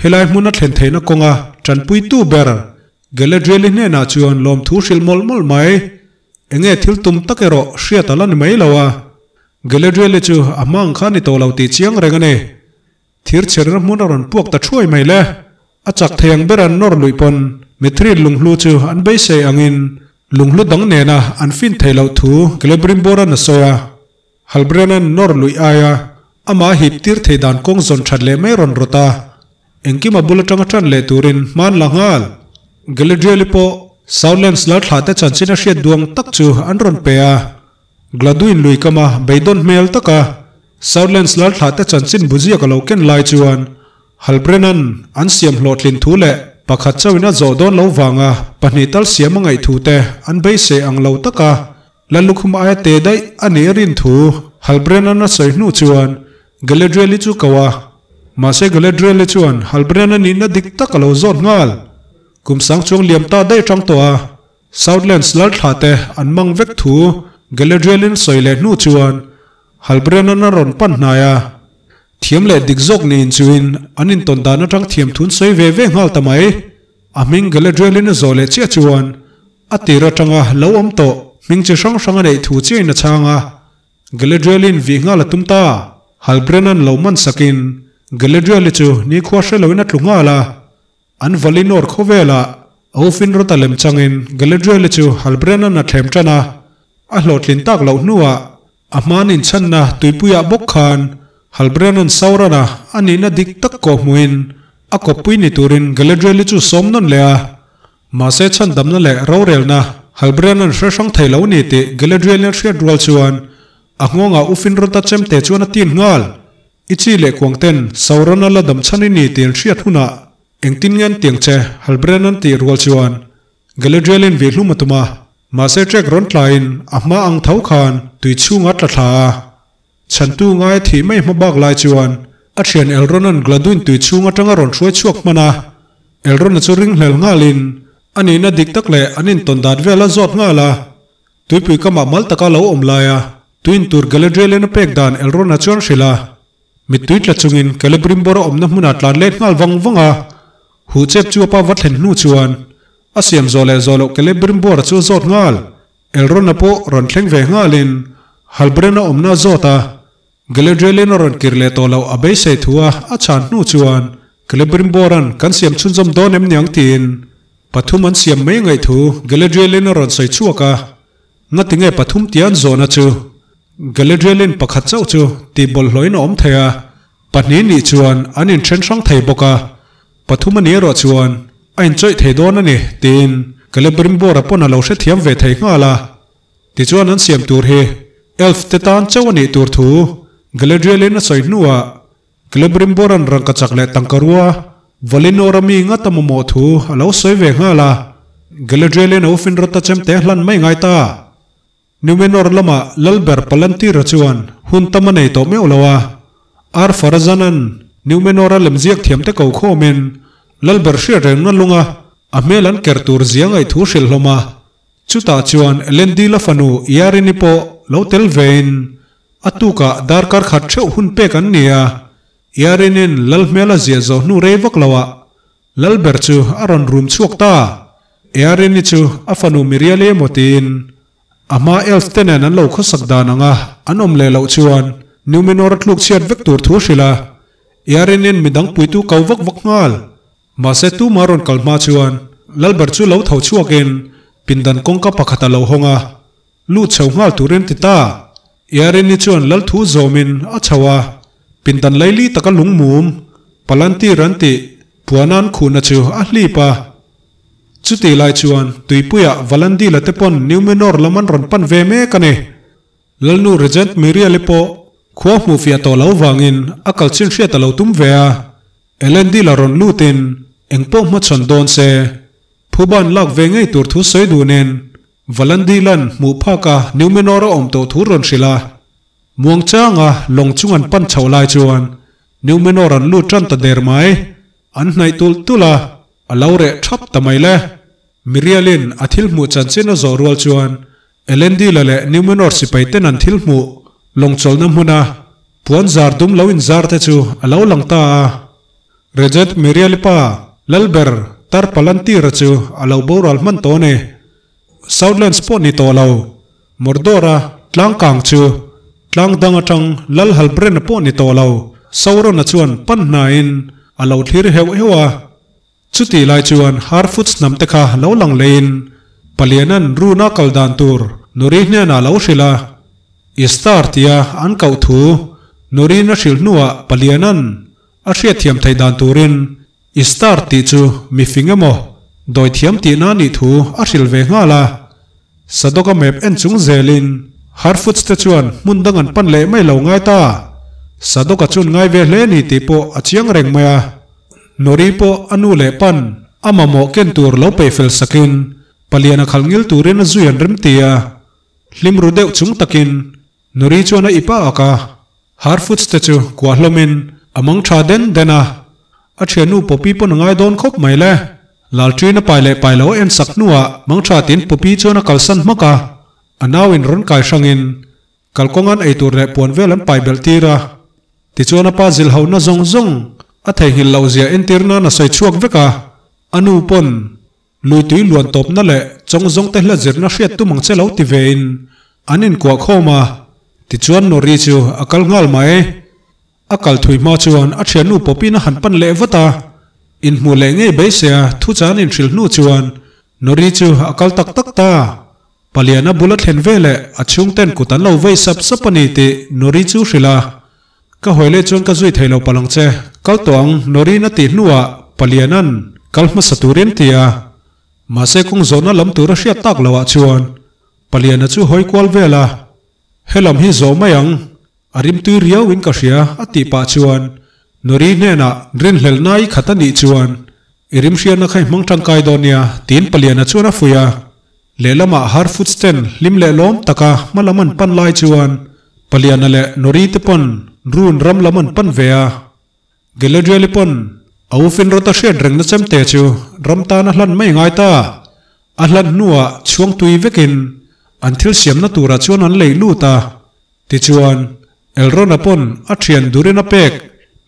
helai hmun a thlen theihna kawnga ṭanpuitu ber Galadriel-i hnenah chuan lawmthu hrilh mawlh mawlh mai. Enge thil tum tak erawh hriat a la ni mai lo a, Galadriel-i chu a hma ang kha a ni tawh lo tih chiang reng a ni. Thir chherna hmun a rawn puak ta thuai mai le. A chak thei ang ber an nawr luih pawn Mithril lunghlu chu an beisei angin lunghlu dang nena an fin theih loh thu Celebrimbor-a'n a sawi a. Halbrand-a'n nawr luih aia amah hip tir thei dan kawng zawn that leh mai rawn rawt a, engkim a bul atanga tan leh turin hman la nghal. Galadriel-i pawh Southlands lal thlah te chanchin a hriat duang tak chu an rawn pe a, Gladuin lui kama beidawn hmel taka Southlands lal thlah te chanchin bu ziak a lo ken lai chuan Halbrand-a'n an siam hlawhtlin thu leh pakhat chauhin a zawh dawn lo vanga pahnih tal siam a ngaih thu te an beisei ang lo taka La lukhum aia te daih a nih a rin thu Halbrand-a'n a sawi hnu chuan Galadriel-i chu ko a. Mahse Galadriel-i chuan Halbrand-a nihna dik tak a lo zawt nghal. Kum sang chuang liam ta daih atang tawh a, Southlands lal thlah te an mang vek thu Galadriel-in sawi leh hnu chuan Halbrand-a'n a rawn pan hnai a. Thiam leh dik zawk niin chuin an intawn dan atang thiam thun sawi ve ve nghal ta mai. A hming Galadriel-in a zawh leh chiah chuan A tir atanga lo awm tawh hming chi hrang hrang a neih thu chiahin a chhang a, Galadriel-in vih nghal a tum ta. Halbrand-a'n lo man sakin Galadriel-i chu nikhua hre loin a tlu nghal a. An Valinor khawvelah a ufin rawt a lem changin Galadriel-i chu Halbrand-a'n a thlem tan a. A hlawhtlin tak loh hnuah a hmaan inchhanna tuipuiah bawk khan Halbrand-a'n Sauron-a a nihna dik tak kawhhmuhin a kawppui ni turin Galadriel-i chu sawm nawn leh a. Mahse chhandamna leh rorelna Halbrand-a'n hre hrang thei lo ni tih Galadriel-in a hriat rual chuan a nghawngah U Finrod-a chemte chuan a tin nghal. I chi leh kuangten Sauron-a la dam chhan i ni tih an hriat hunah engtin nge an tiang che Halbrand-a'n tih rual chuan Galadriel-in vih hlum a tum a, mahse trek rawn tlaiin a hma ang tho khan tui chhungah a tla thla a. Chhantu ngai a thih mai hma bak lai chuan a thian Elrond-a'n Gladuin tui chhung atanga rawn hruai chhuak hman a. Elrond-a chu ringhlel nghalin a nihna dik tak leh an intawn dat vel a zawt nghal a. Tuipui kamah mal taka lo awm laia tuin tur Galadriel-in a pek dan Elrond-a chuan hrilh a. Mittui tla chungin Celebrimbor a awmna hmunah tlan let nghal vang vang a. Huh chep chu a pa va thlen hnu chuan a siam zawh leh zawh loh Celebrimbor-a chu a zawt nghal. Elrond-a pawh rawn thleng ve nghalin Halbrand-a awmna a zawt a, Galadriel-in a rawn kir leh tawh loh a beisei thu a a chhan hnu chuan Celebrimbor-a'n kan siam chhunzawm dawn em niang tiin pathum an siam mai ngaih thu Galadriel-in a rawn sawi chhuak a, ngatinge pathum tia an zawhna chu Galadriel-in pakhat chauh chu tih bawlhhlawhin a awm thei a, pahnih nih chuan an inthen hrang thei bawk a. Pathum a nih erawh chuan a inchawih thei dawn a ni, tiin Celebrimbor-a pawn a lo hrethiam ve thei nghal a. Tichuan an siam tur hi Elf te tan chauh a nih tur thu Galadriel-in a sawi hnuah Celebrimbor-a'n rangkachak leh tangkarua Valinor-a mi ngat a mamawh thu a lo sawi ve nghal a. Galadriel-in a ufin rawt a chemte hlan mai ngai ta. Numenor lama Lalber Palantir-a chuan hun tam a nei tawh meuh lo a, Ar-Pharazan-a'n Numenor-a lemziak thiamte ko khawmin Lalber hriat rengna lunga a hmel an ker tur zia ngaih thu hrilh hlawm a. Chutah chuan Elendil-a fanu Iarini pawh lo tel vein a tukah darkar khat theuh hun pek an ni a, Iarinin Lal hmel a ziah zawh hnu rei vak loah Lalber chu a rawn rum chhuak ta. Earini chu a fanu Miriali emaw tiin a hma elf te nen an lo khawsak dan anga an awm leh loh chuan Numenor a tluk chhiat vek tur thu hrilh a, Earinin midang puitu ko vak vak nghal. Mahse tuma rawn kal hma chuan Lalber chu lo tho chhuakin pindan kawngka pakhat a lo hawng a, Lut chho nghal turin ti ta. Earini chuan lal thu zawmin a chho a, pindan laili taka lungmum, Palantir an tih, puanan khuhna chu a hlip a. Chutih lai chuan tuipuiah Valandila te pawn Numenor lam an rawn pan ve mek a ni. Lalnu Regent Miriel-i pawh khua hmuh fiah tawh lo vangin a kal chin hriat a lo tum ve a. Elendil-a rawn lutin engpawh hmachhawn dawn se, phuban lak ve ngei tur thu sawi dunin Valandilan hmuh phaka Numenor a awm tawh thu rawn hrilh a. Muangchanga lawng chung an pan chhoh lai chuan Numenor an lut tan ta der mai. An hnaih tulh tulh a, a lo reh thap ta mai le. Mirialin a thil hmuh chanchin a zawh rual chuan Elendila leh Numenor sipai ten an thil hmuh lawng chawlhna hmuna puan zar dum lo inzar te chu a lo lang ta a. Regent Miriali pa Lalber Tar Palantir-a chu a lo boral hman tawh a ni. Southlands pawh ni tawh lo, Mordor-a tlang kang chu tlang dang atang Lal Halbrand-a pawh ni tawh lo, Sauron-a chuan pan hnaiin a lo thlir heuh heuh a. Chutih lai chuan Harfoots hnam te kha lo lang leiin Paliana'n Runa kal dan tur Nori hnenah lo hrilh a. Istar tia an koh thu Nori'n a hrilh hnuah Paliana'n a hriatthiam theih dan turin Istar tih chu mi fing emaw dawithiam tihna nih thu a hrilh ve nghal a. Sadoka map en chung zelin Harfoots te chuan hmun dang an pan leh mai lo ngai ta. Sadoka chuan ngai ve hle ni tih pawh a chiang reng mai a. Nori pawh a nu leh pan a mamawh ken tur lo peih fel sakin palian a khalh ngil turin a zui an rem ti a. Hlim ru deuh chung takin Nori chuan a ip a ak a, Harfoots te chu kuah hlawmin a mang tha den den a. A thiannu Poppy pawn a ngai dawn khawp mai le. Lalṭin a pai leh pai lo a en sak hnuah mang tha tiin Poppy chuan a kalsan hmak a. A nauin rawn kai hrangin Kalkawnga'n eitur leh puan vel an pai belh tir a, tichuan a pa zilhona zawng zawng a theihnghilh loh zia entir nan a sawi chhuak vek a, a nu pawn lui tui luan tawpna leh chawng zawng te hla zirna hriat tum ang che lo ti vein an inkuah khawm a, tichuan Nori chu a kal nghal mai. A kal thui hma chuan a thiannu Poppy-na han pan leh vat a, inhmuh leh ngei beiseia thuchan inhrilh hnu chuan Nori chu a kal tak tak ta. Paliana bula thlen veleh a chhungten kut an lo vei sap sap a ni tih Nori chu hrilh a. Ka hawi leh chuan ka zui thei lo palang che, kal tawh ang Nori'n a tih hnuah Paliana'n kal hmasa turin ti a. Mahse kawng zawhna lam tur a hriat tak loh ah chuan Paliana chu hawi kual vel a, Helam hi zawh mai ang, a rimtui riau in ka hria a tih pah chuan Nori hnenah rinhlelhna i khat a nih chuan i rimhriatna kha i hmang tangkai dawn nia tiin Paliana chuan a fuih a. Lehlamah Harfoots ten hlim leh lawm taka hma lam an pan lai chuan Paliana leh Nori te pawn Run ram lam an pan ve a. Galadriel-i pawn a ufin rawt a hriat rengna chemte chu ram tan a hlan mai ngai ta. A hlan hnuah chhuang tui vekin an thil siamna turah chuan an lei lut a. Tichuan, Elrond-a pawn a thian durin a pek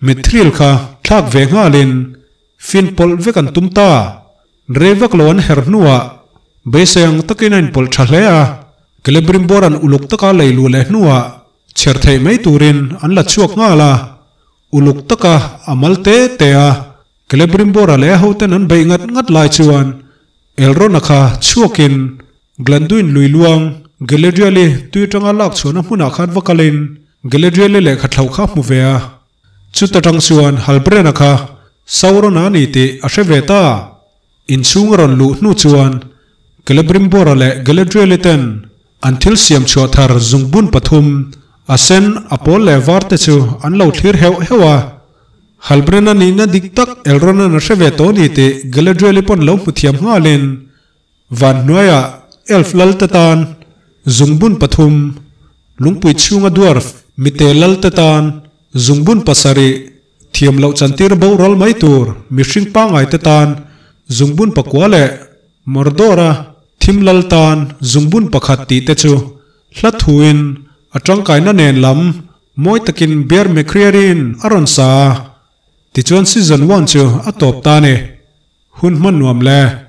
mithril kha thlak ve nghalin fin pawlh vek an tum ta. Rei vak lo an her hnuah beisei ang takin a inpawlh tha hle a, Celebrimbor an uluk taka lei luh leh hnuah chher theih mai turin an la chhuak nghal a, uluk taka a mal te te a, Celebrimbor-a leh a hoten an beih ngat ngat lai chuan Elrond-a kha chhuakin Glanduin lui luang Galadriel-i tui atanga lak chhuahna hmunah khan va kalin Galadriel-i lehkha thlauh kha a hmu ve a. Chuta tang chuan Halbrand-a kha Sauron-a a ni tih a hre ve ta. Inchhung a rawn luh hnu chuan Celebrimbor-a leh Galadriel-i ten an thil siam chhuah thar zungbun pathum, a sen, a pawl leh var te chu an lo thlir heuh heuh a. Halbrand-a nihna dik tak Elrond-a'n a hre ve tawh a ni tih Galadriel-i pawn lo hmu thiam nghalin Van hnuaiah elf lal te tan Zungbun pathum, Lungpui chhunga dwarf mite lal te tan zungbun pasarih, thiam loh chantir boral mai tur mihring pangngai te tan zungbun pakua leh Mordor-a thim lal tan zungbun pakhat tih te chu hla thuin a tangkaina nen lam mawi takin Bear McCreary-in a rawn sa a, tichuan season one chu a tawp ta a ni. Hun hman nuam le.